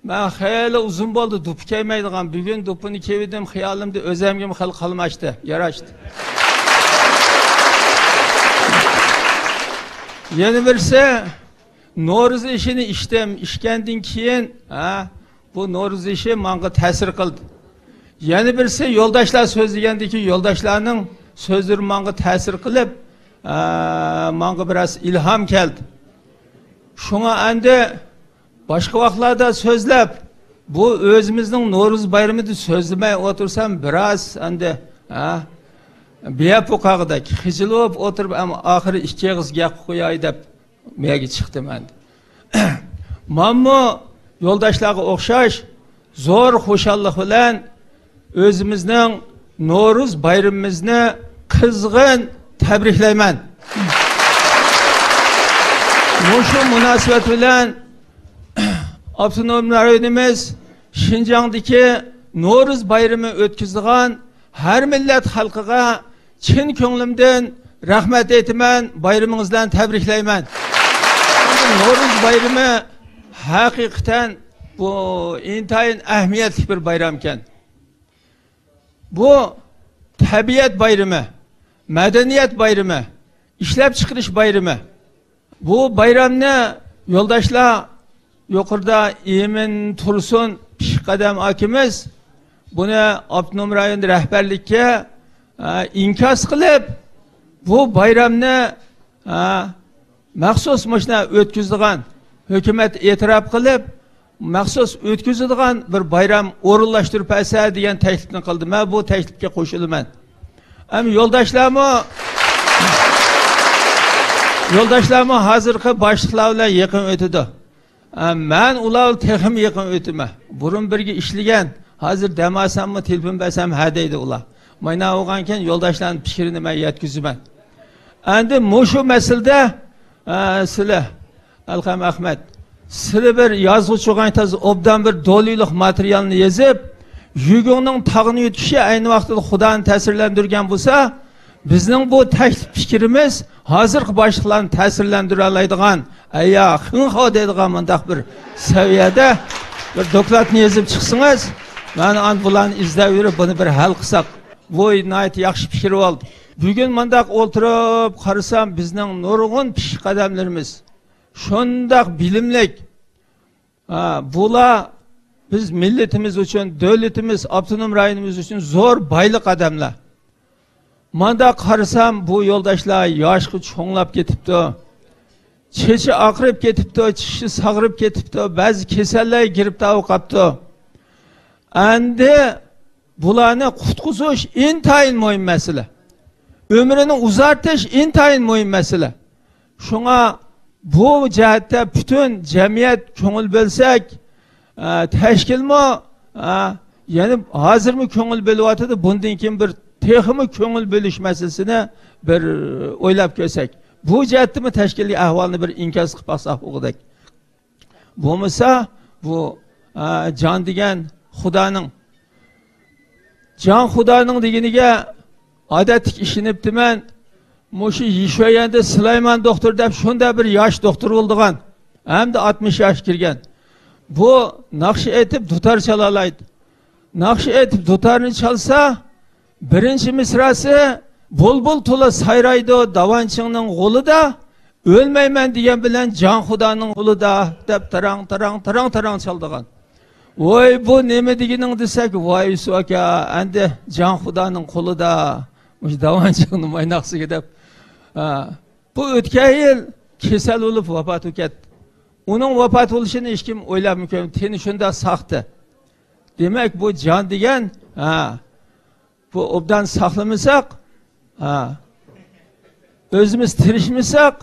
مەن خېلى ئۇزۇن بولدى دۇپپا كىيمەيدىغان. بۈگۈن دۇپپىنى كىيدىم، خىيالىمدا ئۆزەمگىمۇ خېلى قاملاشتى، ياراشتى. يەنە بىرسى، نورۇز ئېشىنى ئىچتىم. ئىچكەندىن كېيىن، ھە، بۇ نورۇز ئېشى ماڭا تەسىر قىلدى. يەنە بىرسى، يولداشلار سۆزلىگەندىن كېيىن يولداشلارنىڭ سۆزلىرى ماڭا تەسىر قىلىپ، ئە، ماڭا بىراز ئىلھام كەلدى. شۇڭا ئەمدى باشقا ۋاقىتلاردا سۆزلەپ، بۇ ئۆزىمىزنىڭ نورۇز بايرىمىدا سۆزلىمەي ئولتۇرسام، بىراز ئەمدى، ھە، بىيەپ بولۇپ قالغۇدەك، خىجىل بولۇپ ئولتۇرۇپ، ئەمما ئاخىرى ئىككى ئېغىز گەپ قوياي دەپ، مەگە چىقتىم ئەمدى. مانمۇ يولداشلارغا ئوخشاش زور خۇشاللىق بىلەن ئۆزىمىزنىڭ نورۇز بايرىمىمىزنى قىزغىن تەبرىكلەيمەن. مۇشۇ مۇناسىۋەت بىلەن ئاپتونوم رايونىمىز شىنجاڭدىكى نورۇز بايرىمى ئۆتكۈزىدىغان ھەر مىللەت خەلقىگە چىن كۆڭلۈمدىن رەھمەت ئېيتىمەن، بايرىمىڭىز بىلەن تەبرىكلەيمەن. نورۇز بايرىمى ھەقىقەتەن بۇ ئىنتايىن ئەھمىيەتلىك بىر بايرامكەن. بۇ تەبىئەت بايرىمى، مەدەنىيەت بايرىمى، ئىشلەپچىقىرىش بايرىمى. بۇ بايرامنى يولداشلار، يۇقىرىدا ئىمىن تۇرسۇن پېشقەدەم ئاكىمىز بۇنى ئاپتونوم رايون رەھبەرلىككە، ئە، ئىنكاس قىلىپ، بۇ بايرامنى، ئە، مەخسۇس مۇشۇنداق ئۆتكۈزىدىغان، ھۆكۈمەت ئېتىراپ قىلىپ، مەخسۇس ئۆتكۈزىدىغان بىر بايرام ئورۇنلاشتۇرۇپ بەرسە دېگەن تەكلىپنى قىلدى. مەن بۇ تەكلىپكە قوشۇلىمەن. ئەمما يولداشلارمۇ، يولداشلارمۇ ھازىرقى باشلىقلار بىلەن يېقىن ئۆتىدۇ. ئە، مەن ئۇلار بىلەن تېخىمۇ يېقىن ئۆتىمەن. بۇرۇن بىرگە ئىشلىگەن، ھازىر دەم ئالساممۇ، تېلېفون بەرسەم، ھە دەيدۇ ئۇلار. مانا بولغانكەن، يولداشلارنىڭ پىكرىنى مەن يەتكۈزىمەن. ئەمدى مۇشۇ مەسىلىدە، ئە، سىلەر ئەلقەم ئەخمەت، سىلى بىر يازغۇچى بولغان تازا ئوبدان بىر دولىلىق ماتېرىيالنى يېزىپ، يۈگۈڭنىڭ تاغنى يۇتۇشى ئەينى ۋاقتىدا خۇدانى تەسىرلەندۈرگەن بولسا، بىزنىڭ بۇ تەكلىپ پىكرىمىز ھازىرقى باشلىقلارنى تەسىرلەندۈرەلەيدىغان، ئەييا خىڭخاۋ دەيدىغان مۇنداق بىر سەۋىيەدە بىر دوكلاتنى يېزىپ چىقسىڭىز، مەن ئان بۇلارنى ئىزدەۋېرىپ، بۇنى بىر ھەل قىلساق، بۇ ناھايىتى ياخشى پىكىر بولدى. بۈگۈن مۇنداق ئولتۇرۇپ قارىسام، بىزنىڭ نۇرغۇن پىششىق ئادەملىرىمىز شۇنداق بىلىملىك، ھە، بۇلار بىز مىللىتىمىز ئۈچۈن، دۆلىتىمىز، ئاپتونوم رايونىمىز ئۈچۈن زور بايلىق ئادەملەر. ماندا قارىسام، بۇ يولداشلار ياشقا چوڭلاپ كېتىپتۇ. چېچى ئاقىرىپ كېتىپتۇ، چىشى ساغرىپ كېتىپتۇ، بەزى كېسەللەرگە گىرىپتار بولۇپ قاپتۇ. ئەندى بۇلارنى قۇتقۇزۇش ئىنتايىن مۇھىم مەسىلە. ئۆمرىنى ئۇزارتىش ئىنتايىن مۇھىم مەسىلە. شۇڭا بۇ جەھەتتە پۈتۈن جەمئىيەت كۆڭۈل بۆلسەك، ئە، تەشكىلمۇ، ئە، يەنە ھازىرمۇ كۆڭۈل بۆلۈۋاتىدۇ. بۇندىن كېيىن بىر تېخىمۇ كۆڭۈل بۆلۈش مەسىلىسىنى بىر ئويلاپ كۆرسەك، بۇ جەھەتتىمۇ تەشكىلىي ئەھۋالنى بىر ئىنكاس قىلىپ باقساق بولغۇدەك. بولمىسا، بۇ، ئە، جان دېگەن خۇدانىڭ، جان خۇدانىڭ دېگىنىگە ئادەتتىكى ئىشىنىپتىمەن. مۇشۇ يىشۇەيەندە سۇلايمان دوختۇر دەپ شۇنداق بىر ياش دوختۇر بولىدىغان. ئەمدى ئاتمىش ياش كىرگەن. بۇ ناخشا ئېيتىپ دۇتار چالالايدۇ. ناخشا ئېيتىپ دۇتارنى چالسا، بىرىنچى مىسراسى، بۇلبۇل تولا سايرايدۇ داۋانچىڭنىڭ غولىدا، ئۆلمەيمەن دېگەن بىلەن جان خۇدانىڭ قولىدا، دەپ تاراڭ، تاراڭ، تاراڭ، تاراڭ چالىدىغان. ۋاي، بۇ نېمە دېگىنىڭ دېسەك، ۋاي، يۈسۈپ ئاكا، ئەندى جان خۇدانىڭ قولىدا، مۇشۇ داۋانچىڭنىڭ مايناقسىگە دەپ. ھە، بۇ ئۆتكەن يىل كېسەل بولۇپ ۋاپات بولۇپ كەتتى. ئۇنىڭ ۋاپات بولۇشىنى ھېچكىم ئويلاپمۇ كۆرمىدى. تېنى شۇنداق ساقتى. دېمەك، بۇ جان دېگەن، ھە، بۇ ئوبدان ساقلىمىساق، ھە، ئۆزىمىز تىرىشمىساق،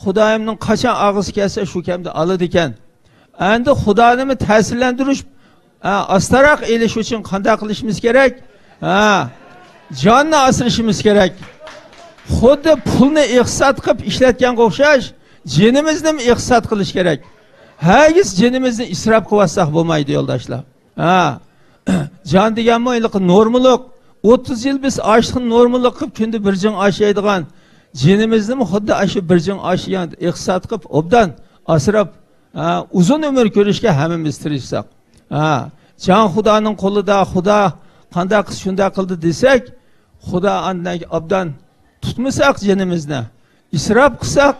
خۇدايىمنىڭ قاچان ئاغزى كەلسە، شۇ كەمدە ئالىدىكەن. ئەندى خۇدانىمۇ تەسىرلەندۈرۈش، ھە، ئاستاراق ئېلىش ئۈچۈن قانداق قىلىشىمىز كېرەك؟ ھە، جاننى ئاسرىشىمىز كېرەك. خۇددى پۇلنى ئىقتىساد قىلىپ ئىشلەتكەنگە ئوخشاش، جېنىمىزنىمۇ ئىقتىساد قىلىش كېرەك. ھەرگىز جېنىمىزنى ئىسراپ قىلىۋاتساق بولمايدۇ، يولداشلار. ھە. جان دېگەنمۇ ھېلىقى نورمىلىق. ئوتتۇز يىل بىز ئاشلىقنى نورمىلىق قىلىپ، كۈندە بىر جىڭ ئاش يەيدىغان، جېنىمىزنىمۇ خۇددى ئاشۇ بىر جىڭ ئاش يېگەن ئىقتىساد قىلىپ، ئوبدان ئاسراپ، ھە، ئۇزۇن ئۆمۈر كۆرۈشكە ھەممىمىز تىرىشساق. ھە، جان خۇدانىڭ قولىدا، خۇدا قانداق قىلسا شۇنداق قىلدى دېسەك، خۇدا ئاندىن ئوبدان تۇتمىساق جېنىمىزنى، ئىسراپ قىلساق،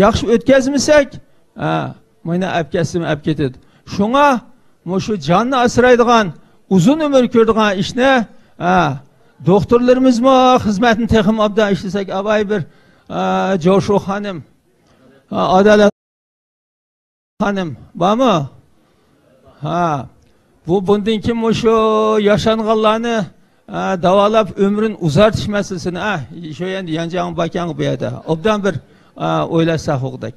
ياخشى ئۆتكەزمىسەك، ھە، مانا ئەپ كەتسىمۇ ئەپ كېتىدۇ. شۇڭا مۇشۇ جاننى ئاسرايدىغان، ئۇزۇن ئۆمۈر كۆرىدىغان ئىشنى، ھە، دوختۇرلىرىمىزمۇ خىزمەتنى تېخىمۇ ئوبدان ئىشلىسەك، ئاۋاي بىر، ھە، جوشۇ خانىم، ھە، ئادالەت خانىم بارمۇ؟ ھە. بۇ بۇندىن كېيىن مۇشۇ ياشانغانلارنى، ھە، داۋالاپ ئۆمرىنى ئۇزارتىش مەسىلىسىنى، ھە، شۇ يەردە يانجاڭ باكاڭ بۇ يەردە. ئوبدان بىر، ھە، ئويلاشساق ئوخۇدەك.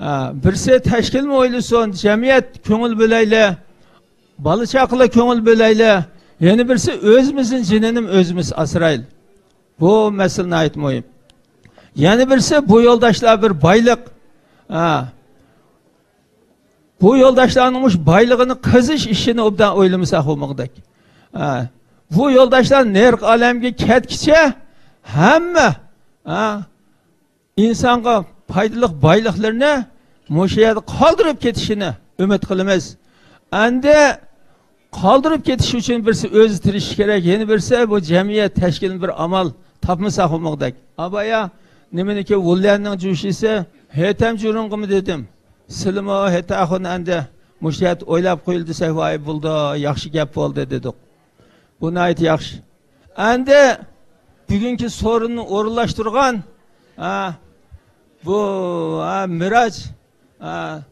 ھە، بىرسى تەشكىلمۇ ئويلىسۇن، جەمئىيەت كۆڭۈل بۆلەيلى، بالا چاقىلار كۆڭۈل بۆلەيلى. يەنە بىرسى ئۆزىمىزنىڭ جېنىنىمۇ ئۆزىمىز ئاسرايلى. بۇ مەسىلە ناھايىتى مۇھىم. يەنە بىرسى، بۇ يولداشلار بىر بايلىق. ھە. بۇ يولداشلارنىڭ مۇشۇ بايلىقىنى قېزىش ئىشىنى ئوبدان ئويلىمىساق بولمىغۇدەك. ھە. بۇ يولداشلار نېرىقى ئالەمگە كەتكىچە ھەممە، ھە، ئىنسانغا پايدىلىق بايلىقلىرىنى مۇشۇ يەردە قالدۇرۇپ كېتىشىنى ئۈمىد قىلىمىز. ئەندى قالدۇرۇپ كېتىش ئۈچۈن بىرسى ئۆزى تىرىشىشى كېرەك، يەنە بىرسى بۇ جەمئىيەت تەشكىلىنى بىر ئامال تاپمىسا بولمىغۇدەك. ئابايا، نېمىنىكى ۋۇليەننىڭ جۈشىسى، ھېتەم جۇرۇڭغىمۇ دېدىم. سىلىمۇ ھېتاخۇن ئەندى مۇشۇ يەردە ئويلاپ قويۇلدى دېسەك، ۋاي بولدى، ياخشى گەپ بولدى دېدۇق. بۇ ناھايىتى ياخشى. ئەندى بۈگۈنكى سورۇننى ئورۇنلاشتۇرغان، ھە، بۇ، ھە، مىراج، ھە،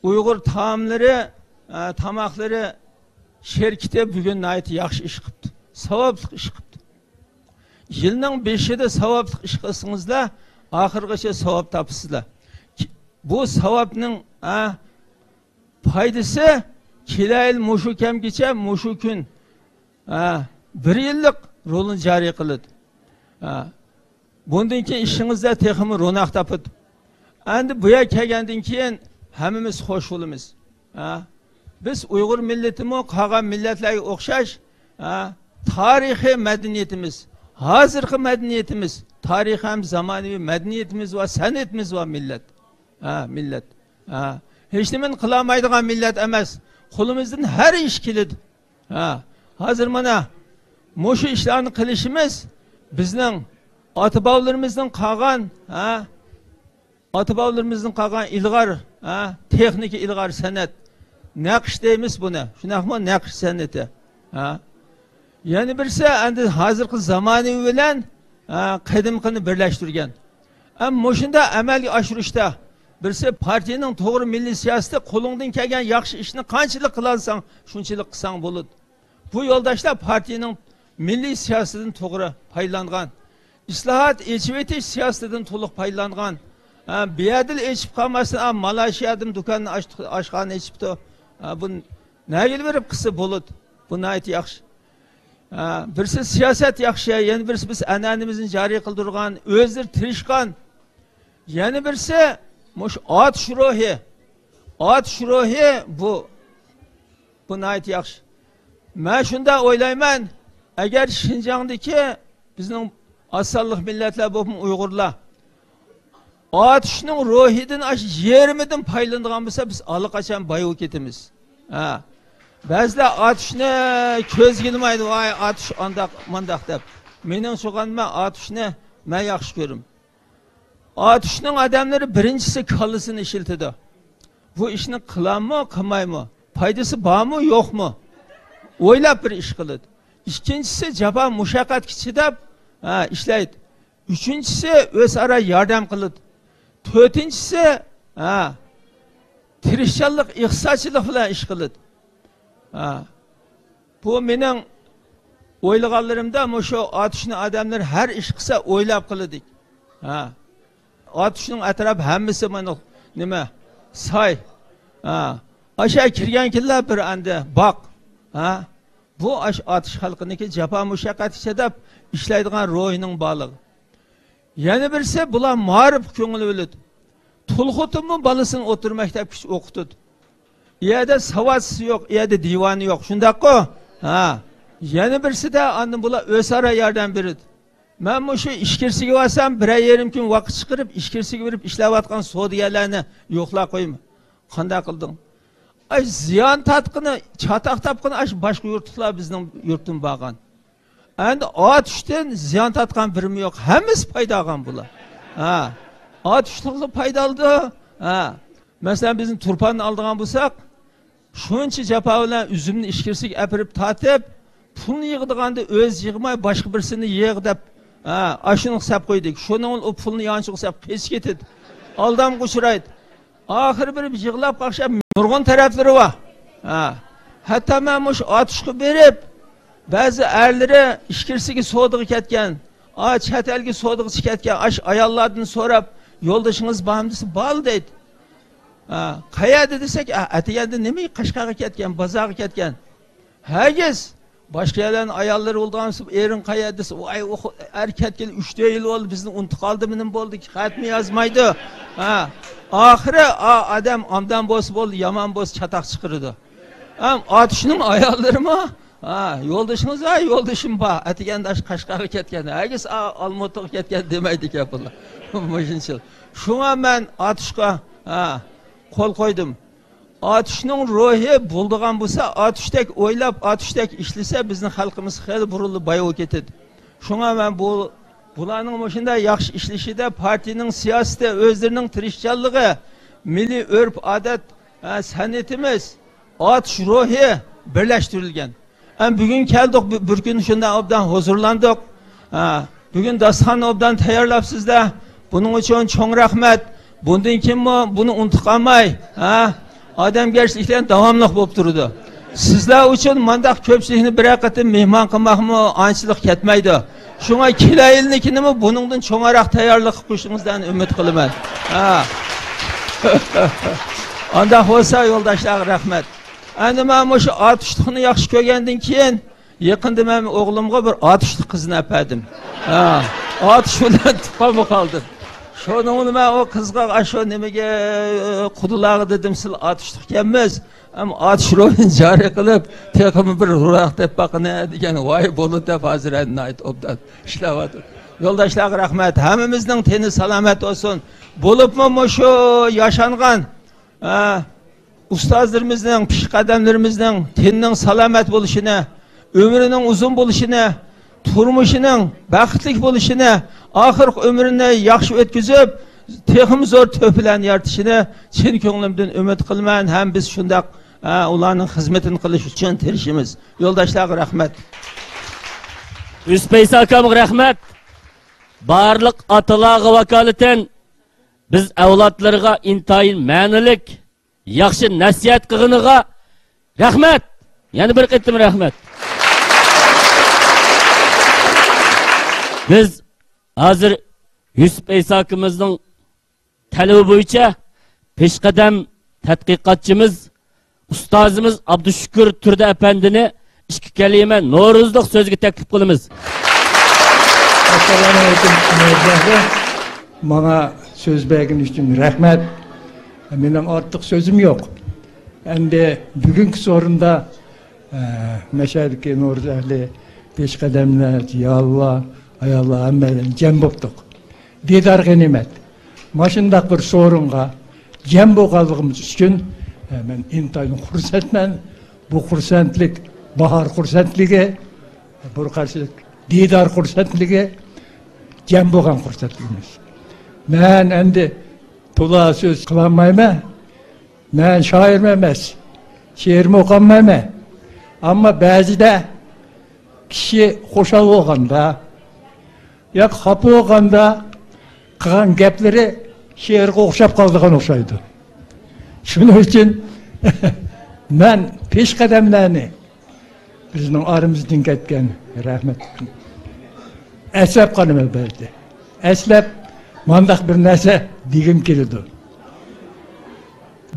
ئۇيغۇر تائاملىرى، ھە، تاماقلىرى شىركىتى بۈگۈن ناھايىتى ياخشى ئىش قىپتۇ. ساۋابلىق ئىش قىپتۇ. يىلنىڭ بېشىدا ساۋابلىق ئىش قىلسىڭىزلا، ئاخىرغىچە ساۋاب تاپىسىزلا. بۇ ساۋابنىڭ، ھە، پايدىسى كېلەر يىل مۇشۇ كەمگىچە مۇشۇ كۈن، ھە، بىر يىللىق رولىنى جارى قىلىدۇ. ھە، بۇندىن كېيىن ئىشىڭىزدا تېخىمۇ روناق تاپىدۇ. ئەندى بۇ يەرگە كەلگەندىن كېيىن ھەممىمىز خوش بولىمىز. ھە، بىز ئۇيغۇر مىللىتىمۇ قالغان مىللەتلەرگە ئوخشاش، ھە، تارىخىي مەدەنىيىتىمىز، ھازىرقى مەدەنىيىتىمىز، تارىخىي ھەم زامانىۋى مەدەنىيىتىمىز ۋە سەنئىتىمىز بار مىللەت. ھە، مىللەت. ھە، ھېچنېمىنى قىلالمايدىغان مىللەت ئەمەس. قولىمىزدىن ھەر ئىش كېلىدۇ. ھە، ھازىر مانا مۇشۇ ئىشلارنى قىلىشىمىز بىزنىڭ ئاتا-بابىلىرىمىزدىن قالغان، ھە، ئاتا-بابىلىرىمىزدىن قالغان ئىلغار، ھە، تېخنىكا، ئىلغار سەنئەت. نەقىش دەيمىز بۇنى. شۇنداقمۇ؟ نەقىش سەنئىتى. ھە. يەنە بىرسى، ئەندى ھازىرقى زامانىۋى بىلەن، ھە، قەدىمكىنى بىرلەشتۈرگەن. ئەم، مۇشۇنداق ئەمەلگە ئاشۇرۇشتا بىرسى پارتىيىنىڭ توغرا مىللىي سىياسىتى، قولۇڭدىن كەلگەن ياخشى ئىشنى قانچىلىك قىلالىساڭ، شۇنچىلىك قىلساڭ بولىدۇ. بۇ يولداشلار پارتىيىنىڭ مىللىي سىياسىتىدىن توغرا پايدىلانغان. ئىسلاھات، ئېچىۋېتىش سىياسىتىدىن تولۇق پايدىلانغان. ھە، بۇ يەردىلا ئېچىپ قالماستىن، ھە، مالايشىيادىمۇ دۇكان ئاچ-، ئاشخانا ئېچىپتۇ. ھە، بۇ نەگىلا بېرىپ قىلسا بولىدۇ. بۇ ناھايىتى ياخشى. ھە، بىرسى سىياسەت ياخشى، يەنە بىرسى بىز ئەنئەنىمىزنى جارى قىلدۇرغان، ئۆزلىرى تىرىشقان. يەنە بىرسى مۇشۇ ئاتۇش روھى. ئاتۇش روھى بۇ، بۇ ناھايىتى ياخشى. مەن شۇنداق ئويلايمەن، ئەگەر شىنجاڭدىكى بىزنىڭ ئاز سانلىق مىللەتلەر بولۇپمۇ ئۇيغۇرلار ئاتۇشنىڭ روھىدىن ئاشۇ يېرىمىدىن پايدىلىنىدىغان بولسا، بىز ئاللىقاچان باي بولۇپ كېتىمىز. ھە. بەزىلەر ئاتۇشنى كۆزگە ئىلمايدۇ، ۋاي، ئاتۇش ئانداق، مانداق دەپ. مېنىڭ چوقۇندا مەن ئاتۇشنى مەن ياخشى كۆرىمەن. ئاتۇشنىڭ ئادەملىرى بىرىنچىسى كاللىسىنى ئىشلىتىدۇ. بۇ ئىشنى قىلاممۇ، قىلمايمۇ؟ پايدىسى بارمۇ، يوقمۇ؟ ئويلاپ بىر ئىش قىلىدۇ. ئىككىنچىسى جاپا مۇشەققەتكە چىداپ، ھە، ئىشلەيدۇ. ئۈچىنچىسى ئۆزئارا ياردەم قىلىدۇ. تۆتىنچىسى، ھە، تىرىشچانلىق، ئىقتىسادچىلىق بىلەن ئىش قىلىدۇ. ھە. بۇ مېنىڭ ئويلىغانلىرىمدا مۇشۇ ئاتۇشنى ئادەملەر ھەر ئىش قىلسا ئويلاپ قىلىدىكەن. ھە. ئاتۇشنىڭ ئەتراپى ھەممىسى مانا نېمە؟ ساي. ھە. ئاشا كىرگەنكىنلا بىر ئەندى باق. ھە. بۇ ئاش-، ئاتۇش خەلقىنىڭكى جاپا مۇشەققەتكە چىداپ ئىشلەيدىغان روھىنىڭ بارلىقى. يەنە بىرسى، بۇلار مائارىپقا كۆڭۈل بۆلىدۇ. تۇلخۇتىمۇ بالىسىنى ئوتتۇرا مەكتەپكىچە ئوقۇتىدۇ. ئۇ يەردە ساۋاتسىز يوق، ئۇ يەردە دىۋانە يوق. شۇنداققۇ؟ ھە. يەنە بىرسىدە، ئاندىن بۇلار ئۆزئارا ياردەم بېرىدۇ. مەن مۇشۇ ئىچكىرىسىگە بارسام، بىرەر يېرىم كۈن ۋاقىت چىقىرىپ، ئىچكىرىسىگە بېرىپ ئىشلەۋاتقان سودىگەرلەرنى يوقلاپ قويىمەن. قانداق قىلدىڭ؟ ئاي، زىيان تارتقىنى، چاتاق تاپقىنى ئاشۇ باشقا يۇرتلۇقلار بىزنىڭ يۇرتتىن بارغان. ئەندى ئاتۇشتىن زىيان تارتقان بىرىمۇ يوق. ھەممىسى پايدا ئالغان بۇلار. ھە. ئاتۇشلۇقلا پايدا ئالىدۇ. ھە. مەسىلەن، بىزنى تۇرپاننى ئالىدىغان بولساق، شۇنچە جاپا بىلەن ئۈزۈمنى ئىچكىرىسىگە ئەپىرىپ تارتىپ، پۇلنى يىغىدىغاندا ئۆزى يىغماي، باشقا بىرسىنى يىغ دەپ، ھە، ئاشۇنى قىلساپ قويدى. شۇنىڭ بىلەن ئۇ پۇلنى يانچۇققا ساپ قېچىپ كېتىدۇ. ئالدامغا ئۇچرايدۇ. ئاخىرى بېرىپ يىغلاپ قاقشاپ نۇرغۇن تەرەپلىرى بار. ھە. ھەتتا مەن مۇشۇ ئاتۇشقا بېرىپ، بەزى ئەرلىرى ئىچكىرىسىگە سودىغا كەتكەن، ئا، چەت ئەلگە سودىغا كەتكەن، ئاش ئاياللاردىن سوراپ، يولدىشىڭىز بارمۇ دېسە، بار دەيدۇ. ھە، قەيەردە دېسەك، ئە، ئەتىگەندە نېمە قەشقەرگە كەتكەن، بازارغا كەتكەن. ھەرگىز باشقا يەرلەرنىڭ ئاياللىرى بولىدىغان بولسا، ئېرىڭ قەيەردە دېسە، ۋاي، ئۇ خو-، ئەر كەتكىلى ئۈچ تۆت يىل بولدى، بىزنى ئۇنتۇپ قالدىمۇ، نېمە بولدى، خەتمۇ يازمايدۇ. ھە، ئاخىرى، ئا، ئادەم ئامدان بولسا بولدى، يامان بولسا چاتاق چىقىرىدۇ. ھەم ئاتۇشنىڭ ئاياللىرىمۇ، ھە، يولدىشىڭىز، ھە، يولدىشىم بار، ئەتىگەندە ئاشۇ قەشقەرگە كەتكەن، ھەرگىز، ئا، ئالمۇتىغا كەتكەن دېمەيدىكەن بۇلار. مۇشۇنچىلىك. شۇڭا مەن ئاتۇشقا، ھە، قول قويدۇم. ئاتۇشنىڭ روھى بولىدىغان بولسا، ئاتۇشتەك ئويلاپ، ئاتۇشتەك ئىشلىسە، بىزنىڭ خەلقىمىز خېلى بۇرۇنلا باي بولۇپ كېتىدۇ. شۇڭا مەن بۇ، بۇلارنىڭ مۇشۇنداق ياخشى ئىشلىشىدە پارتىيىنىڭ سىياسىتى، ئۆزلىرىنىڭ تىرىشچانلىقى، مىللىي ئۆرپ-ئادەت، ھە، سەنئىتىمىز، ئاتۇش روھى بىرلەشتۈرۈلگەن. ھەم بۈگۈن كەلدۇق، بىر، بىر كۈن شۇنداق ئوبدان ھۇزۇرلاندۇق. ھە، بۈگۈن داستىخاننى ئوبدان تەييارلاپسىزلەر. بۇنىڭ ئۈچۈن چوڭ رەھمەت. بۇندىن كېيىنمۇ بۇنى ئۇنتۇپ قالماي، ھە، ئادەمگەرچىلىكلەر داۋاملىق بولۇپ تۇرىدۇ. سىزلەر ئۈچۈن مانداق كۆپچىلىكنى بىرەر قېتىم مېھمان قىلماقمۇ ئانچىلىك كەتمەيدۇ. شۇڭا كېلەر يىلنىڭكىنىمۇ بۇنىڭدىن چوڭراق تەييارلىق قىلىشىڭىزدىن ئۈمىد قىلىمەن. ھە. ئانداق بولسا يولداشلارغا رەھمەت. ئەمدى مەن مۇشۇ ئاتۇشلۇقنى ياخشى كۆرگەندىن كېيىن، يېقىندا مەن ئوغلۇمغا بىر ئاتۇشلۇق قىزنى ئەپەردىم. ھە، ئاتۇش بىلەن تۇغقانمۇ قالدىم. شۇنىڭ بىلەن مەن ئۇ قىزغا، ئاشۇ نېمىگە، قۇدىلارغا دېدىم، سىلەر ئاتۇشلۇق ئىكەنمىز، ئەمما ئاتۇش روھىنى جارى قىلىپ، تېخىمۇ بىر روھراق دەپ باقىنە دېگەن. ۋاي بولدى دەپ، ھازىر ئەنە ناھايىتى ئوبدان ئىشلەۋاتىدۇ. يولداشلارغا رەھمەت. ھەممىمىزنىڭ تېنى سالامەت بولسۇن. بولۇپمۇ مۇشۇ ياشانغان، ھە، ئۇستازلىرىمىزنىڭ، پېشقەدەملىرىمىزنىڭ تېنىنىڭ سالامەت بولۇشىنى، ئۆمرىنىڭ ئۇزۇن بولۇشىنى، تۇرمۇشىنىڭ بەختلىك بولۇشىنى، ئاخىرقى ئۆمرىنى ياخشى ئۆتكۈزۈپ، تېخىمۇ زور تۆھپىلەرنى يارىتىشىنى چىن كۆڭلۈمدىن ئۈمىد قىلىمەن. ھەم بىز شۇنداق، ئە، ئۇلارنىڭ خىزمىتىنى قىلىش ئۈچۈن تىرىشىمىز. يولداشلارغا رەھمەت. يۈسۈپ ئەيسا ئاكامغا رەھمەت. بارلىق ئاتىلارغا ۋاكالىتەن بىز ئەۋلادلىرىغا ئىنتايىن مەنىلىك ياخشى نەسىھەت قىلغىنىغا رەھمەت. يەنە بىر قېتىم رەھمەت. بىز ھازىر يۈسۈپ ئەيسا ئاكىمىزنىڭ تەلىپى بويىچە پېشقەدەم تەتقىقاتچىمىز، ئۇستازىمىز ئابدۇشۈكۈر تۇردى ئەپەندىنى ئىككى كەلىمە نورۇزلۇق سۆزگە تەكلىپ قىلىمىز. ئەسسالامۇ ئەلەيكۇم، نورۇزلۇق. ماڭا سۆز بەرگىنى ئۈچۈن رەھمەت. مېنىڭ ئارتۇق سۆزۈم يوق. ئەمدى بۈگۈنكى سورۇندا، ئە، مەشەدىكى نورۇز ئەھلى، پېشقەدەملەر، زىيالىيلار، ئاياللار، ھەممەيلەن جەم بوپتۇق. دىدار غەنىيمەت. ماشۇنداق بىر سورۇنغا جەم بولغانلىقىمىز ئۈچۈن، ئە، مەن ئىنتايىن خۇرسەنمەن. بۇ خۇرسەنلىك باھار خۇرسەنلىكى، بىر قارىساق دىدار خۇرسەنلىكى، جەم بولغان خۇرسەنلىكىمىز. مەن ئەمدى تولا سۆز قىلالمايمەن. مەن شائىرمۇ ئەمەس، شېئىرمۇ ئوقۇيالمايمەن. ئەمما بەزىدە كىشى خۇشال بولغاندا ياكى خاپا بولغاندا قىلغان گەپلىرى شېئىرغا ئوخشاپ قالىدىغان ئوخشايدۇ. شۇنىڭ ئۈچۈن مەن پېشقەدەملەرنى، بىزنىڭ ئارىمىزدىن كەتكەن، رەھمەت، ئەسلەپ قالىمەن بەزىدە. ئەسلەپ مانداق بىر نەرسە دېگۈم كېلىدۇ.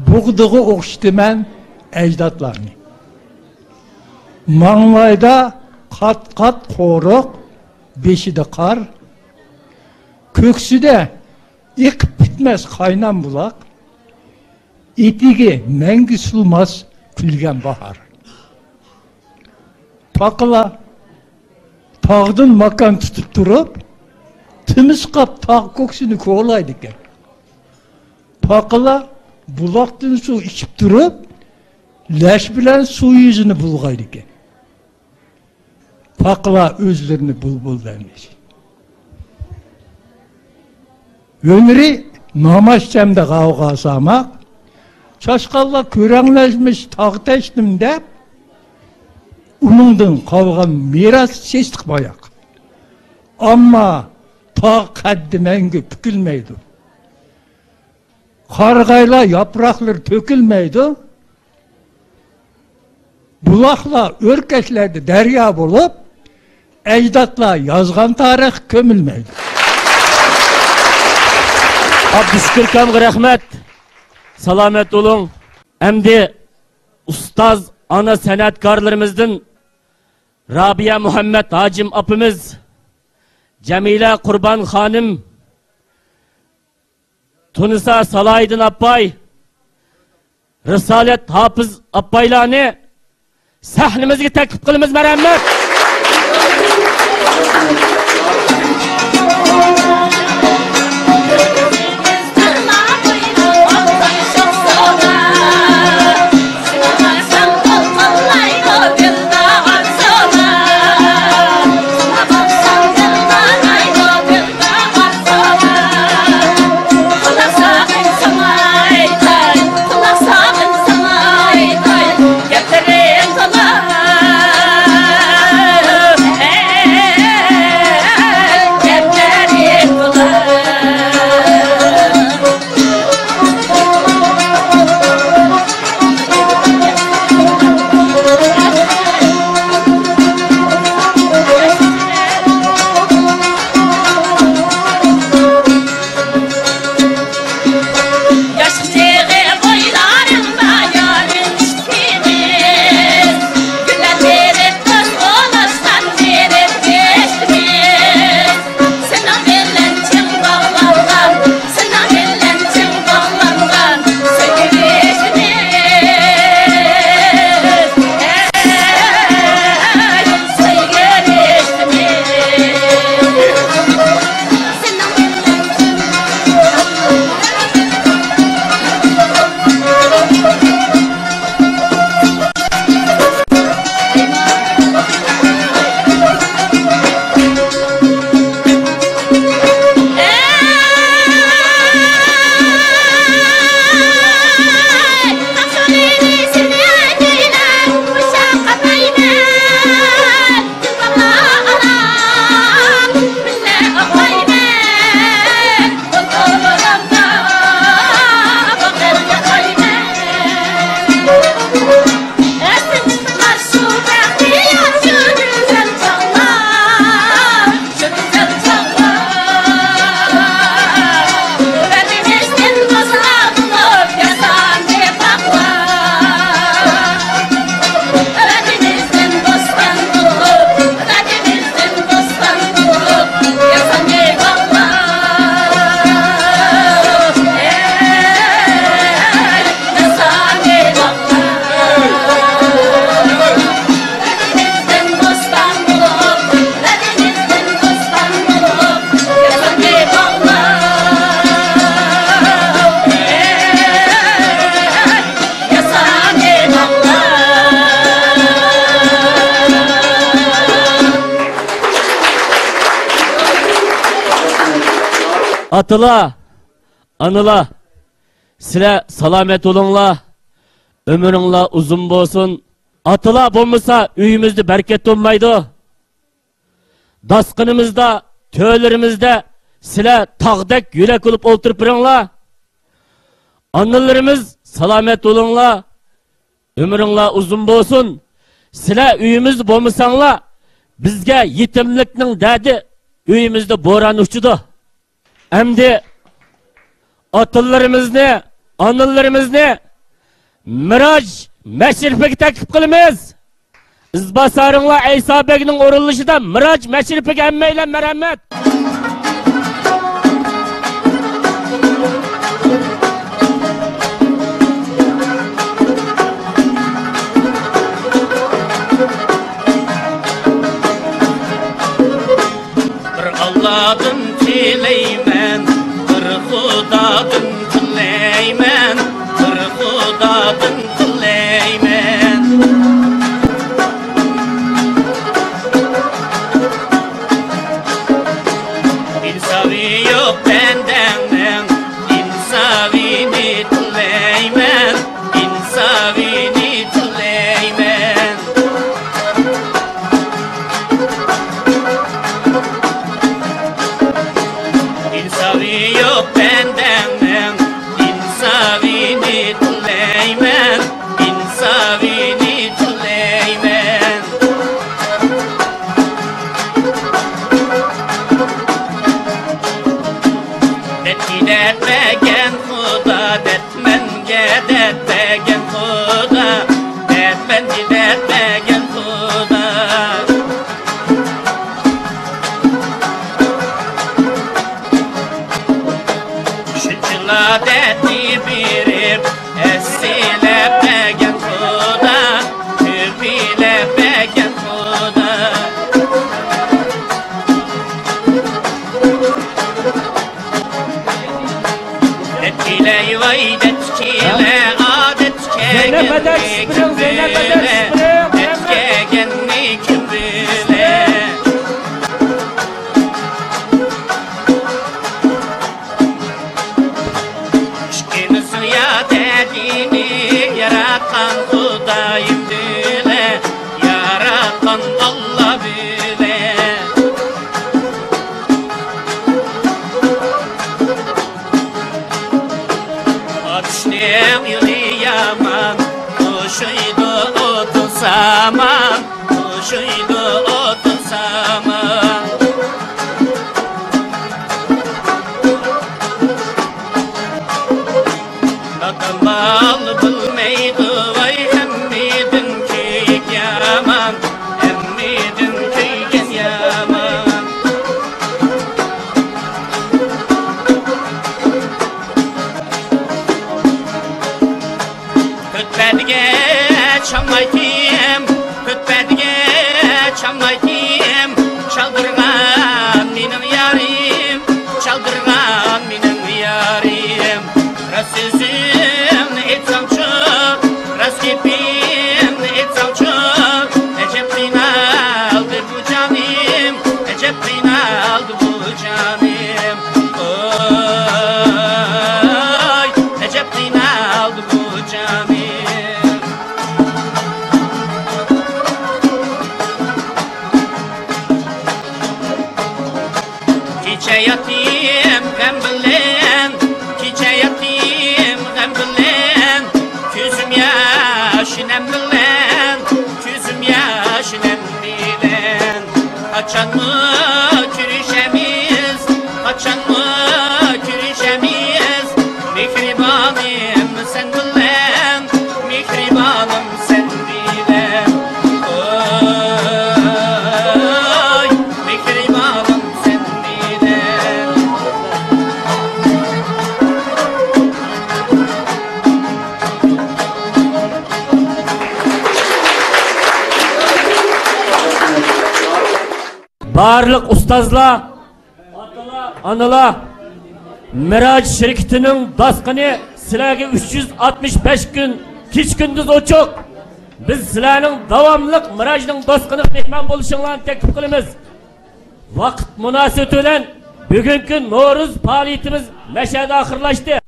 بۇغدىغا ئوخشىتىمەن ئەجدادلارنى. ماڭلايدا قات-قات قورۇق، بېشىدا قار، كۆكسىدە ئېقىپ پۈتمەس قاينام بۇلاق، ئېتىكى مەڭگۈ سۇلماس كۈلگەن باھار. پاقىلار تاغدىن ماكان تۇتۇپ تۇرۇپ، تىمىسقاپ تاغ كۆكسىنى كولايدىكەن. پاقىلار بۇلاقتىن سۇ ئىچىپ تۇرۇپ، لەش بىلەن سۇ يۈزىنى بۇلغايدىكەن. پاقىلار ئۆزلىرىنى بۇلبۇل دەيمىش. ھۈنىرى ناماز چەمدە غاۋغا سالماق، چاشقانلار كۆرەڭلەشمىش تاغ تەشتىم دەپ، ئۇنىڭدىن قالغان مىراس سېسىق باياق. ئەمما تاغ قەددى مەڭگۈ پۈكۈلمەيدۇ. قارىغايلار ياپراقلىرى تۆكۈلمەيدۇ. بۇلاقلار ئۆركەشلەردە دەريا بولۇپ، ئەجدادلار يازغان تارىخ كۆمۈلمەيدۇ. ئابدۇشۈكۈر ئاكامغا رەھمەت. سالامەت بولۇڭ. ئەمدى ئۇستاز ئانا سەنئەتكارلىرىمىزدىن رابىيە مۇھەممەت ھاجىم ئاپىمىز، جەمىلە قۇربان خانىم، تۇنىسا سالاھىدىن ئاپاي، رىسالەت ھاپىز ئاپايلارنى سەھنىمىزگە تەكلىپ قىلىمىز. مەرھەمەت. ئاتىلار، ئانىلار، سىلەر سالامەت بولۇڭلار، ئۆمرۈڭلار ئۇزۇن بولسۇن. ئاتىلار بولمىسا، ئۆيىمىزدە بەرىكەت بولمايدۇ. داسقىنىمىزدا، تۆرلىرىمىزدە سىلەر تاغدەك يۆلەك بولۇپ ئولتۇرۇپ بېرىڭلار. ئانىلىرىمىز، سالامەت بولۇڭلار، ئۆمرۈڭلار ئۇزۇن بولسۇن. سىلەر ئۆيىمىزدە بولمىساڭلار، بىزگە يېتىملىكنىڭ دەردى، ئۆيىمىزدە بوران ئۇچىدۇ. ئەمدى ئاتىلىرىمىزنى، ئانىلىرىمىزنى مىراج مەشرىپىگە تەكلىپ قىلىمىز. ئىزباسارىڭلار ئەيسا بەگنىڭ ئورۇنلىشىدا مىراج مەشرىپىگە ھەممەيلەن مەرھەمەت. بىر ئاللادىن تىلەيمەن، بىر خۇدادىن تىلەيمەن، بىر خۇدادىن تىلەيمەن. ئىنسابى يوق بەندەڭنىڭ ئىنسابىنى تىلەيمەن، ئىنسابىنى تىلەيمەن. ئىنسابى يوق بەندەڭنىڭ ئىنسابىنى تىلەيمەن، ئىنسابىنى تىلەيمەن. دەتكە دەت بەرگەن خۇدا، دەتمەنگە دەت بەرگەن خۇدا، دەتمەنگە دەت بەرگەن خۇدا. شۇنچىلا دەتنى بېرىپ، ئەسلىلەپ بەرگەن خۇدا، تۆپىلەپ بەرگەن خۇدا. دەتكىلەي ۋاي دەتكىلە، ئادەتكە زەينەپ ھەدە چۈشۈپ بېرىڭ، زەينەپ ھەدە چۈشۈپ بېرىڭ. دەتكەگەننى كىم بىلە؟ ئىككىمىز يا دەدىنى ياراتقان خۇدايىم بىلە، ياراتقان ئاللا بىلە. ئاتۇشنىڭ يولى يامان، توشۇيدۇ ئوتۇن سامان، توشۇيدۇ ئوتۇن سامان. نادان بال بىلمەيدۇ ۋاي، ھەممىدىن كۆيۈك يامان، ھەممىدىن كۆيگەن يامان. خۇتبەدىگە چامايتىم، خۇتبەدىگە چامايتىم، چالدۇرغان مېنىڭ يارىم، چالدۇرغان مېنىڭ يارىم. راست سۆزۈمنى ئېيتساڭچۇ، راست گېپىمنى ئېيتساڭچۇ، ئەجەب قىينالدى بۇ جانىم، ئەجەب قىينالدى بۇ جانىم. ئوي، ئەجەب قىينالدى بۇ جانىم. كېچە ياتتىم غەم بىلەن، كېچە ياتتىم غەم بىلەن، كۆزۈم ياش نەم بىلەن، كۆزۈم ياش نەم بىلەن. قاچانمۇ كۆرۈشەمىز، قاچانمۇ كۆرۈشەمىز، مېھرىبانىم سەن بىلەن، مېھرىبانىم سەن بىلەن. ئوي، مېھرىبانىم سەن بىلەن. بارلىق ئۇستازلار، ئانىلار، مىراج شىركىتىنىڭ داسقىنى سىلەرگە ئۈچ يۈز ئاتمىش بەش كۈن كېچە-كۈندۈز ئوچۇق. بىز سىلەرنىڭ داۋاملىق مىراجنىڭ داسقىنىغا مېھمان بولۇشۇڭلارنى تەكلىپ قىلىمىز. ۋاقىت مۇناسىۋىتى بىلەن بۈگۈنكى نورۇز پائالىيىتىمىز مەشەدە ئاخىرلاشتى.